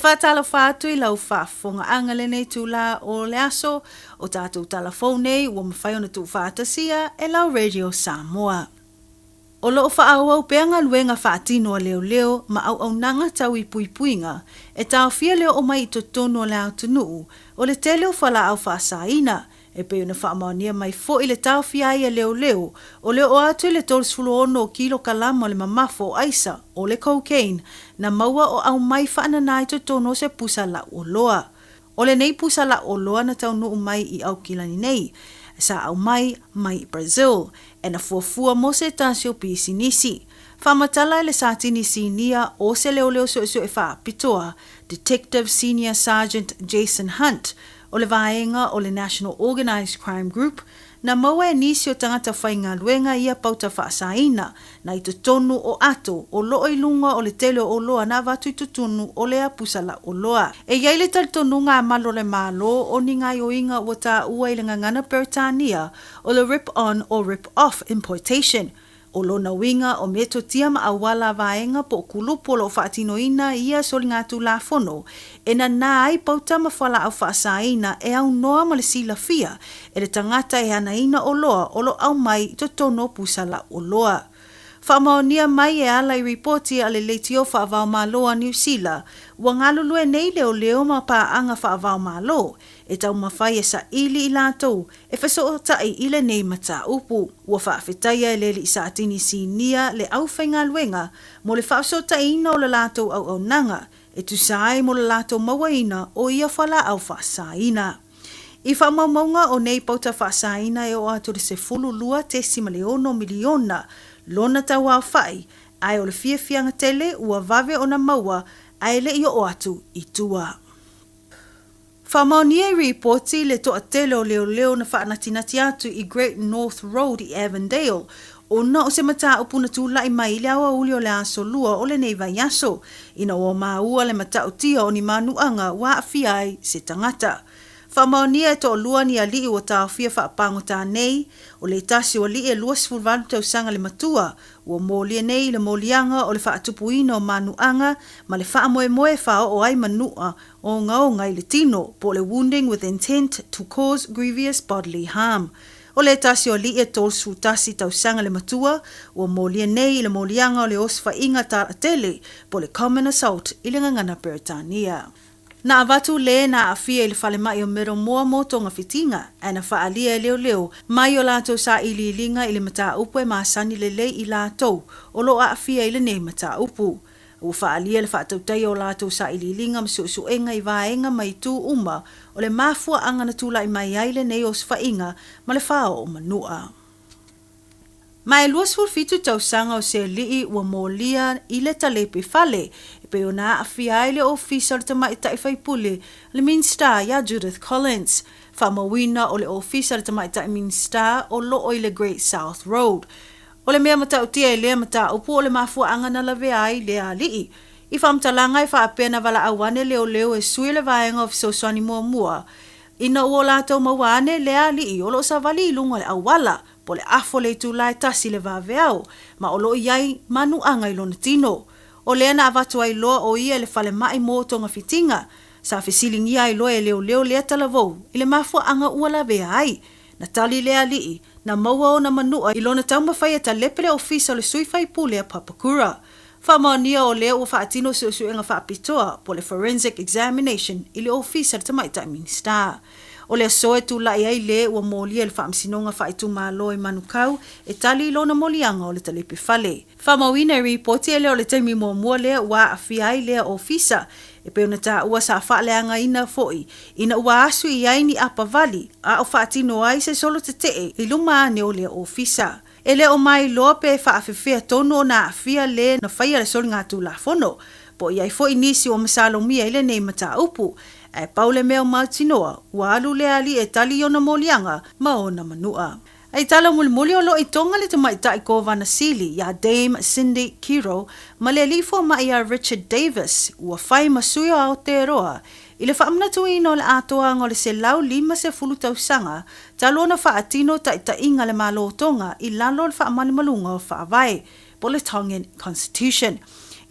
faatalofa atu i lau faafofogaaga lenei itulā o le aso, o tatou tala fou nei ua mafai ona tuufaatasia e lau Radio Samoa. O lo o faaauau pea galuega faatino a leoleo ma auaunaga tau i puipuiga e taofia le oo mai i totonu o le atunuu o le tele o fualaau faasaina e pei ona faamaonia mai foi le taofia ai e leoleo o le oo atu i le 36 kilokalama o le mamafo o aisa o le cocaine na maua o aumai faanana i totonu o se pusa lauoloa. O lenei pusa lauoloa na taunuu mai i Aukilani nei, sa aumai mai Brazil, e na fuafua mo se tasi o pisinisi. Faamatala e le Satini Sinia o se leoleo suesue faapitoa, Detective Senior Sergeant Jason Hunt, o le vaega o le National Organised Crime Group, na maua e nisi o tagata faigaluega ia pauta faasaina na i totonu o ato o loo i luga o le tele o oloa na avatu i totonu o lea pusa lauoloa. E i ai le talitonuga a malu o le Malo o ni gaioiga ua taua i le gagana Peretania o le rip on or rip off importation, O lona uiga, o metotia ma auala vaega po o kulupu o lo o faatinoina ia soligatulafono e nanā ai pauta ma fualaau faasaina e aunoa ma le silafia e le tagata e anaina oloa o lo o aumai i totonu o pusa lauoloa. Faamaonia mai e ala i ripoti a le Leitio Faavaomalo a Niu Sila, ua galulue nei leoleo ma paaga faavaomalo e taumafai e saili i latou e fesootai i lenei mataupu. Ua faafetaia e le Alii Satini Sinia le aufaigaluega mo le faafesootaiina o le latou auaunaga e tusa ai mo le latou mauaina o ia fualaau faasaina. I faamaumauga o nei pauta faasaina e oo atu i le 12.6 miliona lona tauaofai, ae o le fiafiaga tele ua vave ona maua ae le i oo atu i tua. Faamaonia i ripoti le toatele o leoleo na faanatinati atu i Great North Road i Avondale ona o se mataupu na tulai mai i le aoauli o le Aso Lua o lenei vaiaso ina ua maua le matautia o ni manuaga ua aafia ai se tagata. Faamaonia e toalua ni alii ua taofia faapagota nei, o le tasi o alii e 28 tausaga le matua, ua molia nei i le moliaga o le faatupuina o manuaga ma le faamoemoe e faaoo ai manua ogaoga i le tino, po o le wounding with intent to cause grievous bodily harm. O le tasi o alii e 31 tausaga le matua, ua molia nei i le moliaga o le osofaiga talatele, po o le common assault i le gagana Peretania. Na avatu le na aafia i le falemai o Middlemore mo togafitiga, ae na faaalia e leoleo mai o latou sailiiliga i le mataupu e masani lelei i latou o lo o aafia i lenei mataupu. Ua faaalia le faatautaia o latou sailiiliga ma suesuega i vaega ma itu uma o le mafuaaga na tulai mai ai lenei osofaiga ma le faaoo manua. Ma e 27 tausaga o se alii ua molia i le talepe fale e pei ona aafia ai le ofisa o le tamaitai faipule le Minisita ia Judith Collins. Faamauina o le ofisa o le tamaitai Minisita o loo i le Great South Road. O le mea matautia i lea mataupu o le mafuaaga na lavea ai lea alii. I faamatalaga e faapea na valaau ane leoleo e sui le vaega o fesoasoani muamua ina ua o latou maua ane lea alii o lo o savali i luga o le auala po o le afo le itula e tasi le vaveao ma o lo o i ai manuaga i lona tino. O lea na avatu ai loa o ia i le falemai mo togafitiga. Sa fesiligia ai loa e leoleo lea talavou i le mafuaaga ua lavea ai. Na tali le alii, na maua ona manua i lona taumafai e talepe le ofisa o le sui faipule a Papakura. Faamaonia o lea ua faatino suesuega faapitoa po o le forensic examination i le ofisa o le tamaitai Minisita. O le aso e tulai ai le ua molia i le Faamasinoga Faaitumalo i Manukau e tali i lona moliaga o le talepe fale. Faamauina e ripoti e le o le taimi muamua lea ua aafia ai lea ofisa, e pei ona taua sa faaleagaina foi ina ua asu i ai ni apavali a o faatino ai se solo tetee i luma ane o lea ofisa. E le o mailoa pe faafefea tonu ona aafia le na faia le soligatulafono, po o i ai foi nisi ua masalomia i lenei mataupu, ae pau le mea o mautinoa, ua alu lea alii e tali i ona moliaga ma ona manua. I tala mulimuli o lo o i Tonga le tamaitai Kovana Sili ia Dame Cindy Kiro ma le alii foamai ia Richard Davis ua fai ma sui o Aotearoa i le faamanatuina o le atoaga o le 150 tausaga talu ona faatino taitaiga le Malo o Tonga i lalo o le faamalumaluga o Faavae po o le Tongan Constitution.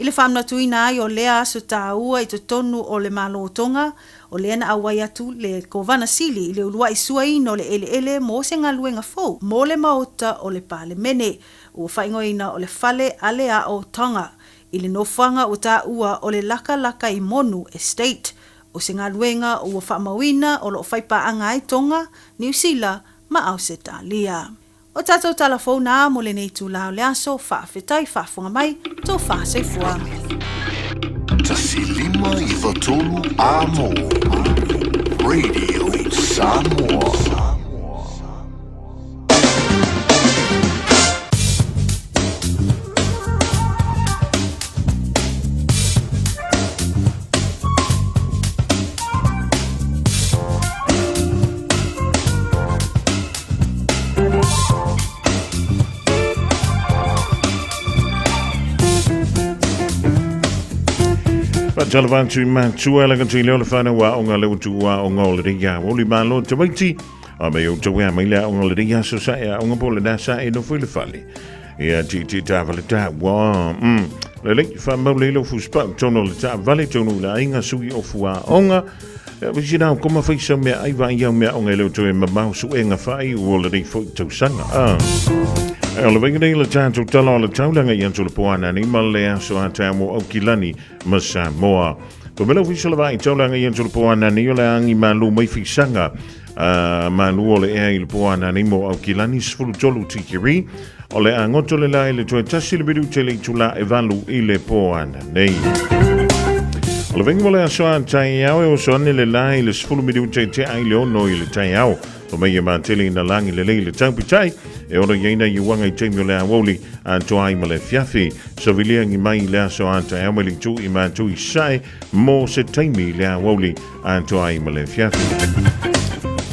I le faamanatuina ai o lea aso taua i totonu o le Malo o Tonga, o lea na auai atu le Kovana Sili i le uluai suaina o le eleele mo se galuega fou mo le Maota o le Palemene, ua faaigoaina o le Fale Aleao Tonga i le nofoaga ua taua o le Lakalaka i Monu Estate. O se galuega ua faamauina o lo o faipaaga ai Tonga, Niu Sila ma Ausetalia. O tatou tala fou na mo lenei itula o le aso, faafetai faafofoga mai, tofa soifua. 1 5 93 Amo Radio Samoa. Faatalofa atu i matua la ka leo le whanau a onga le utu a onga o le ringa o li malo te waiti a me o te wea mai le onga le ringa so sa e onga po le nasa e no fui le fale ia ti ti ta vale ta wa le le fa mau le lo fu spa tono le ta vale tono la inga sui o fua onga Ia nau koma fai sau mea ai vai iau mea onga e leo toe mamao su enga fai ua le nei foi tausaga. Ah. E o le vainga nei le tātou tala o le taulaga i atu le poana nei ma le aso a tā mo Aukilani ma Samoa. Po mela fisa le vai taulaga i atu le poana nei o le angi malu mai fisaga malu o le ea i le poana nei mo Aukilani 13 tikiri o le angoto le la i le toe tasi le miru te le itula e valu i le poana nei. O le venga mo le aso a tai au e oso ane le la i le 10 miru te te ai le ono i le tai au. O mei e mātele i na langi le lei le taupitai e ora iaina i uanga i teimi o le awoli a toa ai ma le fiafi. So vilia ngi mai le aso a tai au me le tu i mātu i sae mo se taimi le awoli a toa ai ma le fiafi.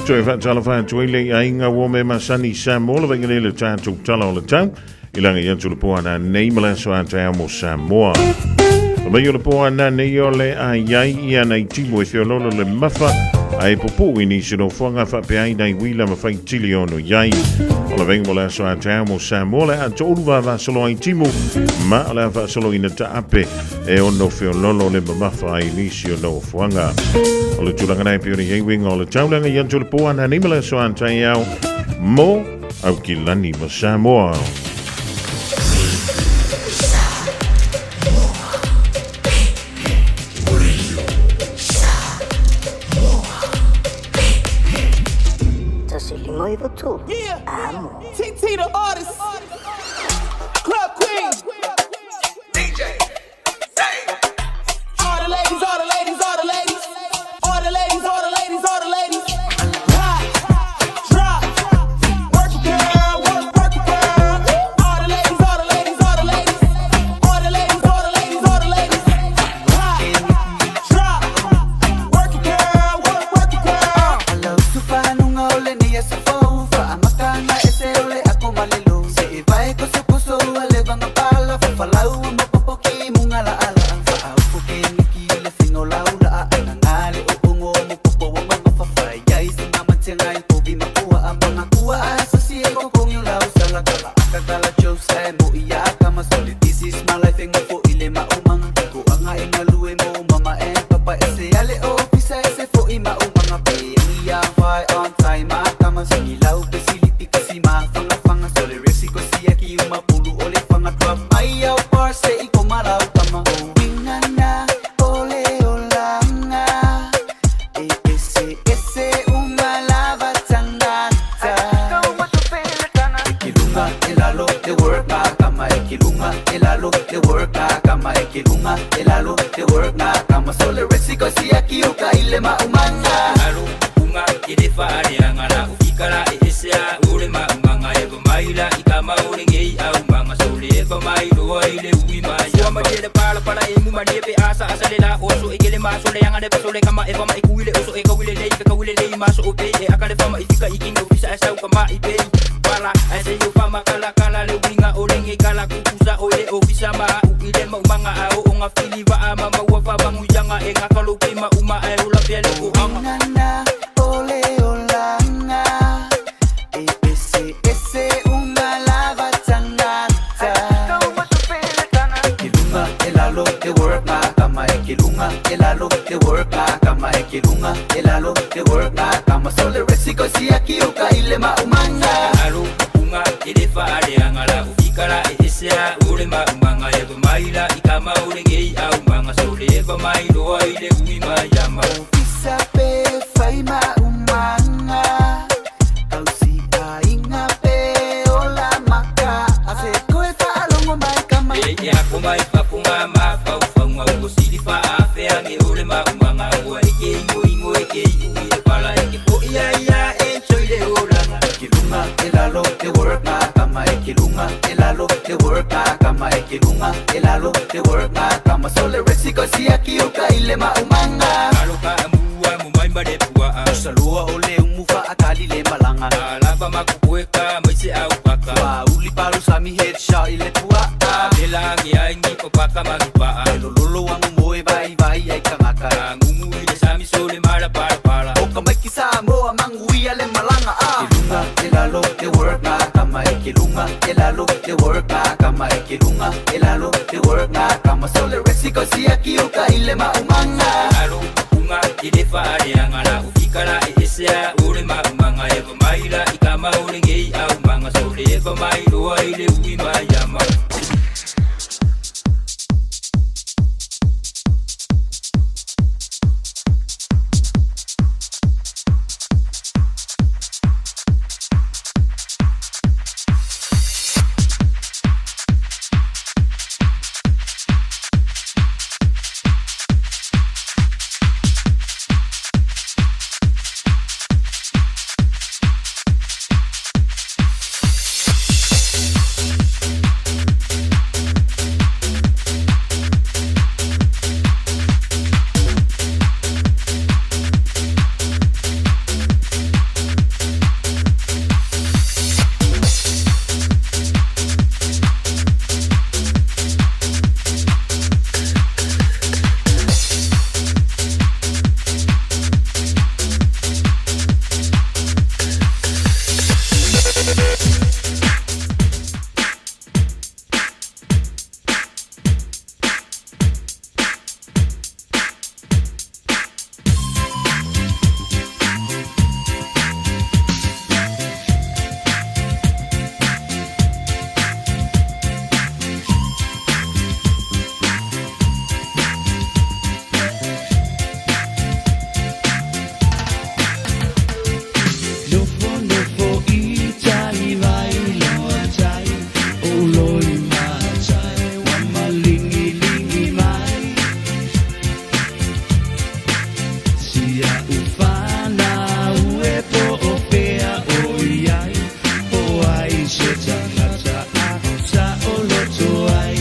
Toe whaatalofa atu ai le aiga ua me masani Samoa le vainga le tātou tala o le tau i langa i atu le poana nei ma le aso a tai au mo Samoa. O mai o le poana nei o le ai ai ia nei timu e whiololo le mafa ai pupu i nisi no fuanga whapea ai nei wila ma whai tili ono iai. O le venga mo le aso a tai au mo Samoa le a to'olu vavasolo ai timu ma o le a whaasolo ina taape e ono whiololo le mamafa ai nisi o no fuanga. O le tulaga nei pe o le iai winga o le taulaga i atu le poana nei ma le aso a tai au mo Aukilani ma Samoa. 1 5 93. Yeah. Amo. TT the artist. Club Queen. DJ. All the ladies, all the ladies, all the ladies. All the ladies, all the ladies, all the ladies. Pop, drop. Work it, girl, work, work it, girl. All the ladies, all the ladies, all the ladies. All the ladies, all the ladies, all the ladies. Pop, drop. Work it, girl, work, work it, girl. Alau sufahanunga o le nia sufau Faamakanga ese o le ako malelo Se e vai kuso kuso ale vanga pala Fafalau mapopoki munga la ala Faaufuke niki le fingo laula a Angangale o ungo mupopo wa manga fafai Yai singa matengai pobi makua Amanga kua a sasi e kokongi lau sala Kala akakala chose e mo ia akama Soli this is my life e ngofo ile maumanga Ko anga e ngalue mo mama e papa Ese ale o pisa ese fo i maumanga Pe ia vai on time akama Singi lau pe silipi kasi mafanga fanga Sole resi ko siya ki umapulu ole fanga Drop mai au par se i komarau kama Winga na ole olanga E ese ese umalava tangata Ekilunga elalo le work na kama Ekilunga elalo le work na kama Ekilunga elalo le work na kama Sole resi ko siya ki uka ile maumanga Alo unga ile faaleaga la ufikala e esea o le maumaga e vamaila i kama o legei aumaga so le e famailoa i le ui mai sua malie le palapala e mumalie pe asa asa le la oso e kele maso le aga le paso le kama e fama e kui le oso e kaui le lei fe kaui le lei maso o pei e aka le fama i fika i kina ofisa e sau kama i pei pala ae se yo fama kala kala le uiga o lege kala kukusa o le ofisa ma u i le maumaga a o onga fili vaa ma maua famaguiaga e gakalope ma uma ae o lapea le koaga Nana ole olanga E ese ese umalava tangata Ekilunga elalo faaleaga la ufikala e esea o le maumaga e vamaila i kama o legei aumaga so le eva mai loa i le ui maiama. Ofisa pe fai maumanga Tausi ainga pe ola maka Ase koe whaalongo mai kama. E e ako mai papunga ma faufauga ua sili faaafeage o le maumaga ua e ke igoigo e ke iui le pala e ke fo'i ai ia e toi le olaga. Kilunga elalo te work nga kama e kilunga elalo te work nga kama e kilunga elalo te work nga kama sole resiko siaki uka ile maumanga. Alo ka amua mo mai ma le pua'a. Salua o le umufa akali le malanga. Alava makukueka mai se au paka. Wa uli palu sami headshot ile pua'a. Vela ange ai ni papaka manupa'a. Lolo wangu moe vai vai ai kangaka. Ngumu i le sami so le mala pala pala. O ka maiki Samoa manguia le malanga ah. Kilunga elalo te work nga kama e kilunga elalo te work nga kama e kilunga elalo te work nga kama sole resiko siaki uka ile maumanga. Alo unga i le faaleaga la ufikala e esea o le maumaga e vamaila i kama o legei aumaga so le eva mai loa i le ui maiama. Nofo nofo i tai vai loa tai o loi ma tai wa malingi lingi mai sia ufana ue po o pea o iai o ai se tangata a sa o loto ai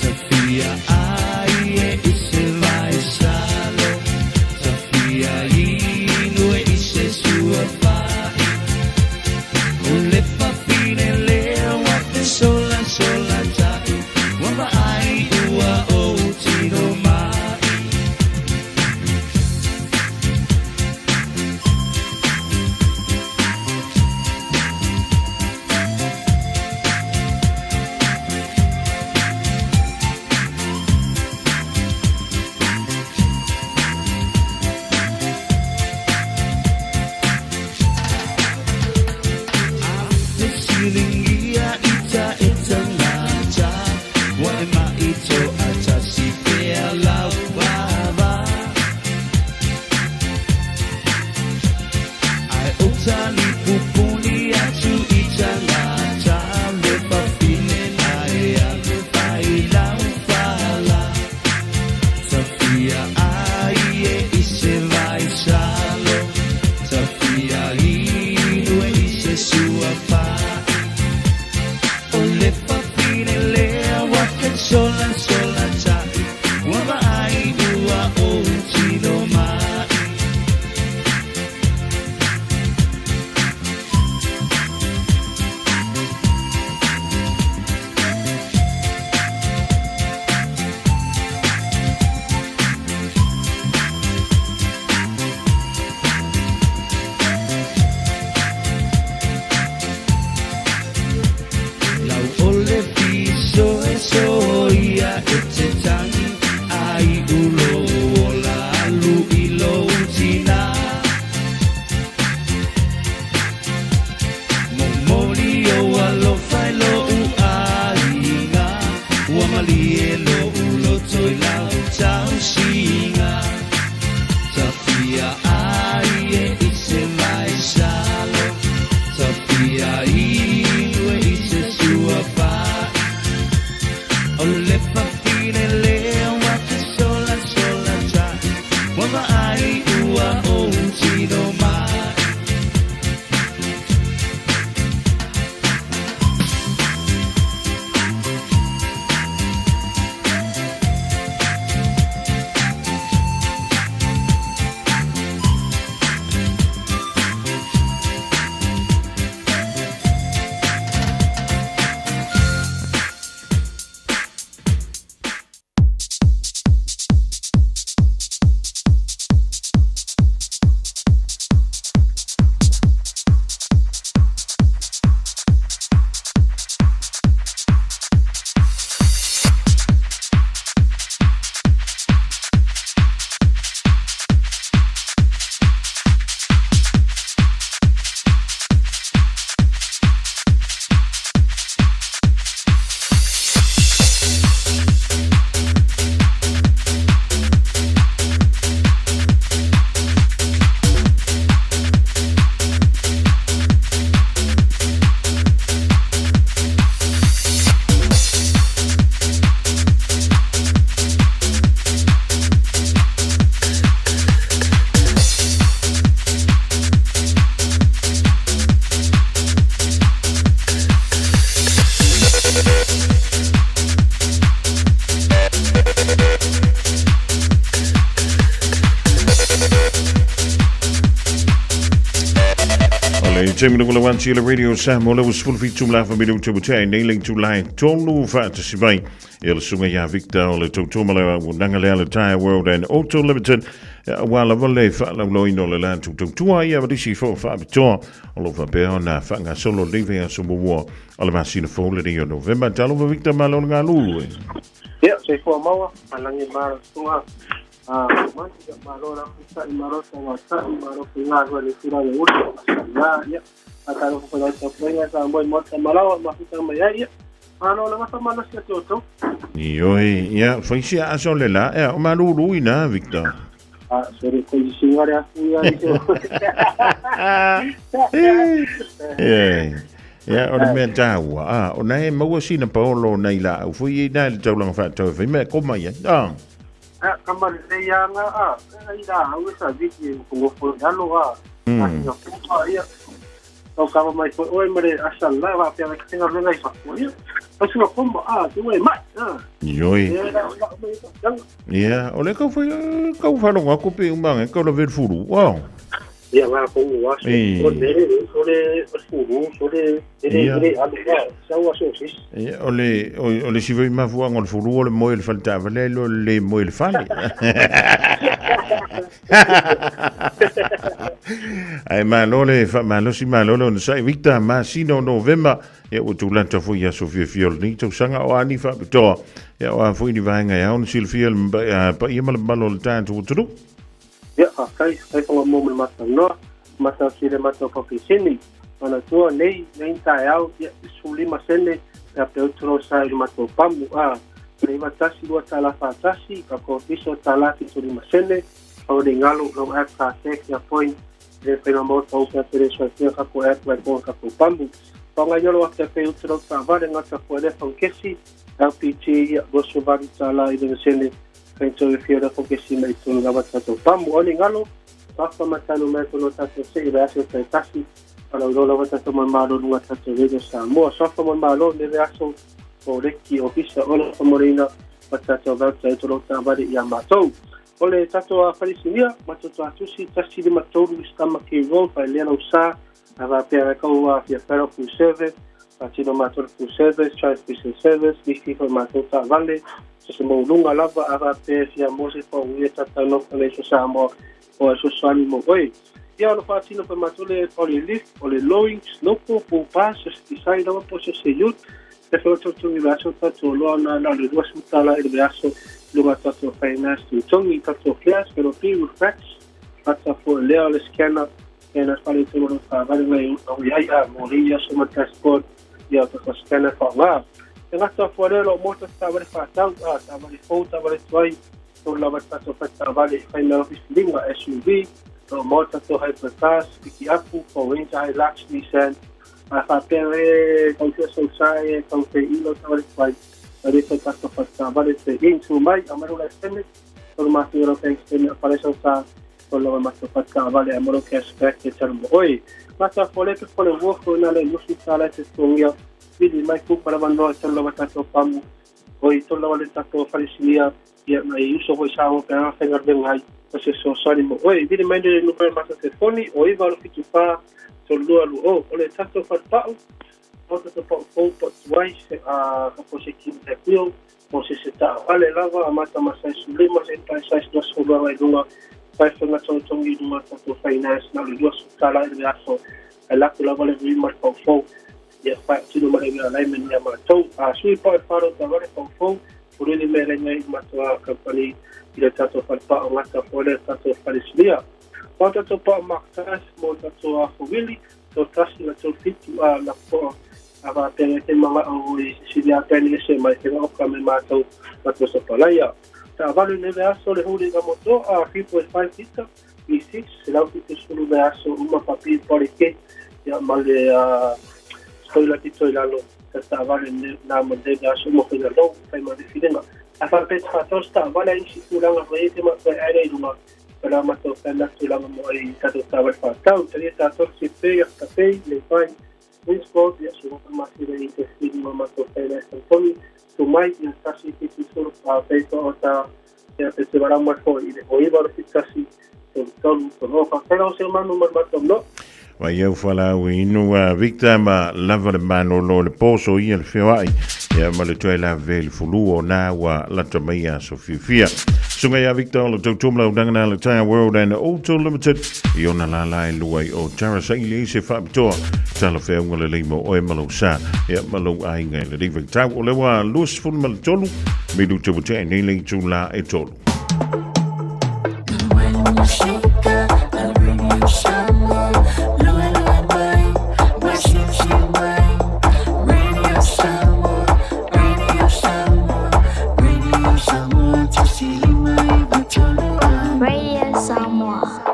Safia ai e i se vai salo Safia inu e i se sua fai O le fafine lea wa te sola sola tai Wa ma ai ua o tino mai. Silingia ita ita ngata Wa e ma ito ata si pea lau baba Ai otali pupuni atu ita ngata Le pafine na e ale fai lau fala Safia ai e ise vai salo Safia inu e ise sua fai O le fafine lea wa ke sola sola tai Wa ma ai ua o tino mai. Lau o le fiso e so ia Te mina kula wanti le Radio Samoa le ua 17 ma le afa minuta ua tea ai nei le itula e tolu faatasi mai ia le susuga ia Victor o le tautua ma le auaunaga lea le Tyre World and Auto Limited aua lava le faalauiloaina o le latou tautua ia ma nisi foi faapitoa o lo o faapea ona faagasolo lenei vaiaso muamua o le masina fou lenei o Novema. Talofa Victor, malo le galulue. Ia, soifua maua, malagi ma susuga manu, ia malo la pusa'i, malo tauata'i, malo faigaluega le tulaga uli, masala, ia, faatalofa foi lau tapuaiga Samoa i maota malawa mafuta mai ai, ia, malo lava faamalosi atu outou. Ioe, ia, fai si aso le la, ea, o malulu ina, Victor. Ah, sorry, ko isi singa le afu ia i se. Eh, ia, o le mea tāua, ah, o na e maua sina paolo nei la au foi i nā le taulanga whaatau e whai mea koma ia, ah. A kama lelei anga a ai la au e sa viki e ngofo i lalo a a singa puma ia tau kava mai foi oe ma le asa la va pea ke tenga lenga i fa ia pa singa puma a tu e mai a Ioi. e la la mai tanga. Ia, o le kau whai, kau whalonga ko pe umanga, kau la ver furu, wow. Ia ngā kongu aso, o le, o le, o le furu, o le, ele, ele, alu ngā, sau aso sis. Ia, o le, o le siva i mafuanga o le furu o le moe le fale taavale ai lo le moe le fale. Ai malo le faamalosi malo le onosai Victor masina o Novema ia ua tulata foi i aso fiafia o lenei tausaga o a ni faapitoa ia o a foi ni vaega e ao ona silafia le paia ma le mamalu o le tatou atunuu. Ia, faafetai, faafetai whangamua mo le matou noa, matau ki le matou whakaisini. Manatua nei, nei taeao, ia, 15 sene, pea pe utu rau sa i le matou pamu, a, le iwa tasi lua tala wha tasi, ka ko fiso tala fitu lima sene, au le ngalo lau app ka te kia point, le whainga mau tau pea pere sua kia ka ko app lai ko ka ko pamu. Whangai yolo a pea pe utu rau ta vare ngata fua le whankesi, LPG, ia, 28 tala i le sene, Kei tou e whiora ko ke sima i tonu rawa tatou pamu. O ni ngalo, papa ma tanu mai kono tatou se i aso tai tasi, ala uro rawa tatou mo malo lunga tatou Radio Samoa. Sofa mo malo neve aso o reki o visa o la famoreina ma tatou vauta e tolo tāware i a mātou. O le tatou a Wharisinia, ma tatou a tusi, tasi lima tolu i stama ke road, vai lea lau sa, a va pea kau a fia whera full service, a tino mātou le full service, child prison service, nisi foi mātou tā vale, se se maulunga lava a va pea fia mose pa uia tata no ka so Samoa o so swani mo oi. Ia o whaatino foi mātou le o le lift, o le lowing, snowpo, po pa, se se tisai lava po se se yut, te whai tau tungi le aso tātou loa na na le lua sutala i le aso lunga tātou finance tu tongi tātou flash, pero pi refresh, ata fo lea o le scanner, e na whare te oro ka ware ngai o i ai a mo rei aso ma dashboard ia o ta scanner wha ngā. E ngata fo lea lo mota ta ware wha tau a ta ware fou ta ware tuai tō lawa tātou whai ta ware whai mea whilinga SUV o mota tō hypercars piki apu po Ranger Hilux Nissan a wha pea e kau te sau sai e kau te ilo ta ware tuai a re whai tātou whai ta ware te intu mai a maru lai sene tō mātou ro kai sene a whare sau sa o lawa matou faatagavale a malo cashback e tala mo oe. Mata fole pe fole woko na le nusu tala te tongia vili mai ku para vanoa tala lawa tatou pamu oi tala lawa le tatou falesinia ia na i uso foi sa o pe a whenga venga ai o se soasani mo oe. Vili mai le numera mata telefoni o iwa alo fitu wha tolu lua lu o. O le tatou falepau o tatou pau fou pau tuai se a ka po se ki te kuio o se se taavale lava a mata ma size lima se tai size 22 ngai lunga fai whenga tongitongi i lunga tatou finance na le $20 i le aso ai laku lava le rima le pau fou ia whai tino ma le mea alignment ia mātou. A sui pau e wharo taavale pau fou o rere mea lenga i matou a company i le tatou whalepao ngata fo le tatou wharesilia. Mā tatou pao Mark Tass mō tatou a Wili tō tasi la tō fitu a la poa a wā pēnga te manga o i sisilia pēne ese mai te oka me mātou matua sa palaia. Ta valu neve aso le huli nga moto a 3.5 lita V6 se lau fitu sulu me aso uma papi pori ke ia ma le spoiler pito i lalo ta ta valu na mo neve aso uma whina lou whai ma le whiringa. A whapet whātau ta vale isi tūranga whai e te matua e aere i runga o la matou whai tūranga mo ai tatou tāwai whātau. Taria tātou si pē a whakapei, le whai, Winsport, ia su waka masira i te whiringa matou whai lai whantoni, tu mai ia tasi whitu toro a peito o tā ia te te warau mai fo i le o iwa ro tasi tolu tolu tolu o whakawhera o se manu mar matou no. Vai au whalau i inu a Victor ma lava le malolo le poso ia le feoai ia ma le toe la ve le fulu o nā ua lata mai aso fiafia. Susuga ia Victor o le tautua ma launaga na le Tire World and Auto Limited i ona lala e lua i o Tara Saili i se faapitoa talafeauga lelei mo oe ma lou sa ia ma lou aiga i lenei vaitau o le ua 23 minute ua tea nei le itula e tolu. Radio Samoa.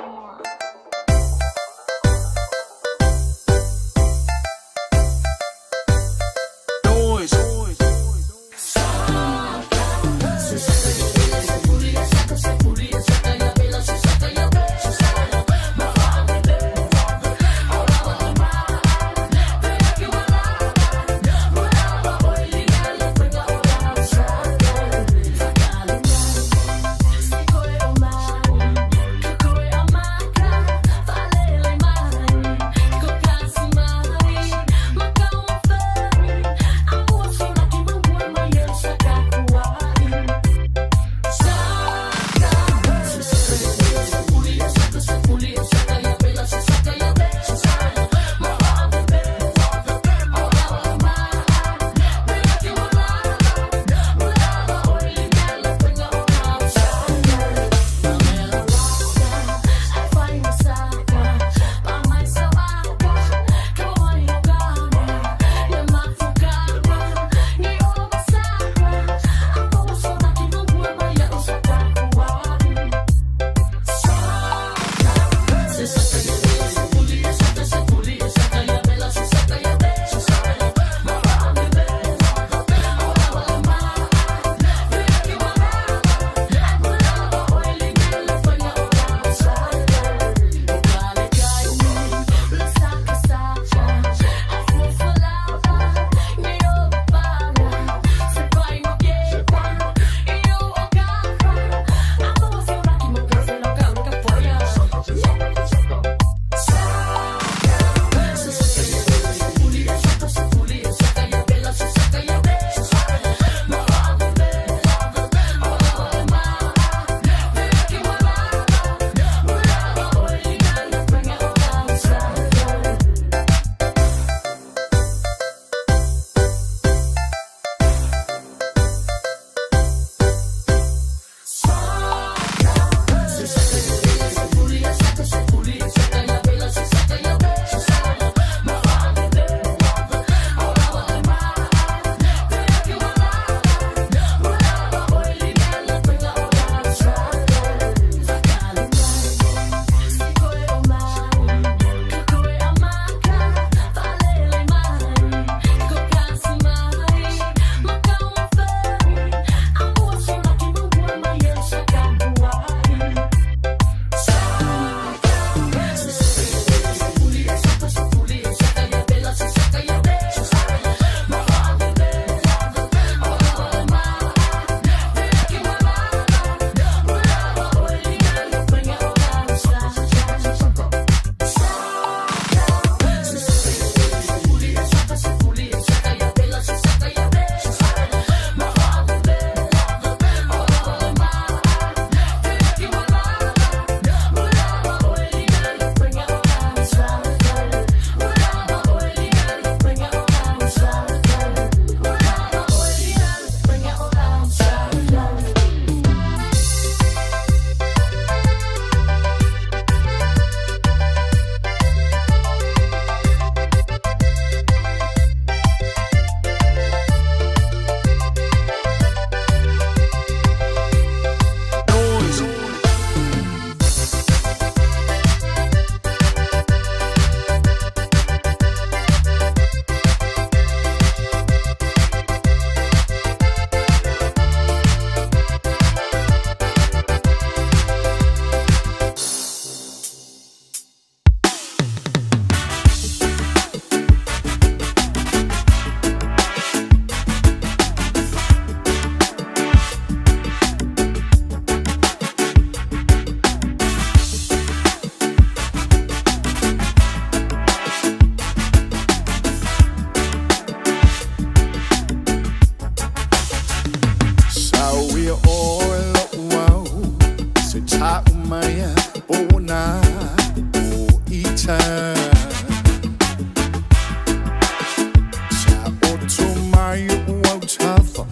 mai o au tafa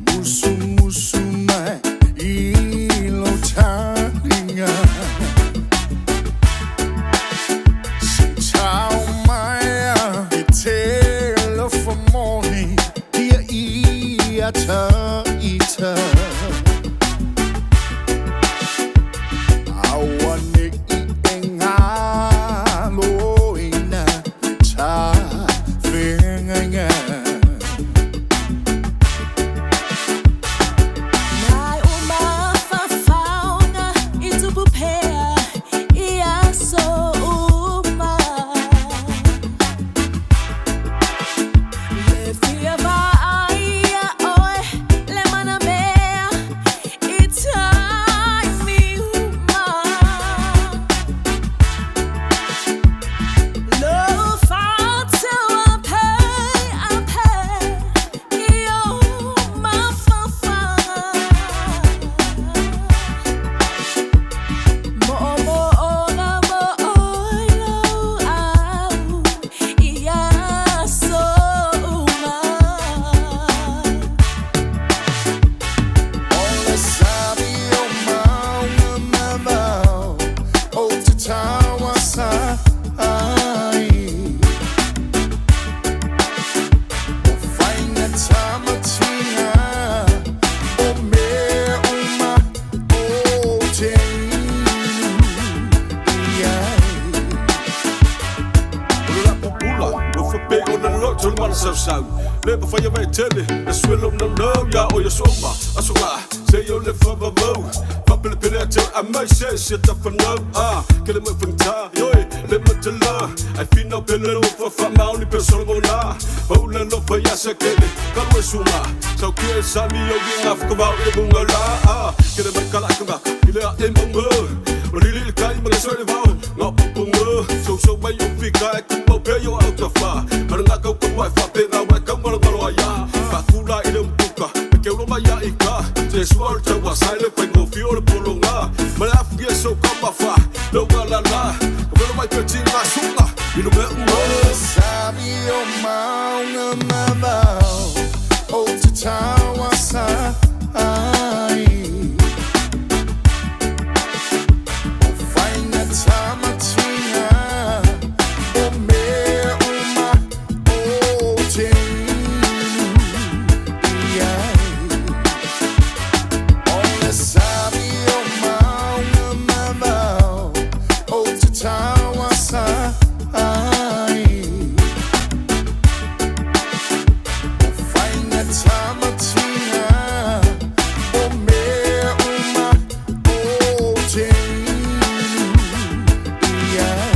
Musu musu mai i lo talinga Se tau mai a i te lofa moni Ia ia ta ita Aua ne i e ngalo ina ta whengainga. Nai o mafafaoga i tupu pea i aso uma. Le fia vaaia oe le manamea i taimi uma. Lo fa'atauapeape i o mafafaga. Mo'omo'oga mo'oilou'au i aso uma. O le sami o maunga mamao O te tauasa ai O whainga tamatinga O mea uma o te inu i ai. O le lapu pula, ua faapea ona loto le malasausau. Le mafai a vaetele, le suelo naunau ia o ia souma. Aso la, se i o le faavavau. Faapelepele a te a mai se se tafanau. Ah, kele mai fagata, ioe, le matala. Ai finau pele lo fa faamaoni pe solomona. Paula no fai asa kele, kalu e sunga. Saukia e sami o i ngā whakawau e munga la. Ah, kele mai kalakanga, i le a e maunga. O lili le kai ma le soe le vao, ngā pupunga. Sou sou mai o fika e kumau pea i o au tawha. Mana ngā kau kau ai whape ngā wai kau ngalo ngalo ai a. Whakula i le umtuka, me keulo mai a i ka. Te sua o le taua sai le whaingofi o le polonga. Ma le afu e sou ka mawha, lau ngā la la. Ka welo mai pe ti ngā sunga, i lo mea unga. O le sami o maunga mamao O te tauasa ai O whainga tamatinga O mea uma o te inu i ai O le sami o maunga mamao O te tauasa ai O whainga tamatinga O mea uma o te inu i ai.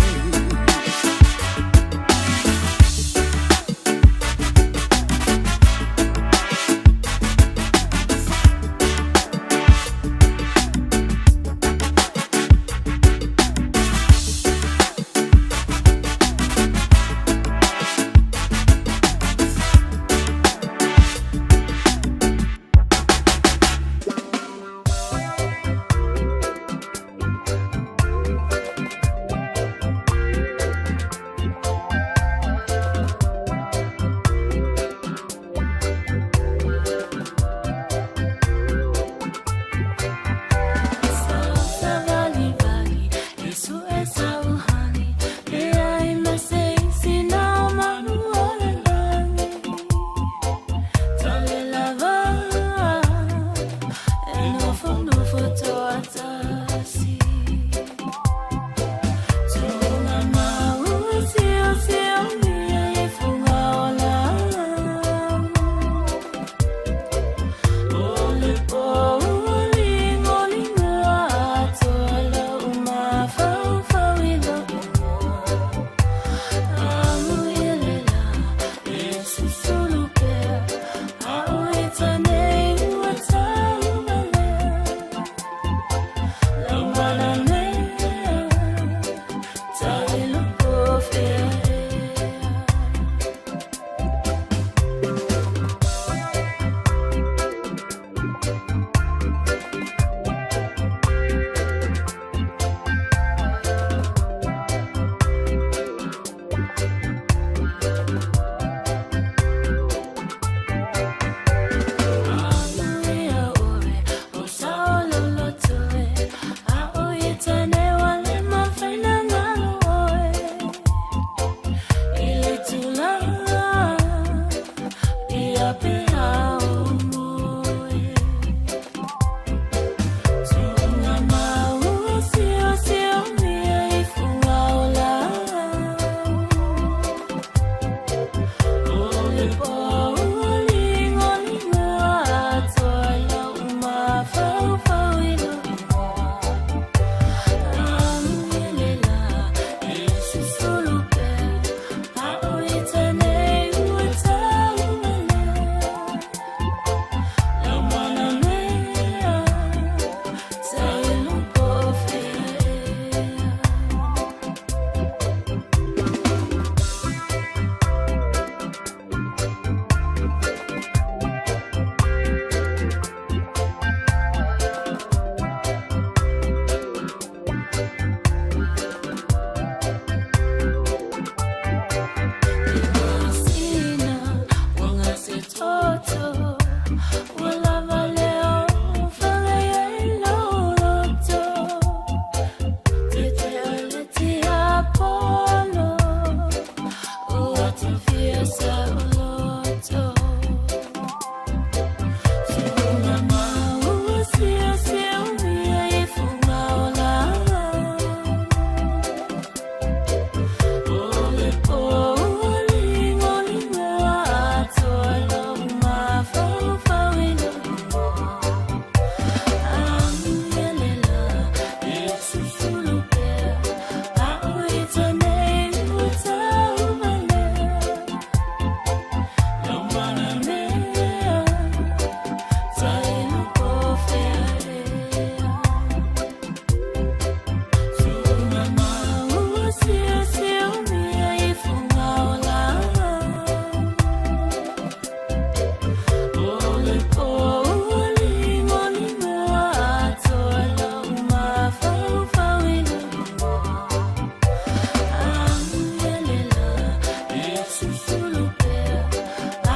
toto Ua lava le o whangai ai lau loto Te te o le tiapolo Ua tafia sa o loto Sunga maua sia sia umia i funga o la O le po ua lingo lingoa atoa lau mafaufau i lou Amuia le susulu pea A'u i tanei ua taumalea Lau manamea Tailu po fea ea Sunga maua sia sia umia i funga o la O le po ua lingo lingoa atoa lau mafaufau i lou Amuia le susulu pea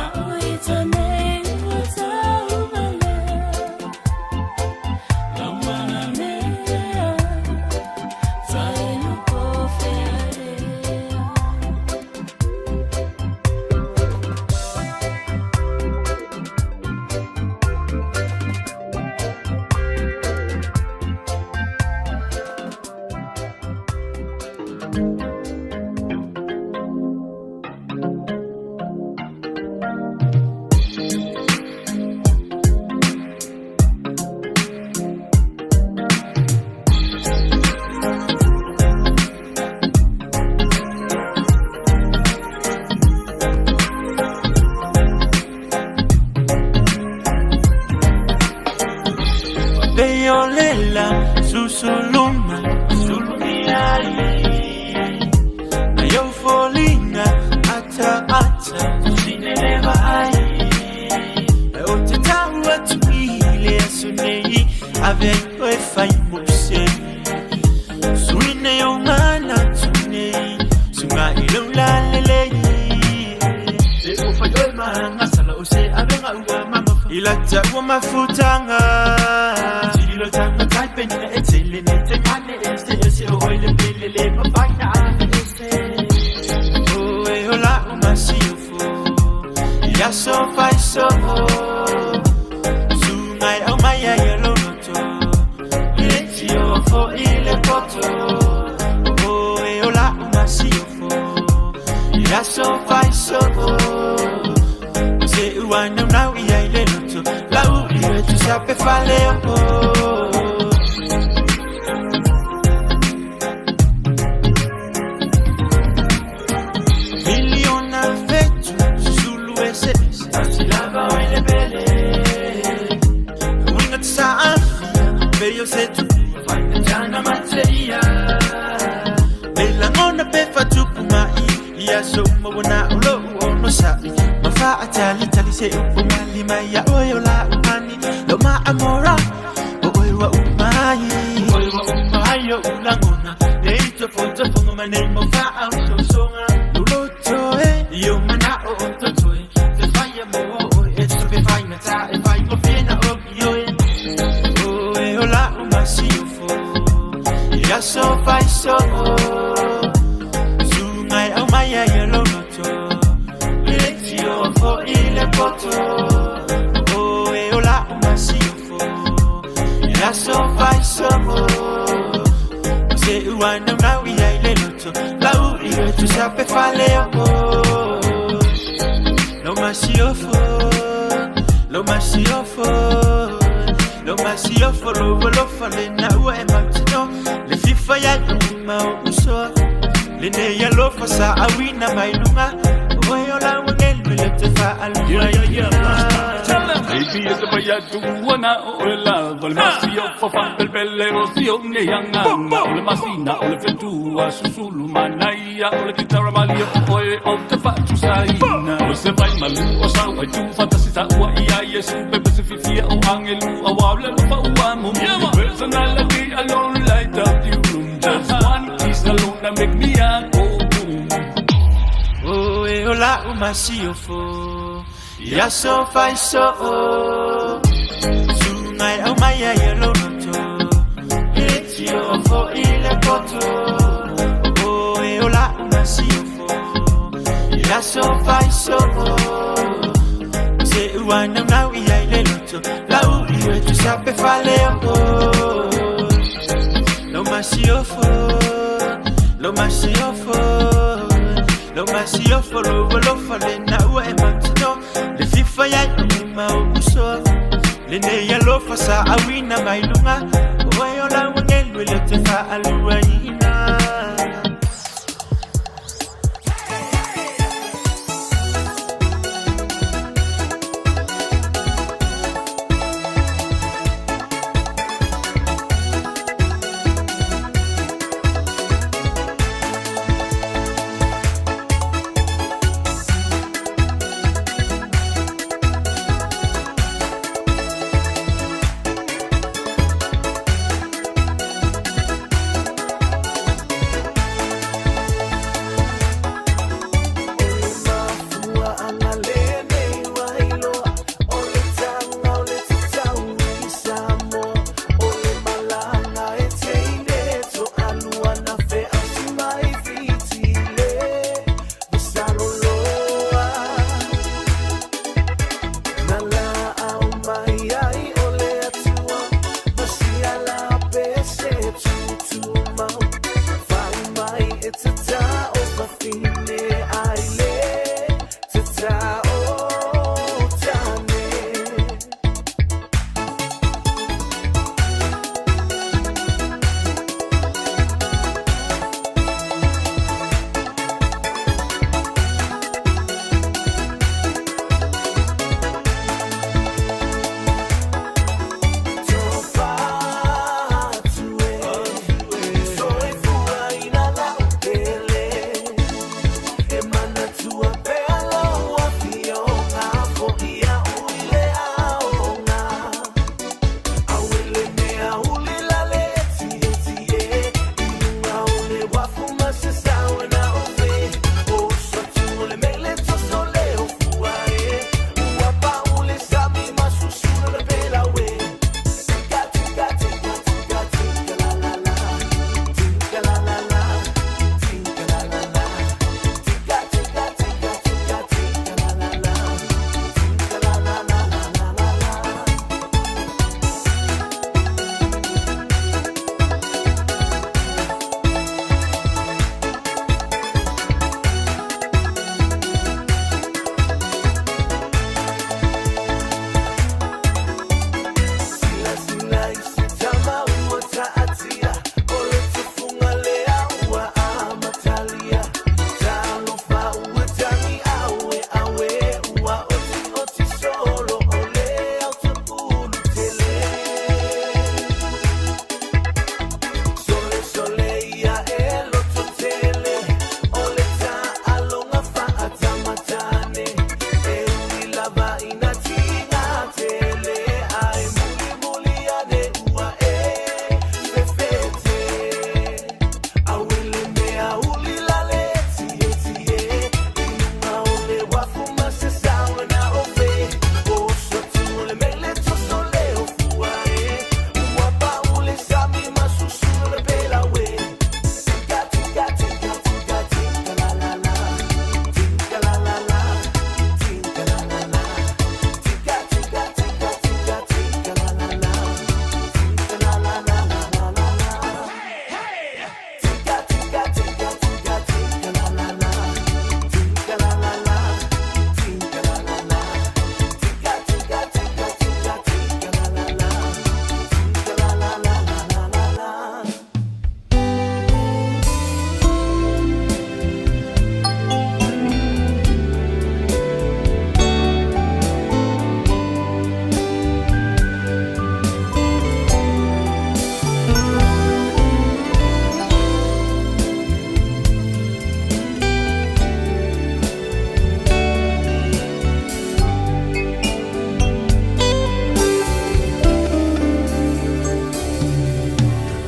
A'u i tanei ua taumalea Lau manamea Tailu po fea ea. Peyolela susuluma sulumiai Ayo folina ata ata sineleva ai O te tau atu i le aso nei ave ai oe fai mose Suina o ngana tu nei Sunga i lau la lelei E o fai oe mahanga sala o se avenga ua mamafa I la ta ua mafutanga Tililo tanga tai penina e tele ne te mane e se e se o oi le pele le mafaina a e se O e hola o masi o fo Ia so fai so Sungai au mai ai e lonoto I le tio fo i le poto O e hola o masi o fo Ia so fai so Se ua nau nau i ai le loto Lau i e tu sape fale o. Miliona fetu Susulu e se se Tasi lava o ile pele Winga te sa afia Peyo se tu Faina jana materia Me langona pe fatupu mai Ia so mawana o lo o no sa'i Ma fa a tali tali se upu mali mai ia oi o la umani Lo ma amora O oi wa umai Oi wa umai o ulangona E ito fo te fongo mane mo fa au so songa Lo lo toe Io mana o o to toe Te whaia mo o e te pe whaina ta e whai mo whina o ki oe O e o la o masi o fo Ia so fai so Sungai au mai ai e lonoto I le tio fo i le poto O e o la o masi o fo Ia so fai so Se ua nau nau i ai le loto Lau i e tu sape fale o. Lo masi o fo Lo masi o fo Lo masi o fo Lo lo fa le na ua e mautino Le fifa ya uma o uso Le ne ya lo fa sa awina mai lunga O e o la wangel me le te fa alu. Yeah. Tell them. Baby, it's the way I do na o le la le masi o fa fa bel bel o si o ne yang o le masina o le fetu a susulu manaia o le kitara mali o o e o te fa tu saina o se vai malu o sa o tu fantasi sa ua i ai yesu pepe se fifia o angelu a wa le fa ua mo mo personality alone light up the room. Just one kiss alone that make me a go boom. O e o la o masi o fo. Ia so fai so o Sungai au mai ai e lo loto E tio o fo i le poto O e o la una si o fo Ia so fai so o Se ua nau nau i ai le loto Lau i e tu sape fale o Lo masi o fo Lo masi o fo Lo masi o fo Lo lo fa le na ua e matino Le fifa ya i ma o uso Le ne ya lo fa sa awina mai lunga O e o la wangelu le te fa alua ina.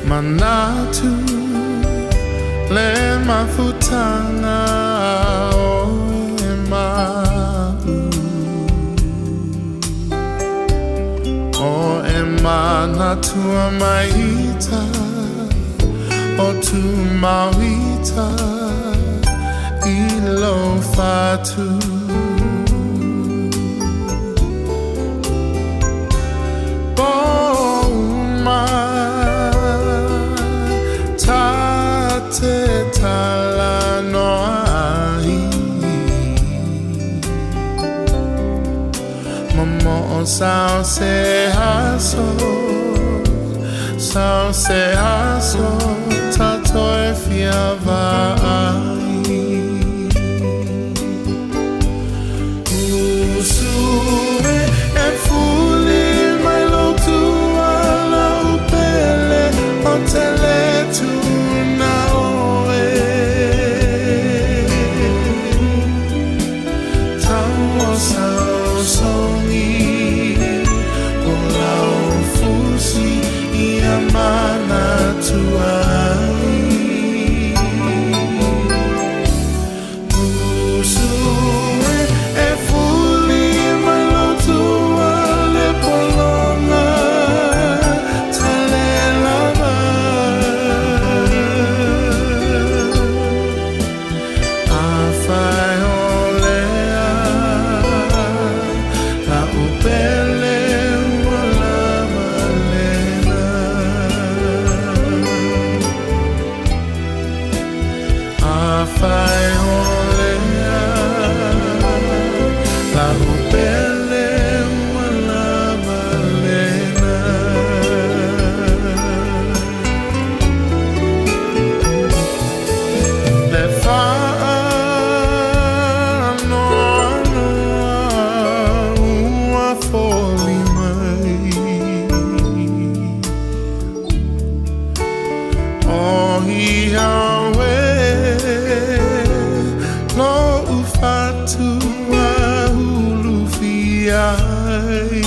Manatu le mafutanga o e mau. Manatua maita o tu mauita i lo fatu. Bouma ta te tala noa ai. Momo o sao se aso, sao se aso, tato e fia vai. Usue e fuli mai lo tua la upele o tele tu na oe. Tau o sao songi, o lau fusi i a mana tuai. Usue e fuli mai lo tua le polonga, tale lava. A fai o lea, la upele ua lava lena. A fai o lea, la upele ua lava lena. Le whaanoanoa ua foli mai. O ia oe, lo ufatua hulu fiai.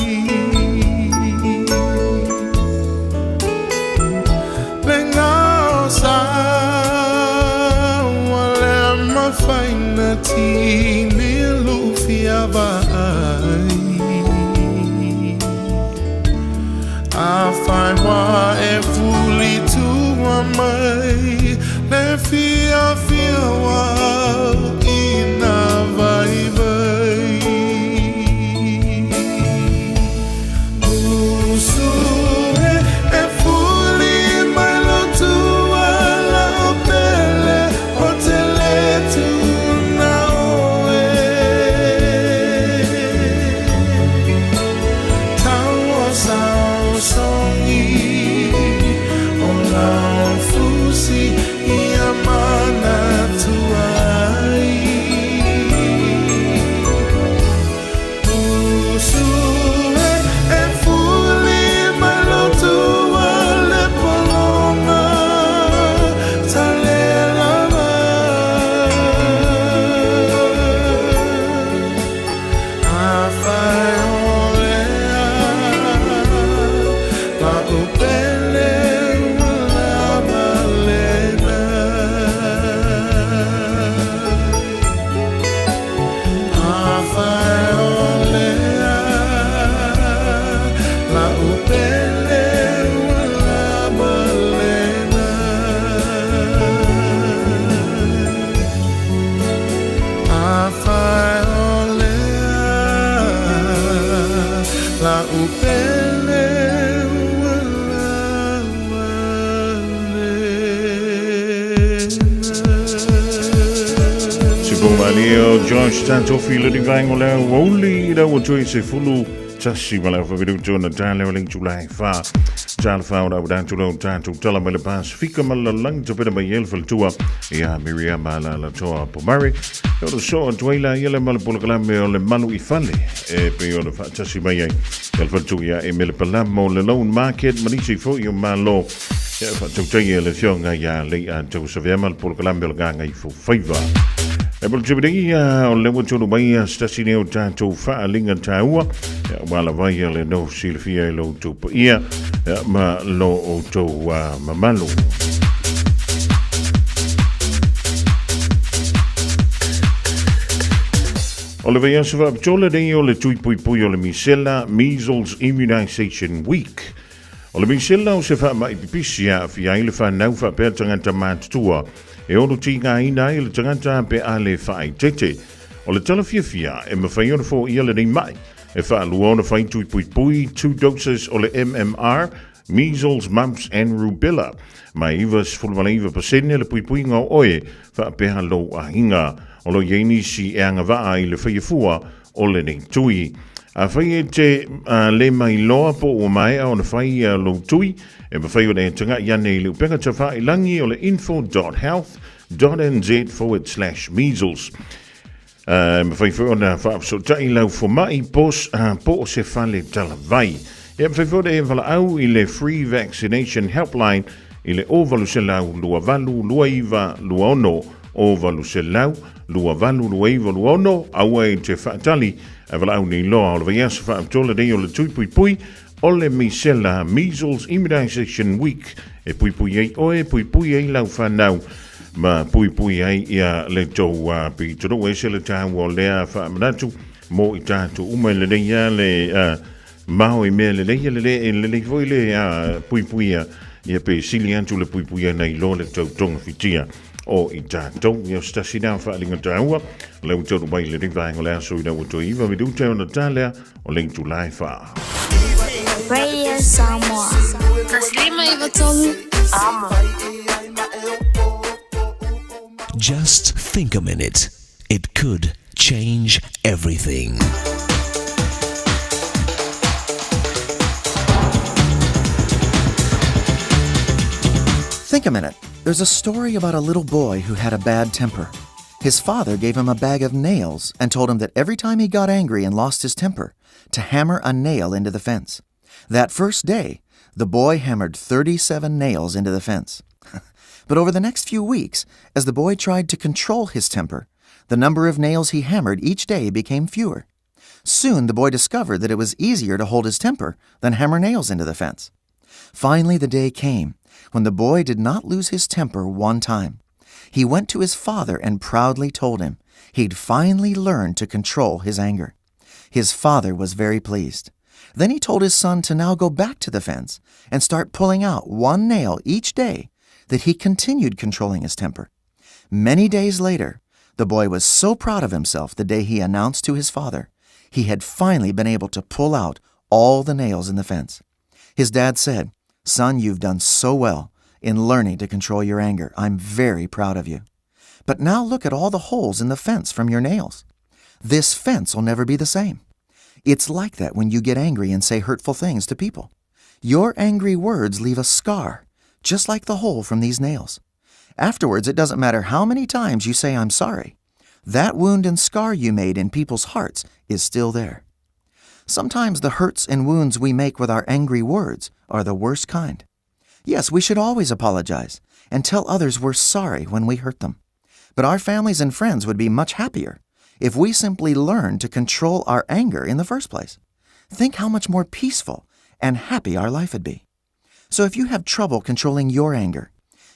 Le ngao sa ua le mafaina tini lufia vai. A fai wa e fuli tua mai, le fia fia wa ina vai vai. Usue e fuli mai lo tua la pele o tele tu na oe. Tau o sao songi, o lau fusi i a mana tuai. Usue e fuli mai lo tua le polonga, tale lava. A fai o lea, la upele ua lava lena. A fai o lea, la upele ua lava lena. A fai o lea, la upele ua lava Se Pōmalia o Josh Tatofi le vaenga o le aoauli i lau atu i se fulu tasi ma lau favilutu na tale o le itulai fa. Tala fa o lau datu lau tatu tala mai le Pasifika ma le lalagi topena mai ele faletua ia Miriama Alaalatoa Pomare. E o le so atu ai la ia le ma le polokalame o le malu i fale e pei o le faatasi mai ai e le faletua ia Emele Palamo le Loan Market ma nisi foi o Malo. Ia faatautaia le afioga ia Lei'a Tausaveama le polokalame o le Gagaifofaiva. E mo le taimi nei, o lea ua tonu mai se tasi nei o tatou faaaliga taua, aua lava ia le no silafia e lo outou paia ma lo outou mamalu. O le vaiaso faapitoa lenei o le tui puipui o le misela, Measles Immunization Week. O le misela o se faama'i pipisi e aafia ai le fanau faapea tagata matutua e ono tigaina ai le tagata pe a le faaeteete. O le tala fiafia, e mafai ona foia lenei ma'i e faalua ona fai tui puipui, two doses o le MMR, measles, mumps and rubella, ma e 99% le puipuiga o oe faapea lou aiga. O lo o i ai nisi e agavaa i le faia fua o lenei tui. Afai e te le mailoa po ua maea ona fai lou tui, e mafai ona e taga'i ane i le upega tafa'ilagi o le info.health.nz/measles. E mafai foi ona faafesootai lau foma'i po o se fale talavai. E mafai foi ona e valaau i le Free Vaccination Helpline i le 0800 28 29 26, 0800 28 29 26. Aua e te faatali ae valaau nei loa. O le vaiaso faapitoa lenei o le tui puipui o le misela, Measles Immunization Week, e puipui ai oe, puipui ai lau fanau, ma puipui ai ia le tou pitonuu. E ese le taua o lea faamanatu mo i tatou uma. E lelei lava le mao i mea lelei, e lelei, e lelei foi le puipuia, ia pe sili atu le puipuia nai lo le tau togafitia o i tatou. Ia o se tasi lea o faaaliga taua lea ua taunuu mai i lenei vaega o le aso ina ua toe 9 minute ona ta lea o le itula e 4. Radio Samoa. 153 Amo. Just think a minute. It could change everything. Think a minute. There's a story about a little boy who had a bad temper. His father gave him a bag of nails and told him that every time he got angry and lost his temper, to hammer a nail into the fence. That first day, the boy hammered 37 nails into the fence. But over the next few weeks, as the boy tried to control his temper, the number of nails he hammered each day became fewer. Soon the boy discovered that it was easier to hold his temper than hammer nails into the fence. Finally, the day came when the boy did not lose his temper one time. He went to his father and proudly told him he'd finally learned to control his anger. His father was very pleased. Then he told his son to now go back to the fence and start pulling out one nail each day that he continued controlling his temper. Many days later, the boy was so proud of himself the day he announced to his father he had finally been able to pull out all the nails in the fence. His dad said, Son, you've done so well in learning to control your anger. I'm very proud of you. But now look at all the holes in the fence from your nails. This fence will never be the same. It's like that when you get angry and say hurtful things to people. Your angry words leave a scar, just like the hole from these nails. Afterwards, it doesn't matter how many times you say, I'm sorry. That wound and scar you made in people's hearts is still there. Sometimes the hurts and wounds we make with our angry words are the worst kind. Yes, we should always apologize and tell others we're sorry when we hurt them. But our families and friends would be much happier if we simply learned to control our anger in the first place. Think how much more peaceful and happy our life would be. So if you have trouble controlling your anger,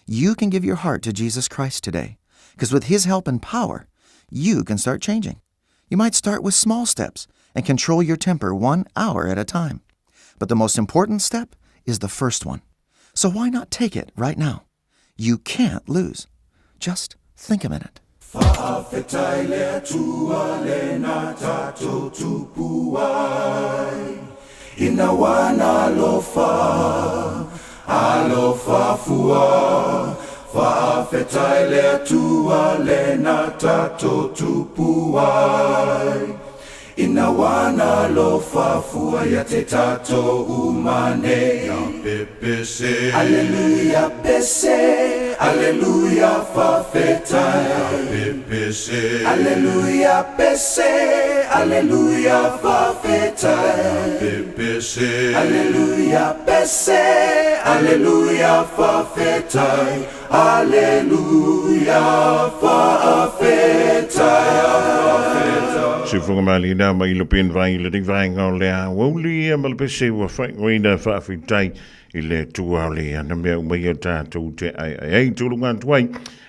you can give your heart to Jesus Christ today, because with His help and power, you can start changing. You might start with small steps and control your temper 1 hour at a time. But the most important step is the first one. So why not take it right now? You can't lose. Just think a minute. Fa'afetai le Atua lena tatou tupu ai, ina ua alofa, alofa fua. Fa'afetai le Atua lena tatou tupu ai, ina ua alofa fua ia te tatou uma nei. Ia pepese. Aleluia pese, aleluia fa'afetai. Ia pepese. Aleluia pese, aleluia fa'afetai. Ia pepese. Aleluia pese, aleluia fa'afetai. Aleluia fa'afetai. Siufoga malina mai lo pen vai le vaenga o le aoauli ia ma le pese ua faaigoaina faafetai i le Atua o le ana mea uma ia tatou te aeae ai tuluga atu ai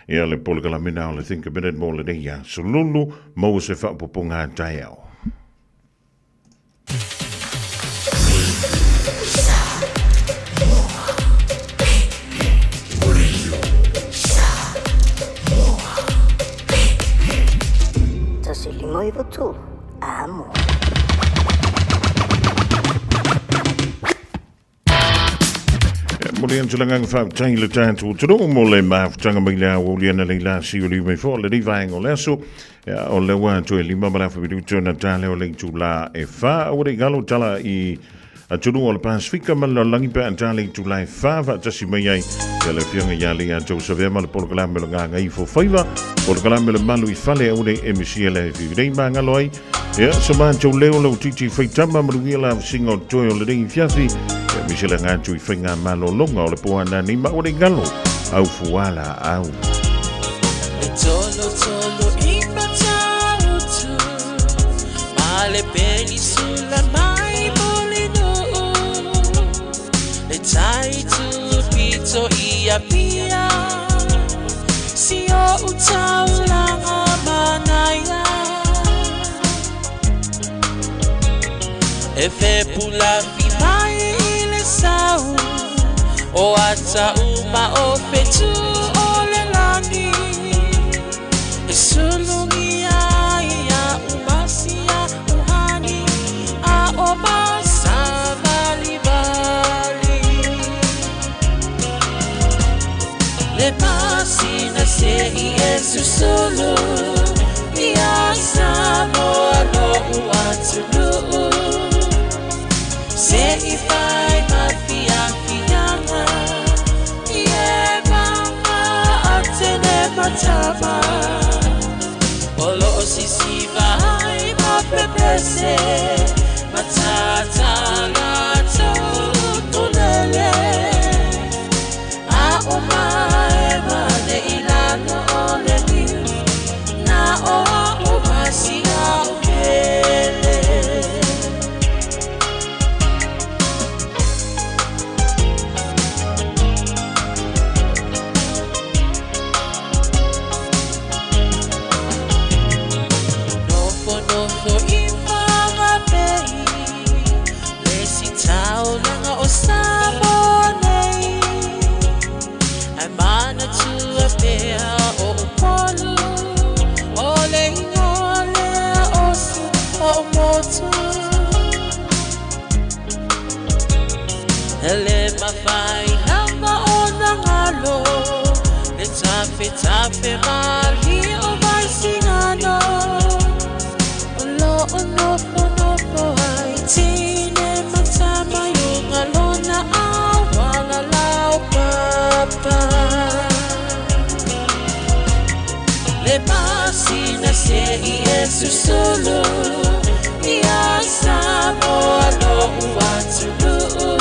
ia le polokalameina o le Think a Minute mo lenei aso lulu maua se faaopoopoga a taeao. tolu, amo. Mo le atu le agaga faafetai i le tatou atunuu mo le mafutaga mai le aoauli analeila si o liu mai foi lenei vaega o le aso. Ia, o lea ua toe 5 minute ona ta lea o le itulā e 4. Aua ne i galo tala i atunuu o le Pasifika ma le lalolagi pe a ta le itulā e 4 faatasi mai ai ia le Afioga ia Lea Tausavea ma le polokalame o le Gagaifo Faiva, polokalame o le malu i fale aua ne i e misia le afiafi nei magalo ai. Ia, so matou leo lau titi faitama manuia la avasiga o totoe o lenei afiafi. Ia, misia le aga atu i faigamalologa o le po ananei ma aua ne i galo au fuala au. E tolo tolo i Matautu Ma le penisula mai Mulinuu Le tai tu pito i Apia Si o utaulanga manaia E fepulafi mai i le sau O ata uma o fetu o le lagi E sulungia ia umasia uhani A o masavalivali Le masina se i e susulu Ia Samoa lo'u atunuu Se i fai ma fiafiaga I e maga atene matama O loo sisiva ai ma pepese Matatala tulele A o mae ma le ilalo o le liu Na o a o masia o pele. Nofo nofo i whangapei Le si taulaga o Samoa nei Ai manatua pea o Upolu O le ingoa lea o si o motu E le mawhai lava o nangalo Le tafe tafe mali o mai singano O lo o nofo nofo ai tine matama yunga lona awala lau papa Le masina se i e susulu Ia Samoa lo'u atunuu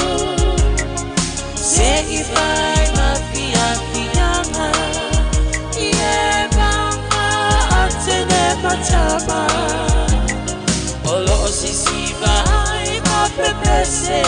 Se i fai ma fiafiaga I e maga atene matama O loo sisiva ai ma pepese